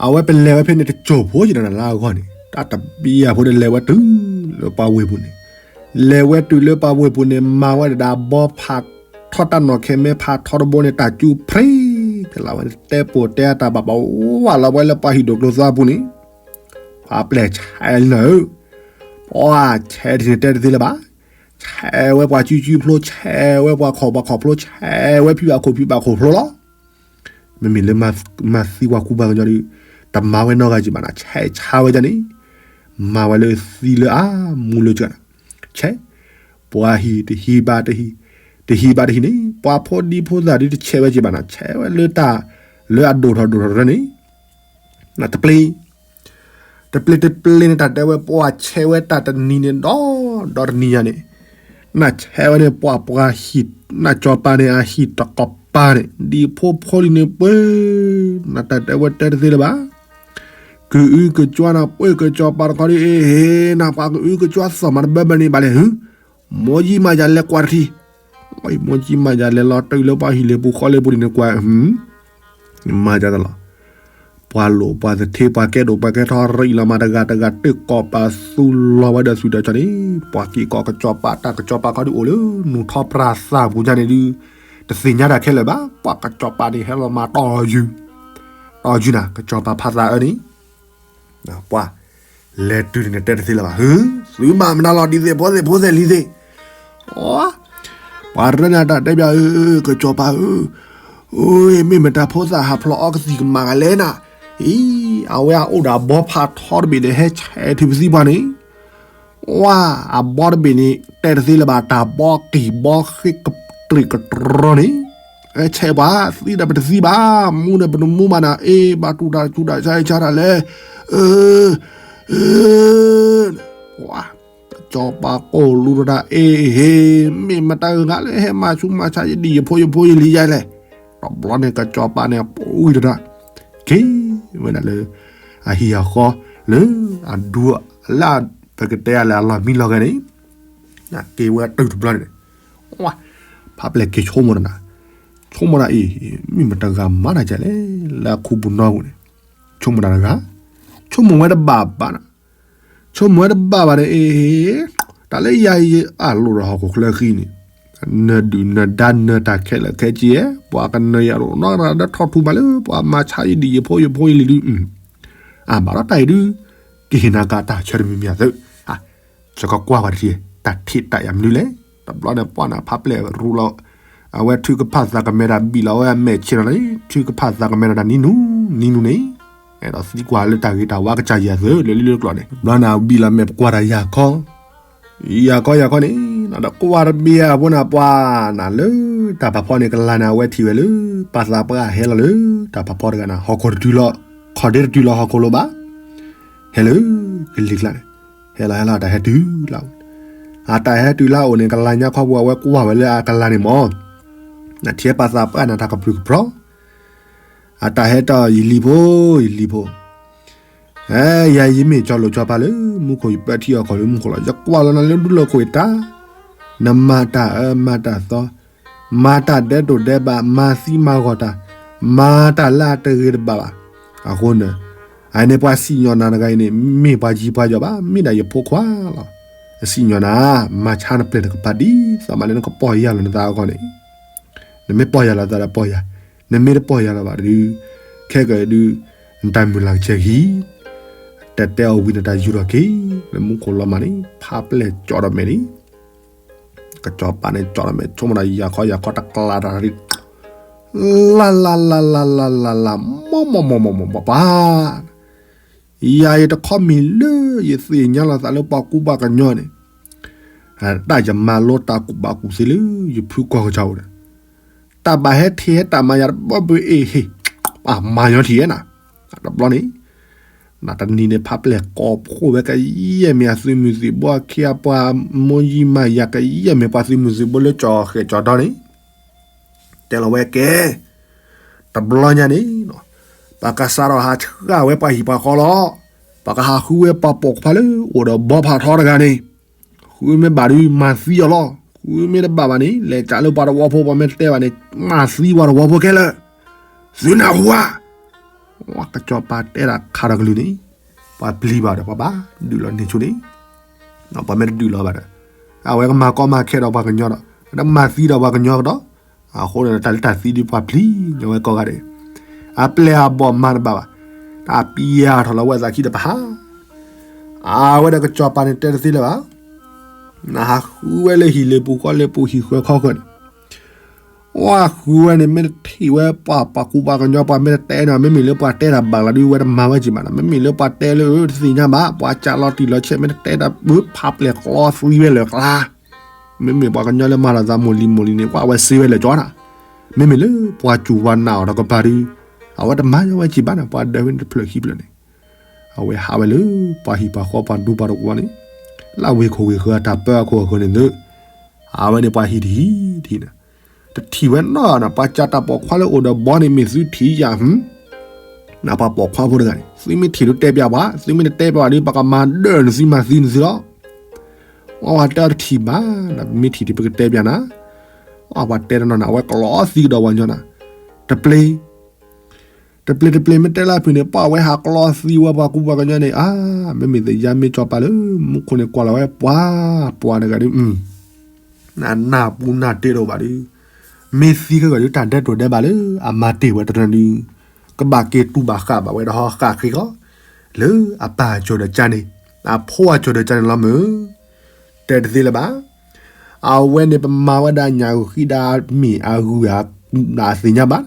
အဝဲပလဲၤဝဲဖဲန့ၣ်တစိၢ်ဖိယံၤဒီးနၤလၢအဂီၢ်န့ၣ်, တၢ်တဘံယၤဖိန့ၣ် လဲၤဝဲတုၤလၢပှၤဝ့ၢ်ပူၤန့ၣ်, လဲၤဝဲတုၤလၢပှၤဝ့ၢ်ပူၤန့ၣ် မၤဝဲဒၣ်ဘီဖး ထီၣ်တၢ်နီၢ်ခဲမ့ၢ်ဖးထီတဘိန့ၣ် တၢ်ကၠူဖျ့, ဖဲလၢဝဲန့ၣ် တဲပိာ်တဲအတၢ်ဘၣ်ဘၣ်ဝးလီၤဝဲလၢပှၤဟံၣ်ဒိၣ်ကျိၤသွါပူၤန့ၣ်, ပှၤပျဲၢ်ဆဲးလံနၤဧၢ, ပှၤဆဲးတထံၣ်န့ၣ်တဲတသ့လၢၤဘၣ်, ဆဲးဝဲပှၤကၠူကၠူဖျိ, ဆဲးဝဲပှၤခီၣ်ပှၤခီၣ်ဖျိ, ဆဲးဝဲဖံဘၣ်ခိၣ်ဖံဘၣ်ခိၣ်ဖျိလီၤ. မ့မ့ၢ်လၢမၤသံပှၤကူပှၤကညီဒီး, တမၤဝဲနီတဂၤက့ၤဘၣ်နၤ, ဆဲးဆါဝဲဒ်န့ၣ်, မၤဝဲလၢသံလၢအမူလၢကၢၢ်နၤ, ဆဲး ပှၤဟံၣ်တဟံၣ်ဘၣ်တဟံၣ်, တဟံၣ်ဘၣ်တဟံၣ်န့ၣ်, ပှၤဖိဒံဖိသၣ်ဒုးတဆဲးဝဲက့ၤဘၣ်နၤ, ဆဲးဝဲလၢတၢ်, လၢအဒိၣ်ထီၣ်ဒိၣ်ထီၣ်တရၢန့ၣ်, တပျ့ၤ, တပျ့ၤတပျ့ၤန့ၣ် တၢ်တဲဝဲပှၤဆဲးဝဲတၢ်တနံၤန့ၣ်ဒီး, ဒီးတနံၤညါန့ၣ်, နဆဲးဝဲန့ၣ်ပှၤပှၤဟံၣ်, နစီၤပၤန့ၣ်အဟံၣ်တကပၤန့ၣ် ဒံၣ်ဖိဖိလံၤန့ၣ်ပှ့ၤ နတၢ်တဲဝဲတဲတသ့လၢၤဘၣ်. ကအုကကွၢ်နၤပှဲၤကစီၤပၤတခီဒ်အံၤ ဟ့ၣ်နၤပှၤကအုကကွၢ်သီၣ်မၤတဘၢဘၢန့ၣ်ဘၣ်လဲၣ်ဟု, မိၢ်ယံမၤယၤလဲၤကွၢ်တထံၣ်, မိၢ်ယံမၤယၤလဲၤလီၤတုၤလၢပှၤဟံၣ်လ့ပူၤဃီလ့ပူၤန့ၣ်နကွၢ်, မၤယၤတလီၤ. ပှၤလိၣ်ပှၤသထ့ပှၤကဲဒိၣ်ပှၤကဲထီၣ်ရံၣ်လီၤမးတဂၤတဂၤ တ့ၢ်ကီးပာ်သူလီၤဝဲဒီးသွံၣ်ဒီးဆီန့ၣ်, ပှၤက့ၤကီးကစီၤပၤတၢ်ကစီၤပၤခီဒ်အိၣ်လၢ နူၤထီပြၣ်သၣ်ပူၤညါန့ၣ်ဒုး တသ့ၣ်ညါတၢ်ခဲလၢာ်ဘၣ်. ပှၤကစီၤပၤန့ၣ်ဟဲလီၤမၤတီၢ်ယုၢ်, တီၢ်ယုၢ်နၤ ကစီၤပၤဖးသးအၢန့ၣ် ပှၤလဲၤတုၤန့ၣ်တဲတသ့လၢၤဘၣ်. ဟု, သုမၤမနုၤလီၤဒ်သိးဖိသ့ၣ်ဖိသ့ၣ်လံၤသ့ၣ်. ပှၤရၢန့ၣ်တၢ်တဲဘၣ်အၢ, ကစီၤပၤဧၢ, အိ, မ့ၢ်မတၤဖိသၣ်ဟးဖျိးအီကသံၣ်ကမၣ်ဂၤလဲၣ်နၤ. အံၤ, အဝဲအအိၣ်ဒီးအဘီဖးထီတဘ့ၣ်န့ၣ် ဟဲဆဲးထုးပသံပှၤန့ၣ် ဝါ, အဘီတဘ့ၣ်န့ၣ် တဲတသ့လၢၤဘၣ် တၢ်ဘီက့ၤဘီဃ့ကတြံးကတြီန့ၣ်, ဟဲဆဲးပှၤသံဒီးပတသံဘၣ်, မူဒီးပတမူဘၣ်နၤ, အ့ ဘၣ်တူၢ်တၢ်ကူၣ်တၢ်ဆါဆါတၢ်လဲၣ်, အၢ, အၢ, ဝါ, ကစီၤပၤကိၢ်လူတဒၣ်အ့ဟ့, မ့ၢ်မတၤဂၤလၢဟဲမၤဆူးမၤဆါယဒံၣ်ယဖိယဖိယလံၤယါလဲၣ်. တဘျီန့ၣ်ကစီၤပၤန့ၣ် ပှံတဒၣ် က့ၤဝဲဒၣ်လၢ အဟံၣ်အဃီ လၢအဒူလၢပကတဲအလၢအလီၢ်မံလီၤဂဲန့ၣ်, က့ၤဝဲတုၤတဘျီန့ၣ်, ဖးပျဲၢ်က့ၤဆိကမိၣ်တၢ်, ဆိကမိၣ်တၢ်အံၤ, မ့ၢ်မတၤဂၤမၤတၢ်ကလဲၣ် လၢအခူပူၤနီပူၤန့ၣ်, ဆိကမိၣ်တၢ်တဂၤ, ဆိကမိၣ်ဝဲတဘၣ်ဘၣ်နၤ, ဆိကမိၣ်ဝဲတဘၣ်ဘၣ်ဒီးအ့, တၢ်လၢယၤအံၤအလိၣ်ဒီးဟီၣ်ခိၣ်ချၢဃံန့ၣ်, နဒုၣ်နဒါနၢၤတၢ်ခဲလၢာ်ခဲဆ့, ပှၤကနၢၤယၤတအိၣ်နီတဂၤဒီးထီၣ်ထူးမးလၢ ပှၤမၤဆါယဒံၣ်ယဖိယဖိယလံၤဒုး, အါဘၣ်ဒီးတၢ်အံၤဒုး, ကဟ့ၣ်နၤက့ၤတၢ်ဆၢတမံၤမံၤအသိး, ယကကွၢ်ပှၤတထံၣ်, တၢ်ထံၣ်တၢ်အံၤမနုၤလဲၣ်. တဘျီန့ၣ်ပှၢ်န့ၣ်ဖးပျဲၢ်ရူလီၤ, အဝဲထုကဖၣ်သးကမဲာ်တၢ်ဘံၣ်လီၤဝဲအမဲာ်ဆ့ၣ်နီၤန့ၣ်, ထုကဖၣ်သးကမဲာ်တၢ်နံၤနူၤ, နံၤနူၤန့ၣ်, အဲၣ်ဒိးသံကွၢ်လၢတၢ်ဂ့ၤတၢ်ဝါကစၢ်ယွၤအသိး လၢလံလၢကျိာ်န့ၣ်, တဘျီန့ၣ်အဘံၣ်လီၤမဲာ်ပကွၢ်တၢ်ယၤခီ ယၤခီယၤခီန့ၣ်, ဒီးကွၢ်တဘ့ၣ်အပူၤန့ၣ်ပှၢ်န့ၣ်လၢ တၢ်ဖးဖီန့ၣ်ကလၤန့ၣ် အဝဲထံၣ်ဝဲလၢ ပၢ်သးပှၢ်ဟဲလီၤလၢ တၢ်ဖးဖီတဂၤန့ၣ် ဟီၣ်ခိၣ်တတုၤလီၤ, ခီၣ်ဒ့တတုၤလီၤဟီၣ်ခိၣ်လိၤဘၣ်, ဟဲလၢကလံၤကျါန့ၣ်, ဟဲလီၤဟဲလီၤ အတၢ်ဟဲတုၤလၢအအိၣ်န့ၣ်, အတၢ်ဟဲတုၤလၢအအိၣ်န့ၣ် ကလၤညါခီပူၤ အဝဲကွၢ်ဝဲလၢအကလၤန့ၣ်မး, နထံၣ်ပၢ်သးပှၢ်န့ၣ် တၢ်ကပြုၢ်ကပြီၤ အတၢ်ဟဲတီၢ်ယလံၤဖိ, ယလံၤဖိ, အဲ, ယၤယမ့ၢ်ကၠီလိာ်ကၠီပၤလၢမူခိၣ် ယပၢထံအီၣ်ခီၣ်လၢမူခိၣ်လီၤ, ယကွၢ်လီၤနၤလၢဒူလၢခိၣ်အတၢ်, နမၤတၢ်အၢမၤတၢ်သီ, မၤတၢ်ဒဲးတိၢ်ဒဲးဘး, မၤသံမၤဂီၤတၢ်, မၤတၢ်လၢအတဂ့ၤတဘၣ်ဘၣ်, အဃိန့ၣ်, အန့ၣ်ပှၤစံၣ်ညီၣ်နၤတဂၤအံၤန့ၣ် မ့ၢ်ပှၤယံၤပှၤယီၤဘၣ်, မ့ၢ်ဒၣ်ယဖိခွါလီၤ, အစံၣ်ညီၣ်နၤ, မၤဆါနပျဲၢ်တကပၤဒ်သိးမးလၢနကပီၢ်ယၢ်လီၤနသးအဂီၢ်န့ၣ် နမ့ၢ်ပီၢ်ယၢ်လီၤသးဒီးပီၢ်ယၢ်, နမ့ၢ်တပီၢ်ယၢ်လီၤဘၣ်ဒီး, ခဲကဒုး, နတၢ်မုၢ်လၢ်ကဆဲးဟံၣ်, တဲတဲအီၤဝံၤန့ၣ်တၢ်ယူၤထီၣ်က့ၤ, လၢမူခိၣ်လီၤမၢ်န့ၣ် ဖးပျဲၢ်ကၠီဒီးမဲာ်န့ၣ်, ကစီၤပၤန့ၣ် ကၠီဒီးမဲာ် ဆိကမိၣ်ဒီးယၤခီယၤခီတကျါတၢ်ရံၣ်, လၢ်လၢ်လၢ်လၢ်လၢ်လၢ်လၢ် မီၢ်မီၢ်မီၢ်မီၢ်မီၢ်ပှၤ ယၤအံၤတခီမ့ၢ်လၢယသ့ၣ်ညါလီၤသးလၢပှၤကူပှၤကညီန့ၣ်, တၢ်ယမၤလိတၢ်ကူၣ်ဘၣ်ကူၣ်သ့လၢယဖုကီၢ်ကစၢ်အိၣ်ဒီး, တၢ်ဘၣ်ဟဲထံၣ်ဟဲတၢ်မၤယၤတဘၣ်ဘၣ်အ့ၣ်ဟ့ၣ်, ပှၤမၤညီထံၣ်ဟဲနၤ, တဘျီန့ၣ်, နတနံၤန့ၣ်ဖးပျဲၢ်ကိးဖှိၣ်ဝဲကယဲၢ်မ့ၢ်အသုးမုၢ်သံၣ်ဘိအခ့အပှၤ, မိၢ်ယံမၤယၤကယဲၢ်မ့ၢ်ပှၤသုးမုၢ်သံၣ်ဘိလၢကၠီၤဃဲၣ်ကၠီၤဒီန့ၣ် တဲလီၤဝဲကဲ, တဘျီညါန့ၣ်, ပကစးထီၣ်ဟးဆှၣ်ဝဲပှၤဟံၣ်ပှၤဃီလီၤ, ပကဟးဃုဝဲပှၤပိာ်ခွါလၢအိၣ်ဒီးဘီဖးထီတဂၤန့ၣ်, ဃုမ့ၢ်ဘၣ်ဒီးမၤသံအီၤလီၤ, ဃုမ့ၢ်တဘၣ်ဘၣ်န့ၣ် လဲၤကးလၢပှၤတဝီဖိ ပှၤမ့ၢ်တတဲဘၣ်န့ၣ် မၤသံပှၤတဝီဖိခဲလၢာ်, သုနၢ်ဟူဧါ, ကစီၤပၤတဲဒၣ်ခးဒီးကလုၢ်န့ၣ်, ပှၤပျံၤဘၣ်ဒီးပှၤဘၣ်ဒုးလီၤန့ၢ်ဆူန့ၣ် ပှၤမ့ၢ်တဒုးလီၤဘၣ်ဒီး, အဝဲကမၤကီမၤခဲဒီးပှၤကညီဒီး, ဒီးမၤသံဒီးပှၤကညီကဒီး, အဃိန့ၣ်တၢ်လၢတၢ်သံဒုးပှၤပျံၤညီဝဲကိးဂၤဒဲး, အပျဲၢ်အဘီၣ်မၤတဘၣ်ဘၣ်, တၢ်ပျံၤယၤထီၣ်လီၤဝဲသးခံဒီးပဟး, အဝဲဒီးကစီၤပၤန့ၣ်တဲတသ့လၢၤဘၣ်, နဟးဃုဝဲလၢဟံၣ်လ့ပူၤဃီလ့ပူၤဟံၣ်ဃၢခီဃၢန့ၣ် ဝဲဃုဝဲန့ၣ် မ့ၢ်တထံၣ်ဝဲပှၤပှၤကူပှၤကညီ ပှၤမ့ၢ်တတဲန့ၣ် မ့မ့ၢ်လၢပှၤတဲတၢ်ဘၣ်လီၤဒုး ဝဲတမၤဝဲက့ၤဘၣ်နီၤ, မ့မ့ၢ်လၢပှၤတဲလၢတသ့ၣ်ညါဘၣ် ပှၤကးလီၤတံၢ်လီၤဆဲး မ့ၢ်တတဲတၢ်ဘၣ် ဖးပျဲၢ်ကျီသံဝဲလၢာ်ကျါ, မ့မ့ၢ်ပှၤကညီလၢမၤလိာ်သးမိၢ်လံၤမိၢ်လံၤန့ၣ် ကွၢ်ဝဲစ့ဝဲလၢာ်ကၠီနီၤ, မ့မ့ၢ်လၢပှၤစူၢ်ပှၤနာ်အီၤဒီးကပၤဒုး အဝဲတမၤဝဲက့ၤဘၣ်နီၤ, ပှၤဒၢးဝဲန့ၣ်တဖျၢၣ်ခံဖျၢၣ်န့ၣ် အဝဲဟးဝဲလၢ ပှၤဟံၣ်ပှၤဃီပှၤဒူပှၤတဝီန့ၣ်, လၢဝ့ၢ်ခိၣ်ဝ့ၢ်ဃၢၤအတၢ်ပၢအခိၣ်အဃၢၤန့ၣ်သု, အဝဲန့ၣ်ပှၤဟံၣ်တဟံၣ်တဟံၣ်န့ၣ်, တထံၣ်ဝဲနီတဂၤနီၤ, ပှၤကးတၢ်ပိာ်ခွါလၢအိၣ်ဒီးဘီန့ၣ် မ့ၢ်သုထံၣ်ယၤ ဟ နပှၤပိာ်ခွါဖိတဂၤန့ၣ် သုမ့ၢ်ထံၣ်ဒုးတဲပျးပှၤ, သုမ့ၢ်တတဲပျးပှၤဒုး ပကမၤဒၢၣ်နသုမၤသံနသုလီၤ. အဝဲတဲအီၤတထံၣ်ဘၣ်, နမ့ၢ်ထံၣ်ဒုးပကတဲပျးနၤ. အဝဲတဲတနီၤန့ၣ် အဝဲကျီသံကဒီးပှၤကညီနၤ, တပျ့ၤ တပျ့ၤတပျ့ၤ မ့ၢ်တဲလၢဖုၣ်န့ၣ် ပှၤဝဲဟးကျီသံဝဲပှၤကူပှၤကညီန့ၣ် အါ, မ့မ့ၢ်သယါမ့ၢ်ကၠီၤပၤလၢ မူခိၣ်န့ၣ်ကွၢ်လီၤဝဲပှၤ, ပှၤတဂၤဒုး နနၢ်ပူၤနၢ်တ့ၢ်တအိၣ်ဘၣ်ဒုး, မ့ၢ်သံခဲဂီၤဒုး တၢ်ဒဲးတိၤဒဲးဘၣ်လၢအမၤတ့ၢ်ဝဲတနီၤဒုး, ကဘၣ်က့ၤတူၢ်ဘၣ်ဃးဘၣ်ဝဲဒီးဟီဃာ်ဃ့ဃီ, လၢအပၢ်အကၠီၤဒီးကၠါန့ၣ်, အဖိအကၠီၤဒီးကၠါန့ၣ်လီၤမုၢ်, တဲတသ့လၢၤဘၣ်. အဝဲန့ၣ်ပမၤဝဲဒၣ်ညၣ်ဂုာ်ဃံဒၣ်မ့ၢ်အဂုာ်အသ့ၣ်ညါဘၣ်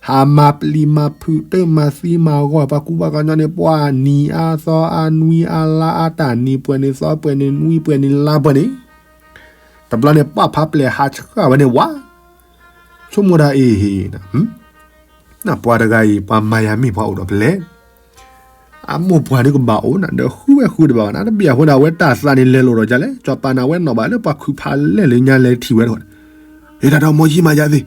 ဟးမၤပျံၤမၤဖုးတၢ်မၤသံမၤဂီၢ်ပှၤကူပှၤကညီန့ၣ် ပှၤနံၤအါသီအါနွံအါလါအါ တၢ်နံၤပှဲၤန့ၣ်သီပှဲၤန့ၣ်နွံပှဲၤန့ၣ်လါပှဲၤန့ၣ်, တဘျီန့ၣ်ပှၤဖးပျဲၢ်ဟးဆှၢဝဲန့ၣ်ဝါ, ဆိကမိၣ်ဒၣ်အံၤ, နပှၤတဂၤအံၤ ပှၤမၤယၤမ့ၢ်ပှၤအိၣ်ဒီးပလဲၣ် အမိၢ်ပှၢ်ဒုးကဘၣ်အိၣ်နၤ ဒီးဃုဝဲဃုတဘၣ်ဘၣ်နၤ တဘၣ်အဃိန့ၣ် အဝဲတၢ်သးန့ၣ်လဲၤလိာ်ဒီးဒ်လဲၣ် ကၠီၤပၤန့ၣ် အဝဲနီၣ်ဘၣ်လၢပှၤခုၣ်ဖးလဲၢ်လၢညါလဲၤထံၣ်ဝဲတဂီၢ်န့ၣ်, အ့ တၢ်တဲအီၤ မိၢ်ယံမၤယၤသ့ၣ်,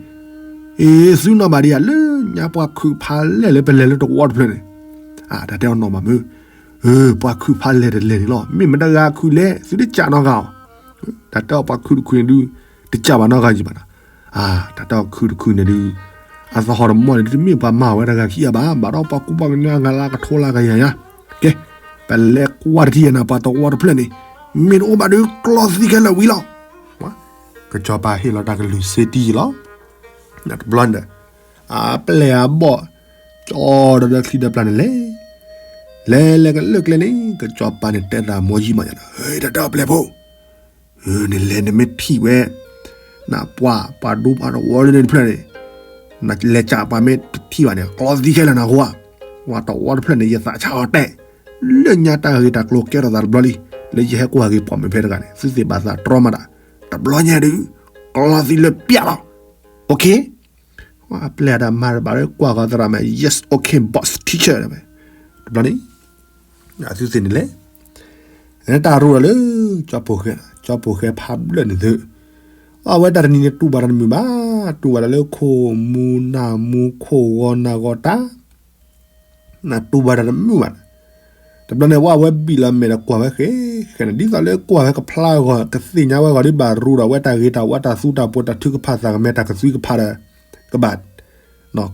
အ့ သုနီၣ်ဘၣ်ဒံးယၤလၢညါပှၤခုၣ်ဖးလဲၢ်လၢပလဲၤလၢတဝီတဖျၢၣ်န့ၣ်, အတၢ်တဲအီၤနီၣ်ဘၣ်မုၢ်, ပှၤခုၣ်ဖးလဲၢ်တလဲၣ်န့ၣ်လီၤ မ့ၢ်မတဂၤခုၣ်လဲၣ် သုတကးနီတဂၤအီၤ, တၢ်တဲအီၤပှၤခုၣ်တခုၣ်န့ၣ်ဒုး တကးဘၣ်နီတဂၤယံၤဘၣ်နၤ အါ တၢ်တဲအီၤခုၣ်တခုၣ်န့ၣ်ဒုး အသဟီၣ်တမီၢ်န့ၣ် တမ့ၢ်ပှၤမၤဝဲတဂၤခံဂၤဘၣ် ဘၣ်ဒီးပှၤကူပှၤကညီအဂၤလၢကထိလၢကယၤညါ, ကဲ ပလဲၤကွၢ်တထံၣ်ယဲၢ်နၤ ပှၤတဝီတဖျၢၣ်န့ၣ် မ့ၢ်တအိၣ်ဘၣ်ဒုးကျီသံခဲလၢာ်ဝံၤလီၤ. ကစီၤပၤဟ့ၣ်လီၤတၢ်ကလုၢ်စ့တံၢ်လီၤ. တဘျီန့ၣ် အပျဲၢ်အဘီၣ် ကၠီဒီးဒီချံဒီပျၢ်န့ၣ်လဲၤ လဲၤလဲၤကလၢာ်ကျဲန့ၣ် ကစီၤပၤန့ၣ်တဲတၢ် မိၢ်ယံမၤယၤန့ၣ် တၢ်တဲအီၤပျဲၢ်ဖိ နလဲၤနမ့ၢ်ထံၣ်ဝဲ နပှၤ ပှၤဒူပှၤတဝီလၢန့ၣ်တဖျၢၣ်န့ၣ် နလဲၤကးပှၤမ့ၢ်တထံၣ်ဘၣ်န့ၣ် ကျီသံခဲလၢာ်နၤဃိဧါ, ပှၤတဝီတဖျၢၣ်န့ၣ် ယသးဆါအီၤတဲာ်, လၢညါတၢ်ဂ့ၢ်တၢ်ကျိၤကဲထီၣ်သးတဘျီလံ, လၢယဟဲကွၢ်က့ၤပိာ်မုၣ်ဖဲတဂၤန့ၣ် သုသ့ၣ်ဘၣ်သးတြီမးတၢ်, တဘျီညါဒုး ကျီသံလၢပျၢ်လီၤ, okay အပျဲၢ်တၢ်မၤတဘၣ်လၢကွၢ်ဃီသရၣ်မး yes okay boss teacher တဘျီန့ၣ် အသုသ့ၣ်န့ၣ်လဲၣ် တၢ်ရူဒီးလၢ ကၠီပိာ်ဃဲ, ကၠီပိာ်ဃဲဖးဘျၢၣ်န့ၣ်သု, အဝဲတၢ်တနံၤန့ၣ်တူၢ်ဘၣ်တၢ်တမုာ်ဘၣ်, တူၢ်ဘၣ်တၢ်လၢခိၣ်မူနၢ်မူခိၣ်ဂီၤနၢ်ဂီၤတၢ်, နတူၢ်ဘၣ်တၢ်တမုာ်ဘၣ်, တဘျီန့ၣ် ဝဲအဝဲဘံၣ်လီၤမဲာ်ဒီးကွၢ်ဝဲဃဲဃဲန့ၣ် ဒ်သိးလၢကွၢ်ဝဲကဖျါဂီၤ ကသ့ၣ်ညါဝဲဂီၤဒ်ဘၣ်ရူဒီးဝဲတၢ်ဂ့ၤတၢ်ဝါတၢ်သူတၢ်ပှဲၤ တၢ်ထုကဖၣ်သးကမဲ တၢ်ကသွံကဖးဒီး ကဘၣ်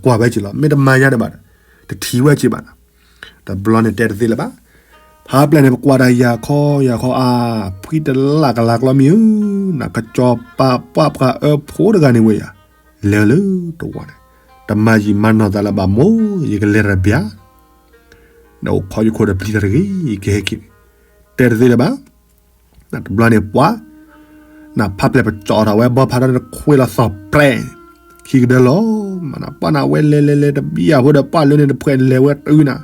ကွၢ်ဝဲက့ၤလီၤ မ့ၢ်တမၤညါဒံးဘၣ်, တထံၣ်ဝဲက့ၤဘၣ်, တဘျီန့ၣ်တဲတသ့လၢၤဘၣ်, ဖးပျဲၢ်န့ၣ် ပကွၢ်တၢ်ယၤခီယၤခီအါ, ဖှံတလၢ်ကလၤကျီမံၤဧၢ, နကစီၤပၤပှၢ်ပှၤအၢဖိတဂၤန့ၣ်ဝဲယၤ, လဲၤလၢတဝီန့ၣ်, တမၤယံာ်မၤနီၢ်သးလၢၤဘၣ်မိၢ်, ယကလဲၤတဘျီ ဒီးအိၣ်ခိးယခိၣ်ဒီးပျံၤတၢ်တဂ့ၤ ယကဟဲက့ၤန့ၣ်, တဲတသ့လၢၤဘၣ်, နတဘျီန့ၣ်ပှၤ, နဖးပျဲၢ်ပကၠီထီၣ်ဝဲဘီဖးထီန့ၣ် ခွဲးလီၤသီၣ်ပြဲ, ခံကဒၢလီၤ, မနပှၢ်နဝဲလဲၤလဲၤလဲၤတဘျီအဃိဒီး ပှၢ်လၢန့ၣ်တဖှဲးလဲၤဝဲတုၤနၤ,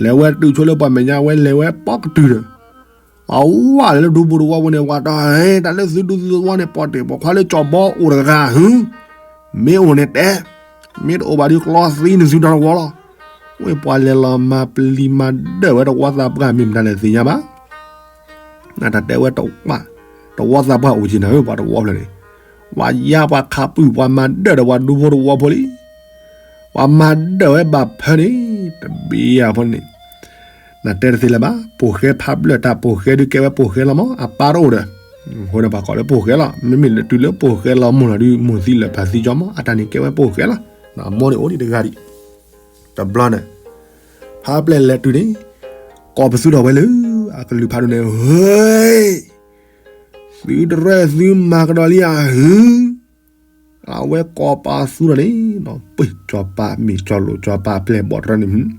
လဲၤဝဲတုၤဆိလၢပှၢ်မဲာ်ညါဝဲလဲၤဝဲပီကတုၤဒီး အဝဲလဲၤလၢဒူဖိတဝီဖိန့ၣ် ဝဲတၢ်ဟဲ တၢ်လၢသုဒူသုသဝီန့ၣ် ပီၣ်တဲၣ်ပိာ်ခွါလၢကၠီၤဘီအိၣ်တဂၤဟု, မ့ၢ်အိၣ်န့ၣ်တဲ, မ့ၢ်တအိၣ်ဘၣ်ဒီးကျီသံနသုတၢ်တဝီလီၤ. ဝဲပှၤလဲၤလီၤမၤပျံၤမၤဒၢၣ်ဝဲတဝီသးပှၢ် မ့ၢ်မတၤလဲၣ်သ့ၣ်ညါဘၣ်. နတၢ်တဲဝဲတဝီ, တဝီသးပှၢ်အိၣ်က့ၤနၤဧၢ ပှၤတဝီဖျၢၣ်န့ၣ်, ပှၤယါပှၤခးပုၢ်ပှၤမၤဒၢၣ်ဒီးပှၤဒူဖိတဝီဖိလံ. ပှၤမၤဒၢၣ်ဝဲဘၣ်ဖၢန့ၣ်, တဘျီအဃိန့ၣ် နတဲတသ့လၢၤဘၣ်, ပိာ်ဃဲဖးဘျၢၣ်တၢ် ပိာ်ဃဲဒုးကဲဝဲပိာ်ဃဲလီၤမး အပၢ်တအိၣ်ဒီး, အဃိန့ၣ်ပှၤကိးလၢပိာ်ဃဲလီၤ. မ့မ့ၢ်လၢတုၤလၢပိာ်ဃဲလီၤမိၢ်လီၤဒုး မိၢ်သံလၢာ်ပၢ်သံကၠီမး အတၢ်န့ၣ်ကဲဝဲပိာ်ဃဲလီၤ. အမိၢ်န့ၣ်အိၣ်ဒံးတဂၤဒံး, တဘျီန့ၣ် ဖးပျဲၢ်လဲၤတုၤန့ၣ် ကိးပသူထီၣ်ဝဲလၢ အကလုၢ်ဖးဒိၣ်န့ၣ် ဟ့ သုတရၢၢ်သုမၤကဒီးလံဧါဟု အဝဲကိးပသူထီၣ်န့ၣ်, ပှ့ၤကၠီၤပၤမ့ၢ်ကၠီၤလိာ်ကၠီၤပၤပျဲၢ်ဘီၣ်တရၢၢ်န့ၣ်,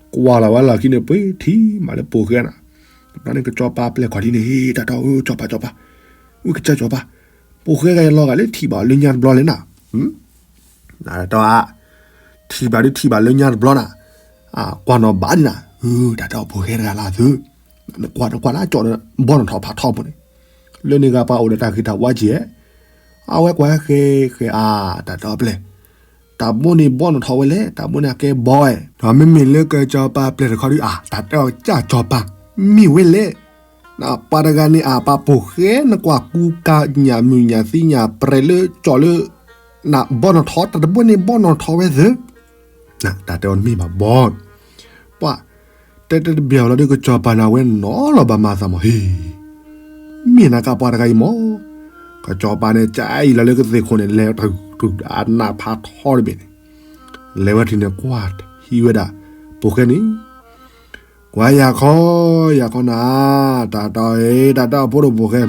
ကွၢ်လီၤဝဲလီၢ်ခံန့ၣ် ပှ့ၤထံမးလၢပိာ်ဃဲနၤ, တဘျီန့ၣ်ကၠီၤပၤပျဲၢ်ခီၣ်ထံးန့ၣ် ဟ့ တၢ်တဲအီၤ ကၠီၤပၤကၠီၤပၤ, ဝံၣ်ကစၢ်ကၠီၤပၤ, ပိာ်ဃဲဂၤအလီၤဂာ်လၢထံၣ်ဘၣ်လၢညါတဘျီလဲၣ်နၤ တၢ်တဲအီၤ, ထံၣ်ဘၣ်ဒုးထံၣ်ဘၣ်လၢညါတဘျီနၤ, ကွၢ်နီၣ်ဘၣ်ဒံးနၤ, တၢ်တဲအီၤပိာ်ဃဲတဂၤလၢသု, နကွၢ်နကွၢ်လၢကၠီၤဒီး ဘီနီၣ်ထီၣ်ဖးထီဖိန့ၣ်, လၢန့ၣ်ဂၤပှၤအိၣ်ဒီးတၢ်ဂ့ၤတၢ်ဝါကဲ, အဝဲကွၢ်ဃဲဃဲအါ, တၢ်တဲအီၤပျဲၢ်, တၢ်ဘိန့ၣ်ဘီနီၣ်ထီၣ်ဝဲလဲၣ်, တၢ်ဘိန့ၣ်အကဲဘီဝဲ, ဒီးမ့မ့ၢ်လၢကၠီၤပၤပျဲၢ်တခီဒုးအါ, တၢ်တဲအီၤကၠီၤပၤ, မ့ၢ်ဝဲလဲၣ် ပှၤတဂၤန့ၣ်အပာ်ပိာ်ဃဲ နကွၢ်ကူကၤညၣ်မုၢ်ညၣ်သံညၣ်ပြဲၤလၢကၠီၤလၢ, နဘီနီၣ်ထီၣ် တၢ်တဘိန့ၣ်ဘီနီၣ်ထီၣ်ဝဲသ့, တၢ် တၢ်တဲအီၤတမ့ၢ်ဘၣ်ဘီ, ပှၤ တဲတဲတဘၣ်လီၤဒီး ကစီၤပၤန့ၣ် အဝဲနီၤလီၤဘၣ်မၤသးမး ဟ့, မ့ၢ်နၤကပှၤတဂၤအံၤမး, ကစီၤပၤန့ၣ် ကအံၤလီၤလၢကသ့ၣ်ခိၣ်န့ၣ် လဲၤတၢ်အနးဖးထီတဘ့ၣ်န့ၣ်, လဲၤဝဲထံၣ်န့ၣ် ကွၢ်ဟံးဝဲဒၣ် ပိာ်ဃဲန့ၣ် ကွၢ်ယၤခီ, ယၤခီနၤ, တၢ်တၢ်အံၤ တၢ်တၢ်အဖိဒိၣ်ပိာ်ဃဲ,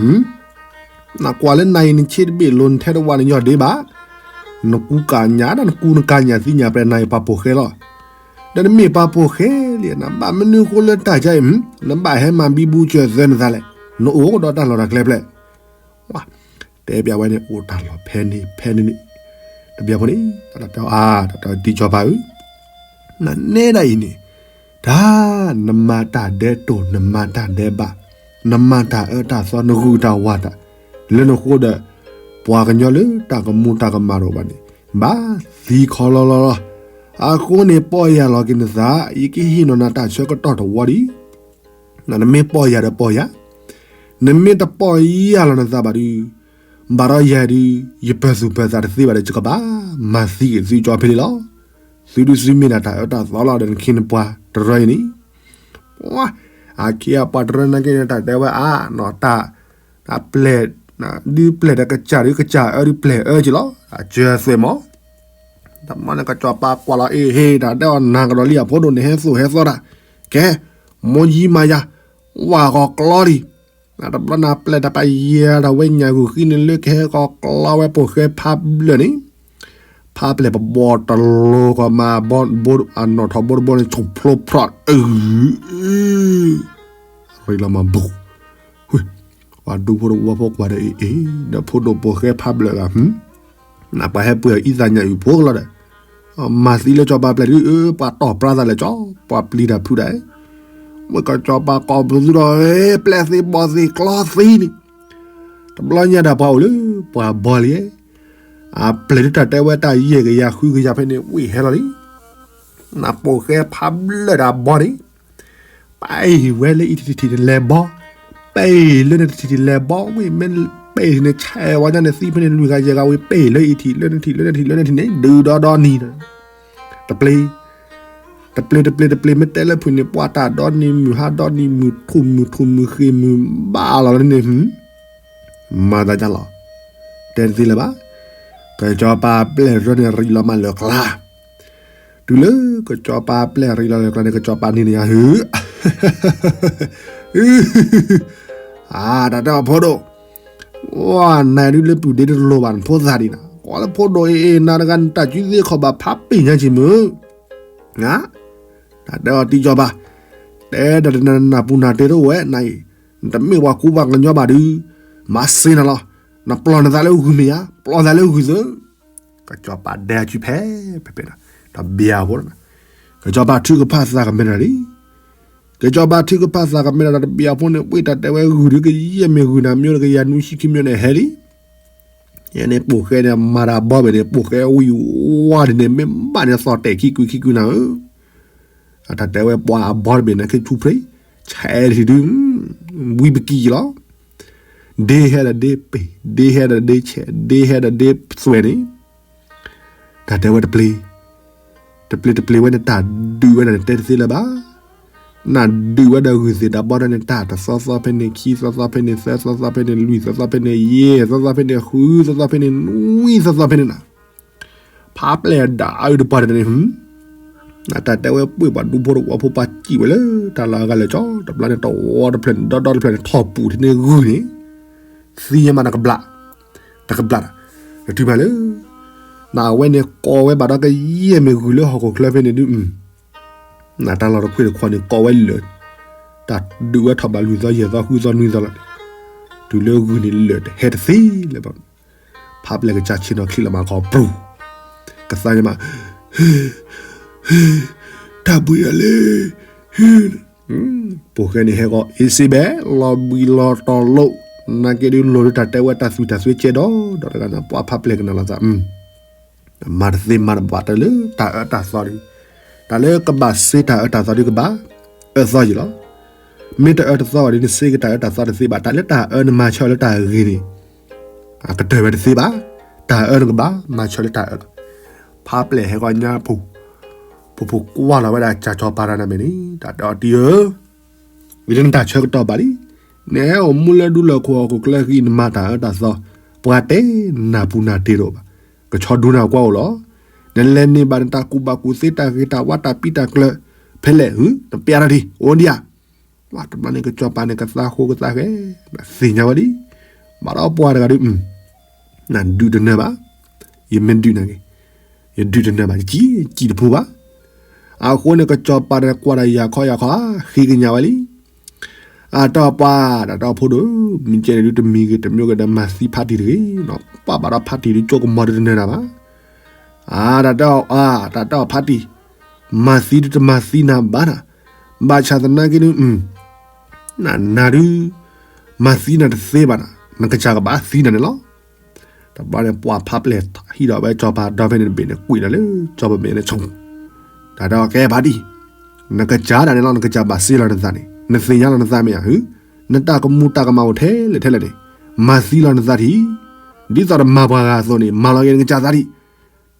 နကွၢ်လၢနၤအံၤ နဆ့တဘ့ၣ်လိၤ နထဲတဝး နညီၢ်ဒ့ဘၣ်, နကူကၤညါဒၣ် နကူနကၤညါသ့ၣ်ညါ ပှၤနၤအံၤပှၤပိာ်ဃဲလီၤ, ဒီးနမ့ၢ်ပှၤပိာ်ဃဲလံ နဘၣ်မနုၤဃိလၢတၢ်ကါအံၤ, နဘၣ်ဟဲမၤဘံဘူစၢၤသၢနသးလဲၣ်, နအိၣ်ကဒီးတၢ်လီၢ်တၢ်ကျဲဖျဲၣ်, တဲဘၣ်ဝဲန့ၣ် အိၣ်တၢ်လီၢ်ဖဲန့ၣ်ဖဲန့ၣ်န့ၣ်, တဘျီဖိန့ၣ် တၢ်တဲအီၤ အါ တၢ်တဲအီၤ တံၤစီၤပၤဧၢ, နနဲဒၣ်အံၤန့ၣ်, တၢ် နမၤတၢ်ဒဲးတိၢ် နမၤတၢ်ဒဲးဘး, နမၤတၢ်အၢတၢ်သီ နဂုာ်တၢ်ဝးတၢ်, လၢနဃိဒီး ပှၤကညီလၢတၢ်ကမူတၢ်ကမၣ်တအိၣ်ဘၣ်န့ၣ် ဘၣ်သံခီလီလီလီၤ, အဃိန့ၣ် ပီၢ်ယၢ်လီၤက့ၤနသး ယကဟ့ၣ်နီၤနၤတၢ်ဆၢကတီၢ်တဝီဒံး နမ့ၢ်ပီၢ်ယၢ်ဒီးပီၢ်ယၢ်, နမ့ၢ်တပီၢ်ယၢ်လီၤနသးဘၣ်ဒီး, ဘၣ်ဒီးယၤဒီး ယပၢၤသူၣ်ပၢၤသးတသ့ဘၣ်ဒီး ယကဘၣ်မၤသံက့ၤသုကၠီဖဲန့ၣ်လီၤ. သုဒုးသုမ့ၢ်ဒၣ်တၢ်အၢတၢ်သီလီၤဒီး နခ့နပှၤတရၢအံၤန့ၣ်, အခ့အပှၤတရၢနာ်က့န့ၣ် တၢ်တဲဝဲအါနီၤ တၢ် တၢ်ပျဲၢ် ဒုးပျဲၢ်ဒီးကစၢ်ဒုးကစၢ်အၢဒုးပျဲၢ်အၢက့ၤလီၤ အစၢၤသွဲၣ်မး တမ့ၢ်န့ၣ် ကစီၤပၤကွၢ်လီၤအ့ၣ်ဟ့ၣ် တၢ်တဲအီၤနၤကဒီးလံအဖိဒိၣ်န့ၣ် ဟဲသိၣ်ဟဲသီတၢ်, ကဲ မိၢ်ယံမၤယၤ, ဝၢ်ဂီၤကျီလံ, တဘျီန့ၣ် ပျဲၢ်တၢ်ပယဲၢ်တၢ်ဝဲညၣ်ဂုာ်ဃံန့ၣ်လၢကဟဲကီၤကျီဝဲပိာ်ဃဲဖးဘျၢၣ်န့ၣ်, ဖးပျဲၢ်ပဘီတလိၤကီးမး ဘီ အနီၣ်ထီၣ်ဘီတဘီန့ၣ် ဆူၣ်ဖျိဖျိးအု ရံၣ်လီၤမးဘူး, ပှၤဒူဖိတဝီဖိကွၢ်ဒီးအ့ၣ်အ့ၣ် ဒီးဖိဒိၣ်ပိာ်ဃဲဖးဘျၢၣ်ဂၤ နပှၤဟဲပှ့ၤအီၤအံသးညါအုၣ်ဖိကလီၤဒီး, မၤသံလၢစီၤပၤပျဲၢ်ဒုး ပှၤတီၢ်ပြါသးလဲၣ်ကၠီ, ပှၤပျံၤတၢ်ဖုးတၢ်, ဝဲကစီၤပၤကိးပသူဒီး ပျဲၢ်သ့ၣ်ဘီၣ်သ့ၣ်ကျီသ့န့ၣ်, တဘျီညါဒၣ်ပှၤအိၣ်လၢပှၤဘီလံ, အပျဲၢ်ဒုးတၢ်တဲဝဲတၢ်ယဲၢ်ကယၤဃုကယၤဖဲန့ၣ် ဝံၣ်ဟဲလီၤလံ, နပိာ်ဃဲဖးဘျၢၣ်ဒၣ်ဘီန့ၣ် ပၢ်အံၤဝဲလၢအံၤထံၣ်ထံၣ်ထံၣ်န့ၣ်လဲၤဘီ, ပၢ်အံၤလၢန့ၣ်ထံၣ်ထံၣ်ထံၣ်လဲၤဘီ ဝံၣ်မ့ၢ်ပၢ်အံၤန့ၣ် ဆဲးဝဲညါန့ၣ်သံဖဲန့ၣ် လွံၢ်ဂၤယဲၢ်ဂၤဝံၣ် ပၢ်အံၤလၢအံၤထံၣ်လၢန့ၣ်ထံၣ်လၢန့ၣ်ထံၣ်လၢန့ၣ်ထံၣ်န့ၣ် ဒုးဒီဒီနံၤ, တပျ့ၤ, တပျ့ၤတပျ့ၤတပျ့ၤ မ့ၢ်တဲလၢဖုၣ်န့ၣ် ပှၤတၢ်ဒီနံၤမုၢ်ဟါဒီနံၤမုၢ်ထူၣ်မုၢ်ထူၣ်မုၢ်ဃ့ၢ်မုၢ်ဘၣ်လီၤလၢန့ၣ် မၤသးဒ်လီၤ, တဲတသ့လၢၤဘၣ်, ကစီၤပၤပျဲၢ်ရၢန့ၣ်ရံးလီၤမးလၢကျါ, တုၤလၢကစီၤပၤပျဲၢ်ရံးလီၤလၢကျါန့ၣ် ကစီၤပၤန့ၣ်န့ၣ်ယၤဟၢ, အတၢ်တဲအီၤဖိဒိၣ်, ဝဲနၤဒုးလၢပုၢ်ဒ့တလိၤဘၣ်နဖိသၣ်ဒံးနၤ ကွၢ်လၢဖိဒိၣ်အ့ၣ်အ့ၣ်နၤတဂၤ နတၢ်ကူၣ်သ့ခီၣ်ဘၣ်ဖးပ့ၢ်ညါက့ၤမုၢ်, တၢ်တဲအီၤတံၤကၠီၤပၤ, တဲဒီးနနၢ်ပူၤနၢ်တဲတအိၣ်ဝဲနၤအံၤ, နတမ့ၢ်ပှၤကူပှၤကညီဘၣ်ဒုး, မၤစ့နၤလီၤ, နပျီၢ်နသးလၢဂုၢ်မ့ၢ်ဧါ, ပျီၢ်သးလၢဂုၢ်သၢ ကစီၤပၤဒဲအစုဖဲ ဖဲဖဲဒီး တဘျီဖိ, ကစီၤပၤထုကဖၣ်သးကမဲထီၣ်လံ, ကစီၤပၤထုကဖၣ်သးကမဲထီၣ်ဒီးတဘျီဖိန့ၣ် ပှ့ၤတၢ်တဲဝဲဂုၢ်ဒုးကယဲၢ်မ့ၢ်ဂုၢ်နၤမ့ၢ်အိၣ်ဒီးကယၤနွံဆံခံမ့ၢ်န့ၣ်ဟဲလံ, ယဲန့ၣ်ပိာ်ဃဲန့ၣ် မၤတၢ်ဘီဘ့ၣ်န့ၣ် ပိာ်ဃဲဝံၣ်ဝါဒ်န့ၣ် မ့ၢ်ဘၣ်န့ၣ်သီၣ်တဲာ်ခံကွံာ်ခံကွံာ်နၤဧၢ, အတၢ်တဲဝဲပှၤအဘီတဘ့ၣ်န့ၣ် ခဲဆူၣ်ဖျ့, ဆဲးထံၣ်ဒုး, ဝံပကံၢ်လီၤ ဒ့ဟဲဒီးဒ့ပ့ၤ, ဒ့ဟဲဒီးဒ့ဆဲး, ဒ့ဟဲဒီးဒ့သွဲၣ်န့ၣ်, တၢ်တဲဝဲတပျ့ၤ, တပျ့ၤတပျ့ၤဝဲန့ၣ် တၢ်ဒုးဝဲဒၣ်န့ၣ် တဲတသ့လၢၤဘၣ်, နဒုးဝဲဒီးဂုၢ်သ့ၣ်တၢ်ဘီဒီးန့ၣ် တၢ်တသီသီဖဲန့ၣ် ခံသီသီဖဲန့ၣ် သၢသီသီဖဲန့ၣ် လွံၢ်သီသီဖဲန့ၣ် ယဲၢ်သီသီဖဲန့ၣ် ဃုသီသီဖဲန့ၣ် နွံသီသီဖဲန့ၣ်နၤ ဖးပျဲၢ်ဒၣ်အုတပှၢ်တန့ၣ် နတၢ်တဲဝဲပှ့ၤပှၤဒူဖိတဝီဖိပှၤစံၣ်ဝဲလၢတၢ်လီၢ်အဂၤလၢာ်ကၠီ တဘျီန့ၣ်တဝီတဖျၢၣ်န့ၣ် ဒီဒီတဖျၢၣ်န့ၣ် ထီၣ်ပူၤထံန့ၣ်ဂုၢ်န့ၣ် သံညါမးတကဘျး, တကဘျး, နတုၤမးလၢ နအဝဲန့ၣ်ကိးဝဲဘၣ်ဒီးကယဲၢ်မ့ၢ်ဂုၢ်လၢဟီၣ်ခိၣ်ချၢဖဲန့ၣ်ဒုး နတၢ်လီၢ်တခွ့ၣ်တခီန့ၣ် ကိးဝဲလၢာ်, တၢ်ဒုးဝဲထီၣ်ဘးလွံၢ်သီယဲၢ်သီဃုသီနွံသီလီၤန့ၣ်, တုၤလၢဂုၢ်န့ၣ်လၢာ်တဟဲတသ့လၢၤဘၣ်, ဖးပျဲၢ်ကစၢ်ဆ့ၣ်နီၤချံလီၤမးခီပူၤ, ကသါညါမး, တၢ်ဘှံးအီၤလံ, ပိာ်ဃဲန့ၣ်ဟဲဂီၤအ့စ့ဘဲ လီၤဘှံးလီၤတီၤလိာ်, နာ်က့ဒုးလိၤဒုးတၢ်တဲဝဲတၢ်သူၣ်တၢ်သ့ကဲဒီး ဒီးတဂၤန့ၣ် ပှၤဖးပျဲၢ်ကနၣ်လီၤသး မၤတသ့မၤတဘၣ်တၢ်လၢတၢ်အၢတၢ်သီဒီး, တၢ်လၢကဘၣ်စ့တၢ်အၢတၢ်သီဒုးကဘၣ်အၢသီယံာ်လီၤ. မ့ၢ်တအၢတသီဘၣ်ဒီး နစ့က့ၤတၢ်အၢတၢ်သီတသ့ဘၣ်. တၢ်လၢတၢ်အၢနမၤဆၢလၢတၢ်ဂ့ၤန့ၣ် အကတၢၢ်ဝဲတသ့ဘၣ်. တၢ်အၢနကဘၣ်မၤဆၢလၢတၢ်အၢလီၤ. ဖးပျဲၢ်ဟဲဂီၤညါပူၤ, ဖိဖိကွၢ်လီၤဝဲဒၣ်စီၤစီၤပၤတဂၤန့ၣ်မ့ၢ်န့ၣ် တၢ်တဲအီၤတံၢ်ဧၢ, ဝံၤလၢနတၢ်ဆၢကတီၢ်ဘၣ်လံ, နအိၣ်မူလၢဒူလၢၢ်ခိၣ်ဟီၣ်ခိၣ်ချၢဃံ နမၤတၢ်အၢတၢ်သီ, ပှၤတဲနၢ်ပူၤနၢ်တ့ၢ်တအိၣ်ဘၣ်, ကဆီဒူနၢ်ကွၢ်အိၣ်လီၤ, နလဲၤန့ၢ်ဘၣ်နတၢ်ကူၣ်ဘၣ်ကူၣ်သ့ တၢ်ဂ့ၤတၢ်ဝါ တၢ်ပံတၢ်ကျၢၤ ဖဲလဲၣ်ဧါ, နပျဲတၢ်ဒံး အိၣ်ဒံးဧါ. တဘျီန့ၣ်ကစီၤပၤန့ၣ် ကသးဃိကသးဃဲ, သ့ၣ်ညါဝဲလံ, ဘၣ်ဒီးပှၤတဂၤဒုး နဒုးတနၢၤဘၣ်, ယမ့ၢ်ဒုးနၤန့ၣ် ယဒုးတနၢၤဘၣ်, ယစံၣ်တနၢၤဘၣ်. အဃိန့ၣ် ကစီၤပၤန့ၣ်ကွၢ်ဒီးယၤခီယၤခီ ဃ့ကညးဝဲလံ, အတၢ်ပှၤ တၢ်တဲအီၤဖိဒိၣ်, မ့ၢ်ကဲန့ၣ်ဒုး တမံၤဂ့ၤတမံၤဂ့ၤဒီး မၤသံဖါတံၢ်တဂ့ၤ, ပာ်ဘၣ်ဒီးဖါတံၢ်ဒုး ကၠိကမီၤဒုးတနၢၤနၤဘၣ်. အါ တၢ်တဲအီၤ အါ တၢ်တဲအီၤဖါတံၢ်, မၤသံဒုးတမၤသံနၤဘၣ်နၤ, ဘၣ်ဆၣ်သနာ်က့ဒုး နနၤဒုး မၤသံနၤတသ့ဘၣ်နၤ, နကစၢ်ကဘၣ်သံနၤန့ၣ်လီၤ. တဘျီန့ၣ် ပှၤဖးပျဲၢ်ဟံးဒီးဝဲစီၤပၤဒီဖဲန့ၣ်တဘ့ၣ်န့ၣ် ကွံာ်ဒီးလၢစီၤပၤမဲာ်န့ၣ်ဆိ, တၢ်တဲအီၤ ကဲဖါတံၢ်, နကစၢ်ဒၣ်န့ၣ်လီၤ နကစၢ်ဘၣ်စ့လီၤနသးန့ၣ် နသ့ၣ်ညါလီၤနသးမ့ၢ်ဧါ, နတၢ်ကမူၤတၢ်ကမၣ်အိၣ်ထဲလဲၣ်ထဲလဲၣ်န့ၣ် မၤသံလီၤနသးထံၣ်, ဒ်သိးနမၤပှၤဂၤအသိးန့ၣ် မၤလီၤက့ၤနကစၢ်သးထံၣ်,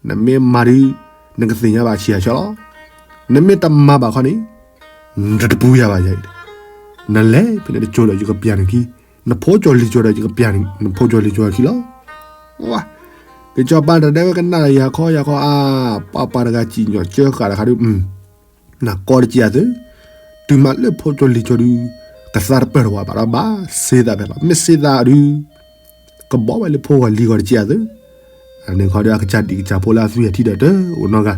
နမ့ၢ်မၤဒုး နကသ့ၣ်ညါဘၣ်ဆံးအဆၢလီၤ. နမ့ၢ်တမၤဘၣ်ခီန့ၣ် နတပူၤယၤဘၣ်ယၤအံၤ, နလဲၤဖဲန့ၣ်တကၠိဒီးယကပျၢ်နခံ, နဖိကၠိလံၤကၠိဒီးယကပျၢ်နဖိကၠိလံၤကၠိခံလီၤ. ကစီၤပၤတၢ်တဲဝဲကနၣ်ဒီးယၤခီယၤခီအါ, ပှၤပှၤတဂၤစံၣ်ညီၣ်စၢဃာ်တခါဒုး နကိးတက့ၢ်အသု, တုၤမးလၢဖိကၠိလံၤကၠိဒုး ကသါတပၢၢ်တဝးဘၣ်ဒီးဘၣ်စ့သးဖဲလီၤ. မ့ၢ်စ့သးဒုး ကဘီဝဲလၢဖိဂီၢ်လံၤဂီၢ်တက့ၢ်အသု, အန့ၣ်ခီဒုးအကစၢ်ဒံၣ်ကစၢ်ဖိလၢအသွံၣ်အထံဒီးတအိၣ်နီတဂၤ,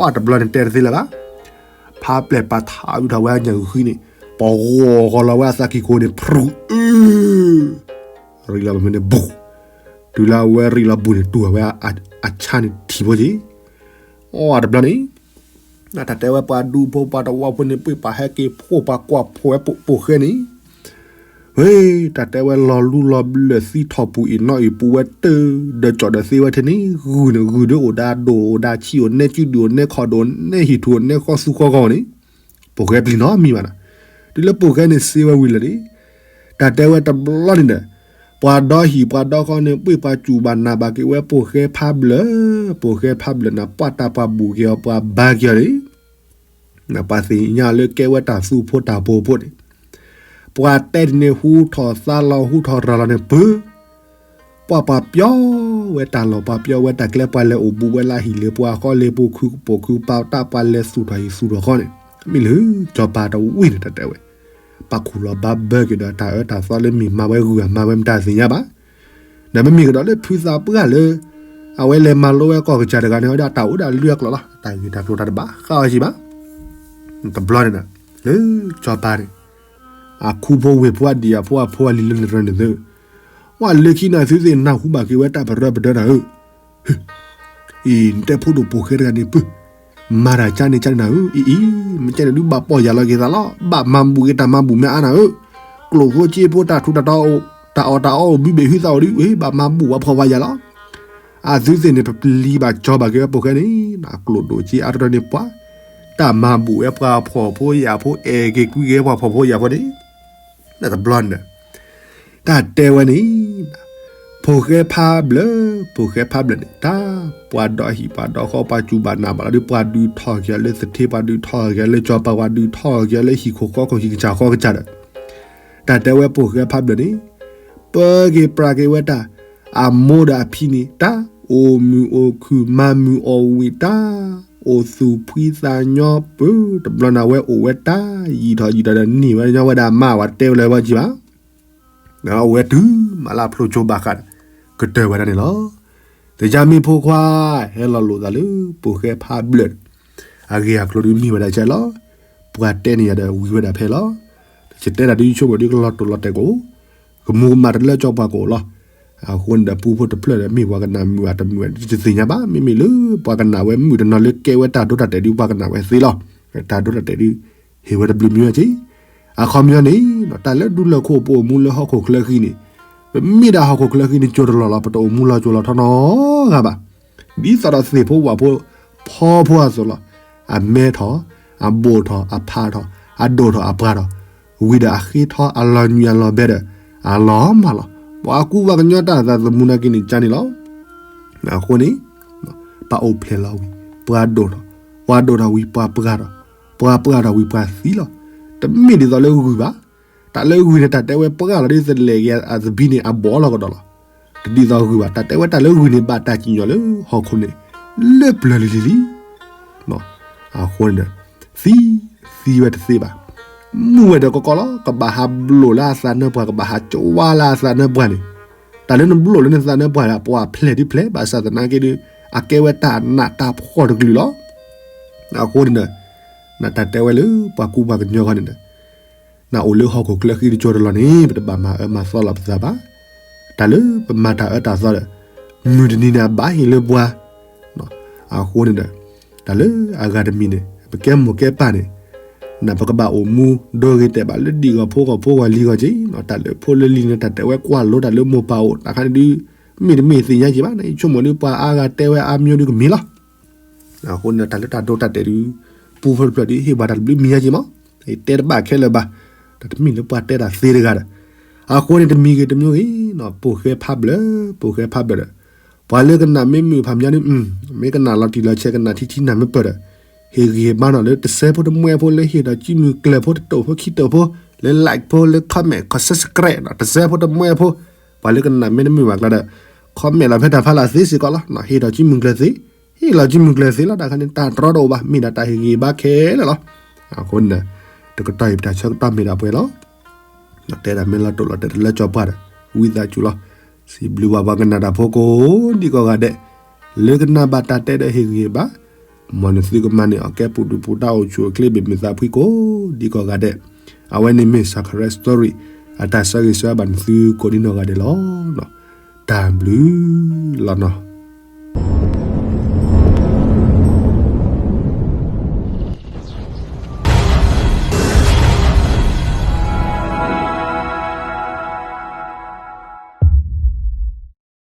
အတဘျီန့ၣ်တဲတသ့လၢၤဘၣ်. ဖးပျဲၢ်ပာ်ထးဝံၤထီၣ်ဝဲအညၣ်ဂုၤဃံန့ၣ် ပဂီၢ်ဃီလီၤဝဲအသးကံၢ်ခိၣ်န့ၣ် ဖြူးအု, ရံၣ်လီၤပမ့ၢ်န့ၣ်ဘူး, တုၤလၢအဝဲရံၣ်လီၤဘူးန့ၣ် တူၢ်ဝဲအဆါန့ၣ်ထံၣ်ဖိက့ၢ်. အတဘျီန့ၣ် တၢ်တဲဝဲပှၤဒူဖိပှၤတဝီဖိန့ၣ် ပှ့ၤပှၤဟဲက့ၤဖှိၣ်ပှၤကွၢ်ဖိဝဲပိာ်ဃဲန့ၣ်, ဝဲ တၢ်တဲဝဲလီၤလူလီၤဘျၢၣ်သံထီၣ်ပူၤအံၤနီၣ်အံၤပူၤဝဲတၢၢ်, ဒီးကၠီၣ်ဒီးသ့ဝဲထဲန့ၣ် ဂုၢ်န့ၣ်ဂုၢ်ဒုးအိၣ်ဒီးအဒိၣ်အိၣ်ဒီးဆံးအိၣ်နဲကုဒုၣ်အိၣ်နဲခီၣ်ဒုးအိၣ်နဲဟံၣ်ထူၣ်အိၣ်နဲဃီသူဃီဂီၢ်န့ၣ်, ပိာ်ဃဲပျံၤနီတမံၤဘၣ်နၤ, တုၤလၢပိာ်ဃဲန့ၣ်စ့ဝဲဝံၤလၢာ်လံ, တၢ်တဲဝဲတဘျီန့ၣ်ဒီး ပှၤဒီဟံၣ်ပှၤဒီဃီန့ၣ် ပှ့ၤပှၤစူၢ်ဘၣ်နာ်ဘၣ်က့ၤဝဲပိာ်ဃဲဖးဘျၢၣ်, ပိာ်ဃဲဖးဘျၢၣ်န့ၣ် ပှၤတၢ်ပှၤဘူၣ်က့ၤအီၤ ပှၤဘါက့ၤအီၤန့ၣ် ပှၤသ့ၣ်ညါလၢကဲဝဲတၢ်သူဖိတၢ်ဖိဖိန့ၣ်, ပှၤတဲတန့ၣ်ဟူထီၣ်သါလီၤဟူထီၣ်ရၤလီၤန့ၣ်ပၢၢ်, ပှၤပှၤပျီဝဲတၢ်လီၢ်ပှၤပျီဝဲတၢ်ကျဲ ပှၤလဲၤအိၣ်ဘူးဝဲလၢဟံၣ်လၢပှၤဃီလၢပူၤခုပိာ်ခုပာ်တၢ်ပှၤလဲၤသူၣ်ထီၣ်ဟံၣ်သူၣ်ထီၣ်ဃီန့ၣ်, မ့ၢ်လၢစီၤပၤတဝံၤန့ၣ်တၢ်တဲဝဲ, ပာ်ခူၣ်လီၤဘါဘၢက့ၤဒီးတၢ်အၢတၢ်သီလၢမ့ၢ်မၤဝဲဂုၤဂၤမၤဝဲမတၤသ့ၣ်ညါဘၣ် ဒီးမ့မ့ၢ်ကဒီးလၢဖုသးပှၢ်လၢ အဝဲလဲၤမၤလိဝဲကီၢ်ကစၢ်တဂၤန့ၣ် အဝဲဒၣ်တၢ်အိၣ်ဒၣ်လွံၢ်အကျိၤလီၤ. တၢ်ဂ့ၢ်တၢ်ကျိၤတၢ်တဘၣ်ဃးအီၤကံဘၣ်. တဘျီန့ၣ်ဒီး လၢစီၤပၤန့ၣ် အခူဖိဝ့ၢ်ဖိအဒံၣ်အဖိအဖိအလံၤလၢန့ၣ်တရၢန့ၣ်သၢ ဝဲလၢခံနၤသုသ့ၣ်နၢ်ဟူဘၣ်က့ၤဝဲတၢ်ပရၢပဒၢနၤဧၢ အံၤ နတဲဖိဒိၣ်ပိာ်ဃဲတဂၤန့ၣ်ပၢၢ် မၤတၢ်ကါန့ၣ်ကါန့ၣ်နၤဧၢ အံၤအံၤ မ့ၢ်ကဲန့ၣ်ဒုးဘၣ်ပီၢ်ယၢ်လီၤက့ၤသးလီၤ. ဘၣ်မၤဘူၣ်က့ၤတၢ်မၤဘူၣ်မ့ၢ်အါနၤဧၢ. ကျိၣ်ဖိစ့ဖိတၢ်ထူးတၢ်တီၤ တၢ်အီၣ်တၢ်အီအိၣ်ဘုဘ့ၣ်ဟုသးအိၣ်ဒုး ဘၣ်မၤဘူၣ်ဝဲဖှီၣ်ဝဲယာ်လီၤ. အသုသ့ၣ်န့ၣ် ပပျံၤဘၣ်ကၠီဘၣ်က့ၤဝဲပိာ်ဃဲန့ၣ် ကျိၣ်ဒိၣ်စ့အါတရၢန့ၣ်ပှၤ တၢ်မၤဘူၣ်ဝဲပှၤဖှီၣ်ဖိယာ်ဖိ အဲၣ်က့ၤကွံက့ၤပှၤဖှီၣ်ဖိယာ်ဖိန့ၣ် တဘျီန့ၣ် တၢ်တဲဝဲန့ၣ် ဖိၣ်ဃဲဖးဘျၢၣ် ဖိၣ်ဃဲဖးဘျၢၣ်န့ၣ် တၢ်ပှၤဒီဟံၣ်ပှၤဒီဃီ ပှၤစူၢ်ဘၣ်နာ်ဘၣ်လီၤဒုး ပှၤဒုးထီၣ်က့ၤလၢသထ့ ပှၤဒုးထီၣ်က့ၤလၢစီၤပၤ ပှၤဒုးထီၣ်က့ၤလၢဟံၣ်ခိၣ်ဃီခိၣ် ဟံၣ်ကစၢ်ဃီကစၢ်ဒီး တၢ်တဲဝဲဖိၣ်ဃဲဖးဘျၢၣ်န့ၣ် ပၢက့ၤပြးက့ၤဝဲတၢ် အမိၢ်ဒီးအဖံန့ၣ် တၢ်အိၣ်မုာ်အိၣ်ခုၣ် မၤမုာ်အီၣ်ဝံၣ်တၢ် အိၣ်သူၣ်ဖှံသးညီပၢၢ် တဘျီန့ၣ် အဝဲအိၣ်ဝဲတၢ်ယံာ်ထီၣ်ယံာ်ထီၣ်ဒီး န့ၢ်ဝဲညီဝဲဒၣ်မါ ပှၤတဲဝဲလၢဝဲကံဘၣ် အဝဲတုၤမးလၢအဖျိကၠိဘၣ်ဃးဒီး ကတၢၢ်ဝဲဒၣ်န့ၣ်လီၤ. သယၢမံဖိခွါ ဟဲလီၤလိာ်သးလၢ ဖိၣ်ဃဲဖးဘျၢၣ် အဂ့ၢ်အကျိၤဒုးမ့ၢ်ဝဲဒၣ်ကဲလီၤ. ပှၤတဲန့ၢ်ယၤဒီးဝံၤဝဲဒၣ်ဖဲလီၤ. ယတဲတၢ်ဒုးဆိကမိၣ်ဒုးကလီၤတိာ်လီၤတဲာ်ကအိၣ်, ကမူၤကမၣ်တလၢကၠီပှၤကအိၣ်လီၤ. အဃိန့ၣ်ဒီးပူဖိတဖျၢၣ်ဒီး မ့ၢ်ပှၤကနၣ်မုာ်အတမုာ် တသ့ၣ်ညါဘၣ်. မ့မ့ၢ်လၢပှၤကနၣ်ဝဲမုာ်တနီၤလၢကဲဝဲတၢ်ဒိတၢ်တဲာ်ဒုး ပှၤကနၣ်ဝဲသ့လီၤ. တၢ်ဒိတၢ်တဲာ်ဒုး ဟ့ၣ်ဝဲတဘျုးမံၤဝဲက့ အခီပညီန့ၣ် တၢ်လၢဒူလၢၢ်ခိၣ်ပအိၣ်မူလၢဟီၣ်ခိၣ်ချၢဃံန့ၣ် ပမ့ၢ်ဒၣ်ဟီၣ်ခိၣ်ချၢဃံန့ၣ် ကၠိတလီၢ်လီၤ ပတအိၣ်မူလီၤကၠိလီၤထီနီတဂၤဘၣ်. ဒ်သိးဒီးသ့ၣ်ဖိဝၣ်ဖိ ဖီဖိအသိးလီၤ. အမဲထီၣ် အဘိၣ်ထီၣ် အဖးထီၣ် အဒိၣ်ထီၣ် အပှၢ်ထီၣ် ဝံၤဒီးအဃ့ထီၣ် အလီၤညွံးအလီၤဘဲဒီး အလီၤမၢ်လီၤ. ပှၤကူပှၤကညီတၢ်သးသမူနာ်က့န့ၣ် ကန့ၣ်လီၤ. အဃိန့ၣ် ပအိၣ်ဖျဲၣ်လီၤဝံၤ ပှၤဒိၣ်ထီၣ် ပှၤဒိၣ်ထီၣ်ဝံၤပှၤပှၢ်ဒီး ပှၤပှၢ်ထီၣ်ဝံၤပှၤသံလီၤ. တမ့ၢ်ဒ်သိးလၢဂုၢ်ဘၣ်. တၢ်လၢဂုၢ်န့ၣ် တၢ်တဲဝဲပှၢ်လီၤဒီး သလဲၤက့ၤအသဘံၣ်န့ၣ် အဘီလီၤကဒီးလီၤ. တဒ်သိးဂုၢ်ဘၣ်. တၢ်တဲဝဲတၢ်လၢဂုၢ်န့ၣ် ဘၣ်တၢ်စံၣ်ညီၣ်လၢဟီၣ်ခိၣ်န့ၣ် လၢပျၢၤလံၤလံၤလံ. အဃိန့ၣ်ဒီး သံ, သံဝဲတသ့ဘၣ်. မုာ်ဝဲဒီးကီကီလီၤ. ကဘၣ်ဟးဘျိၣ်လၢအသးနၢပှၢ်, ကဘၣ်ဟးကဝါလၢအသးနၢပှၢ်န့ၣ်, တၢ်လၢနဘျိၣ်လၢနသးနၢပှၢ်ဒီး ပှၤဖျဲၣ်ဒုဖျဲၣ်, ဘၣ်ဆၣ်သနာ်က့ဒီး အကဲဝဲတၢ်နးတၢ်ဖှီၣ်တကလုာ်လီၤ. အဃိန့ၣ်ဒီး နတၢ်တဲဝဲလၢပှၤကူပှၤကညီဂီၢ်န့ၣ်ဒီး နအိၣ်လၢဟီၣ်ခိၣ်ချၢဃံတကၠိတလီၢ်န့ၣ် ပတဘၣ်မၤအၢမၤသီလီၤပသးဘၣ်. တၢ်လၢပမၤတၢ်အၢတၢ်သီဒီး မုၢ်တနံၤန့ၣ် အဘၣ်ဟ့ၣ်လၢပှၤ. အဃိန့ၣ်ဒီး တၢ်လၢအဂၤတမံၤန့ၣ် ပကဲမိၢ်ကဲပၢ်န့ၣ် နပကဘၣ်အိၣ်မူဒီဂ့ၤတဲာ်ဘၣ်လၢဒံၣ်ဂီၢ်ဖိဂီၢ်ဖိဂီၢ်လံၤဂီၢ်က့ၤ, တၢ်လၢဖိလၢလံၤန့ၣ် တၢ်တဲဝဲကွၢ်လိတၢ်လၢမိၢ်ပၢ်အိၣ်, တၢ်ခါန့ၣ်ဒုး မ့ၢ်တမ့ၢ်သ့ၣ်ညါက့ၤဘၣ်န့ၣ် ယဆိကမိၣ်ဒုးပှၤအါဂၤတဲဝဲအါမံၤဒုးကမ့ၢ်လီၤ. အဃိန့ၣ် တၢ်လၢတၢ်ဒိတၢ်တဲာ်ဒုး ပူဖိတဖျၢၣ်ဒုး ဟ့ၣ်ပှၤတၢ်တဘျုးမံၤညါက့ၤမး, တဲတဘၣ်ခဲလၢာ်ဘၣ်, တၢ်တမ့ၢ်လၢပှၤတဲတၢ်သ့တဂၤဒီး, အဃိန့ၣ် တမံၤဂ့ၤတမံၤဂ့ၤ, ပိာ်ဃဲဖးဘျၢ, ပိာ်ဃဲဖးဘျၢဒီး, ပှၤလၢကနၣ်မ့ၢ်မုာ်ဖးမံၤညါဒုး, မ့ၢ်ကနၣ်လီၤတံၢ်လီၤဆဲး ကနၣ်ထံထံနၢ်မ့ၢ်ပၢၢ်ဒီး, ဟ့ၣ်ဂံၢ်ဟ့ၣ်ဘါနီၤလၢတစဲးဖိတမှဲဖိ လၢဟ့ၣ်ဒီးကံမုၢ်ကျၢၢ်ဖိတတိာ်ဖိခံတိာ်ဖိ, လၢ like ဖိ လၢ comment ကီး subscribe နီၤ တစဲးဖိတမှဲဖိ, ပှၤလၢကနၣ်မ့ၢ်တမုာ်ဘၣ်ကျါဒီး comment လီၤဖဲတၢ်ဖးလၢ်သ့စ့ၢ်ကီးလီၤ. ဟ့ၣ်ဒီးကံမုၢ်ကျၢၢ်သ့, ဟ့ၣ်လီၤကံမုၢ်ကျၢၢ်သ့လီၤ. တၢ်ခါန့ၣ် တၢ်တြီတအိၣ်ဘၣ်, မ့ၢ်ဒၣ်တၢ်ဟ့ၣ်ဂံၢ်ဟ့ၣ်ဘါခဲလၢာ်လီၤ. အဃိန့ၣ် တကတီၢ်အံၤ ပတၢ်ဆၢကတီၢ်မ့ၢ်ဒၣ်ပှဲၤလီၤ. တဲတၢ်မ့ၢ်လီၤတိာ်လီၤတဲာ်တလၢကၠီပှၢ်ဒီး ဝံသးစူၤလီၤ. စံးဘျုးဘၣ်ပှၤကနၣ်တၢ်ဖိကိးဒံကိးဂၤဒဲး, လၢကနၣ်ဘၣ်တၢ်တဲဒီးဟ့ၣ်ဂံၢ်ဟ့ၣ်ဘါ, မ်နသုကမၤန့ၢ်အီၤကဲပူၤဒုးပူၤတၢ်အိၣ်ဆူၣ်အိၣ်ချ့ဘၣ်မုာ်သးဖှံကိးဒံကိးဂၤဒဲး. အဝဲန့ၣ်မ့ၢ် Sacred Story အတၢ်ဆၢဂ့ၤဆၢဝါဘၣ်နသုကိးဒံနီၢ်ဂၤဒဲးလီၤ. တၢ်ဘျုးလီၤနီၤ.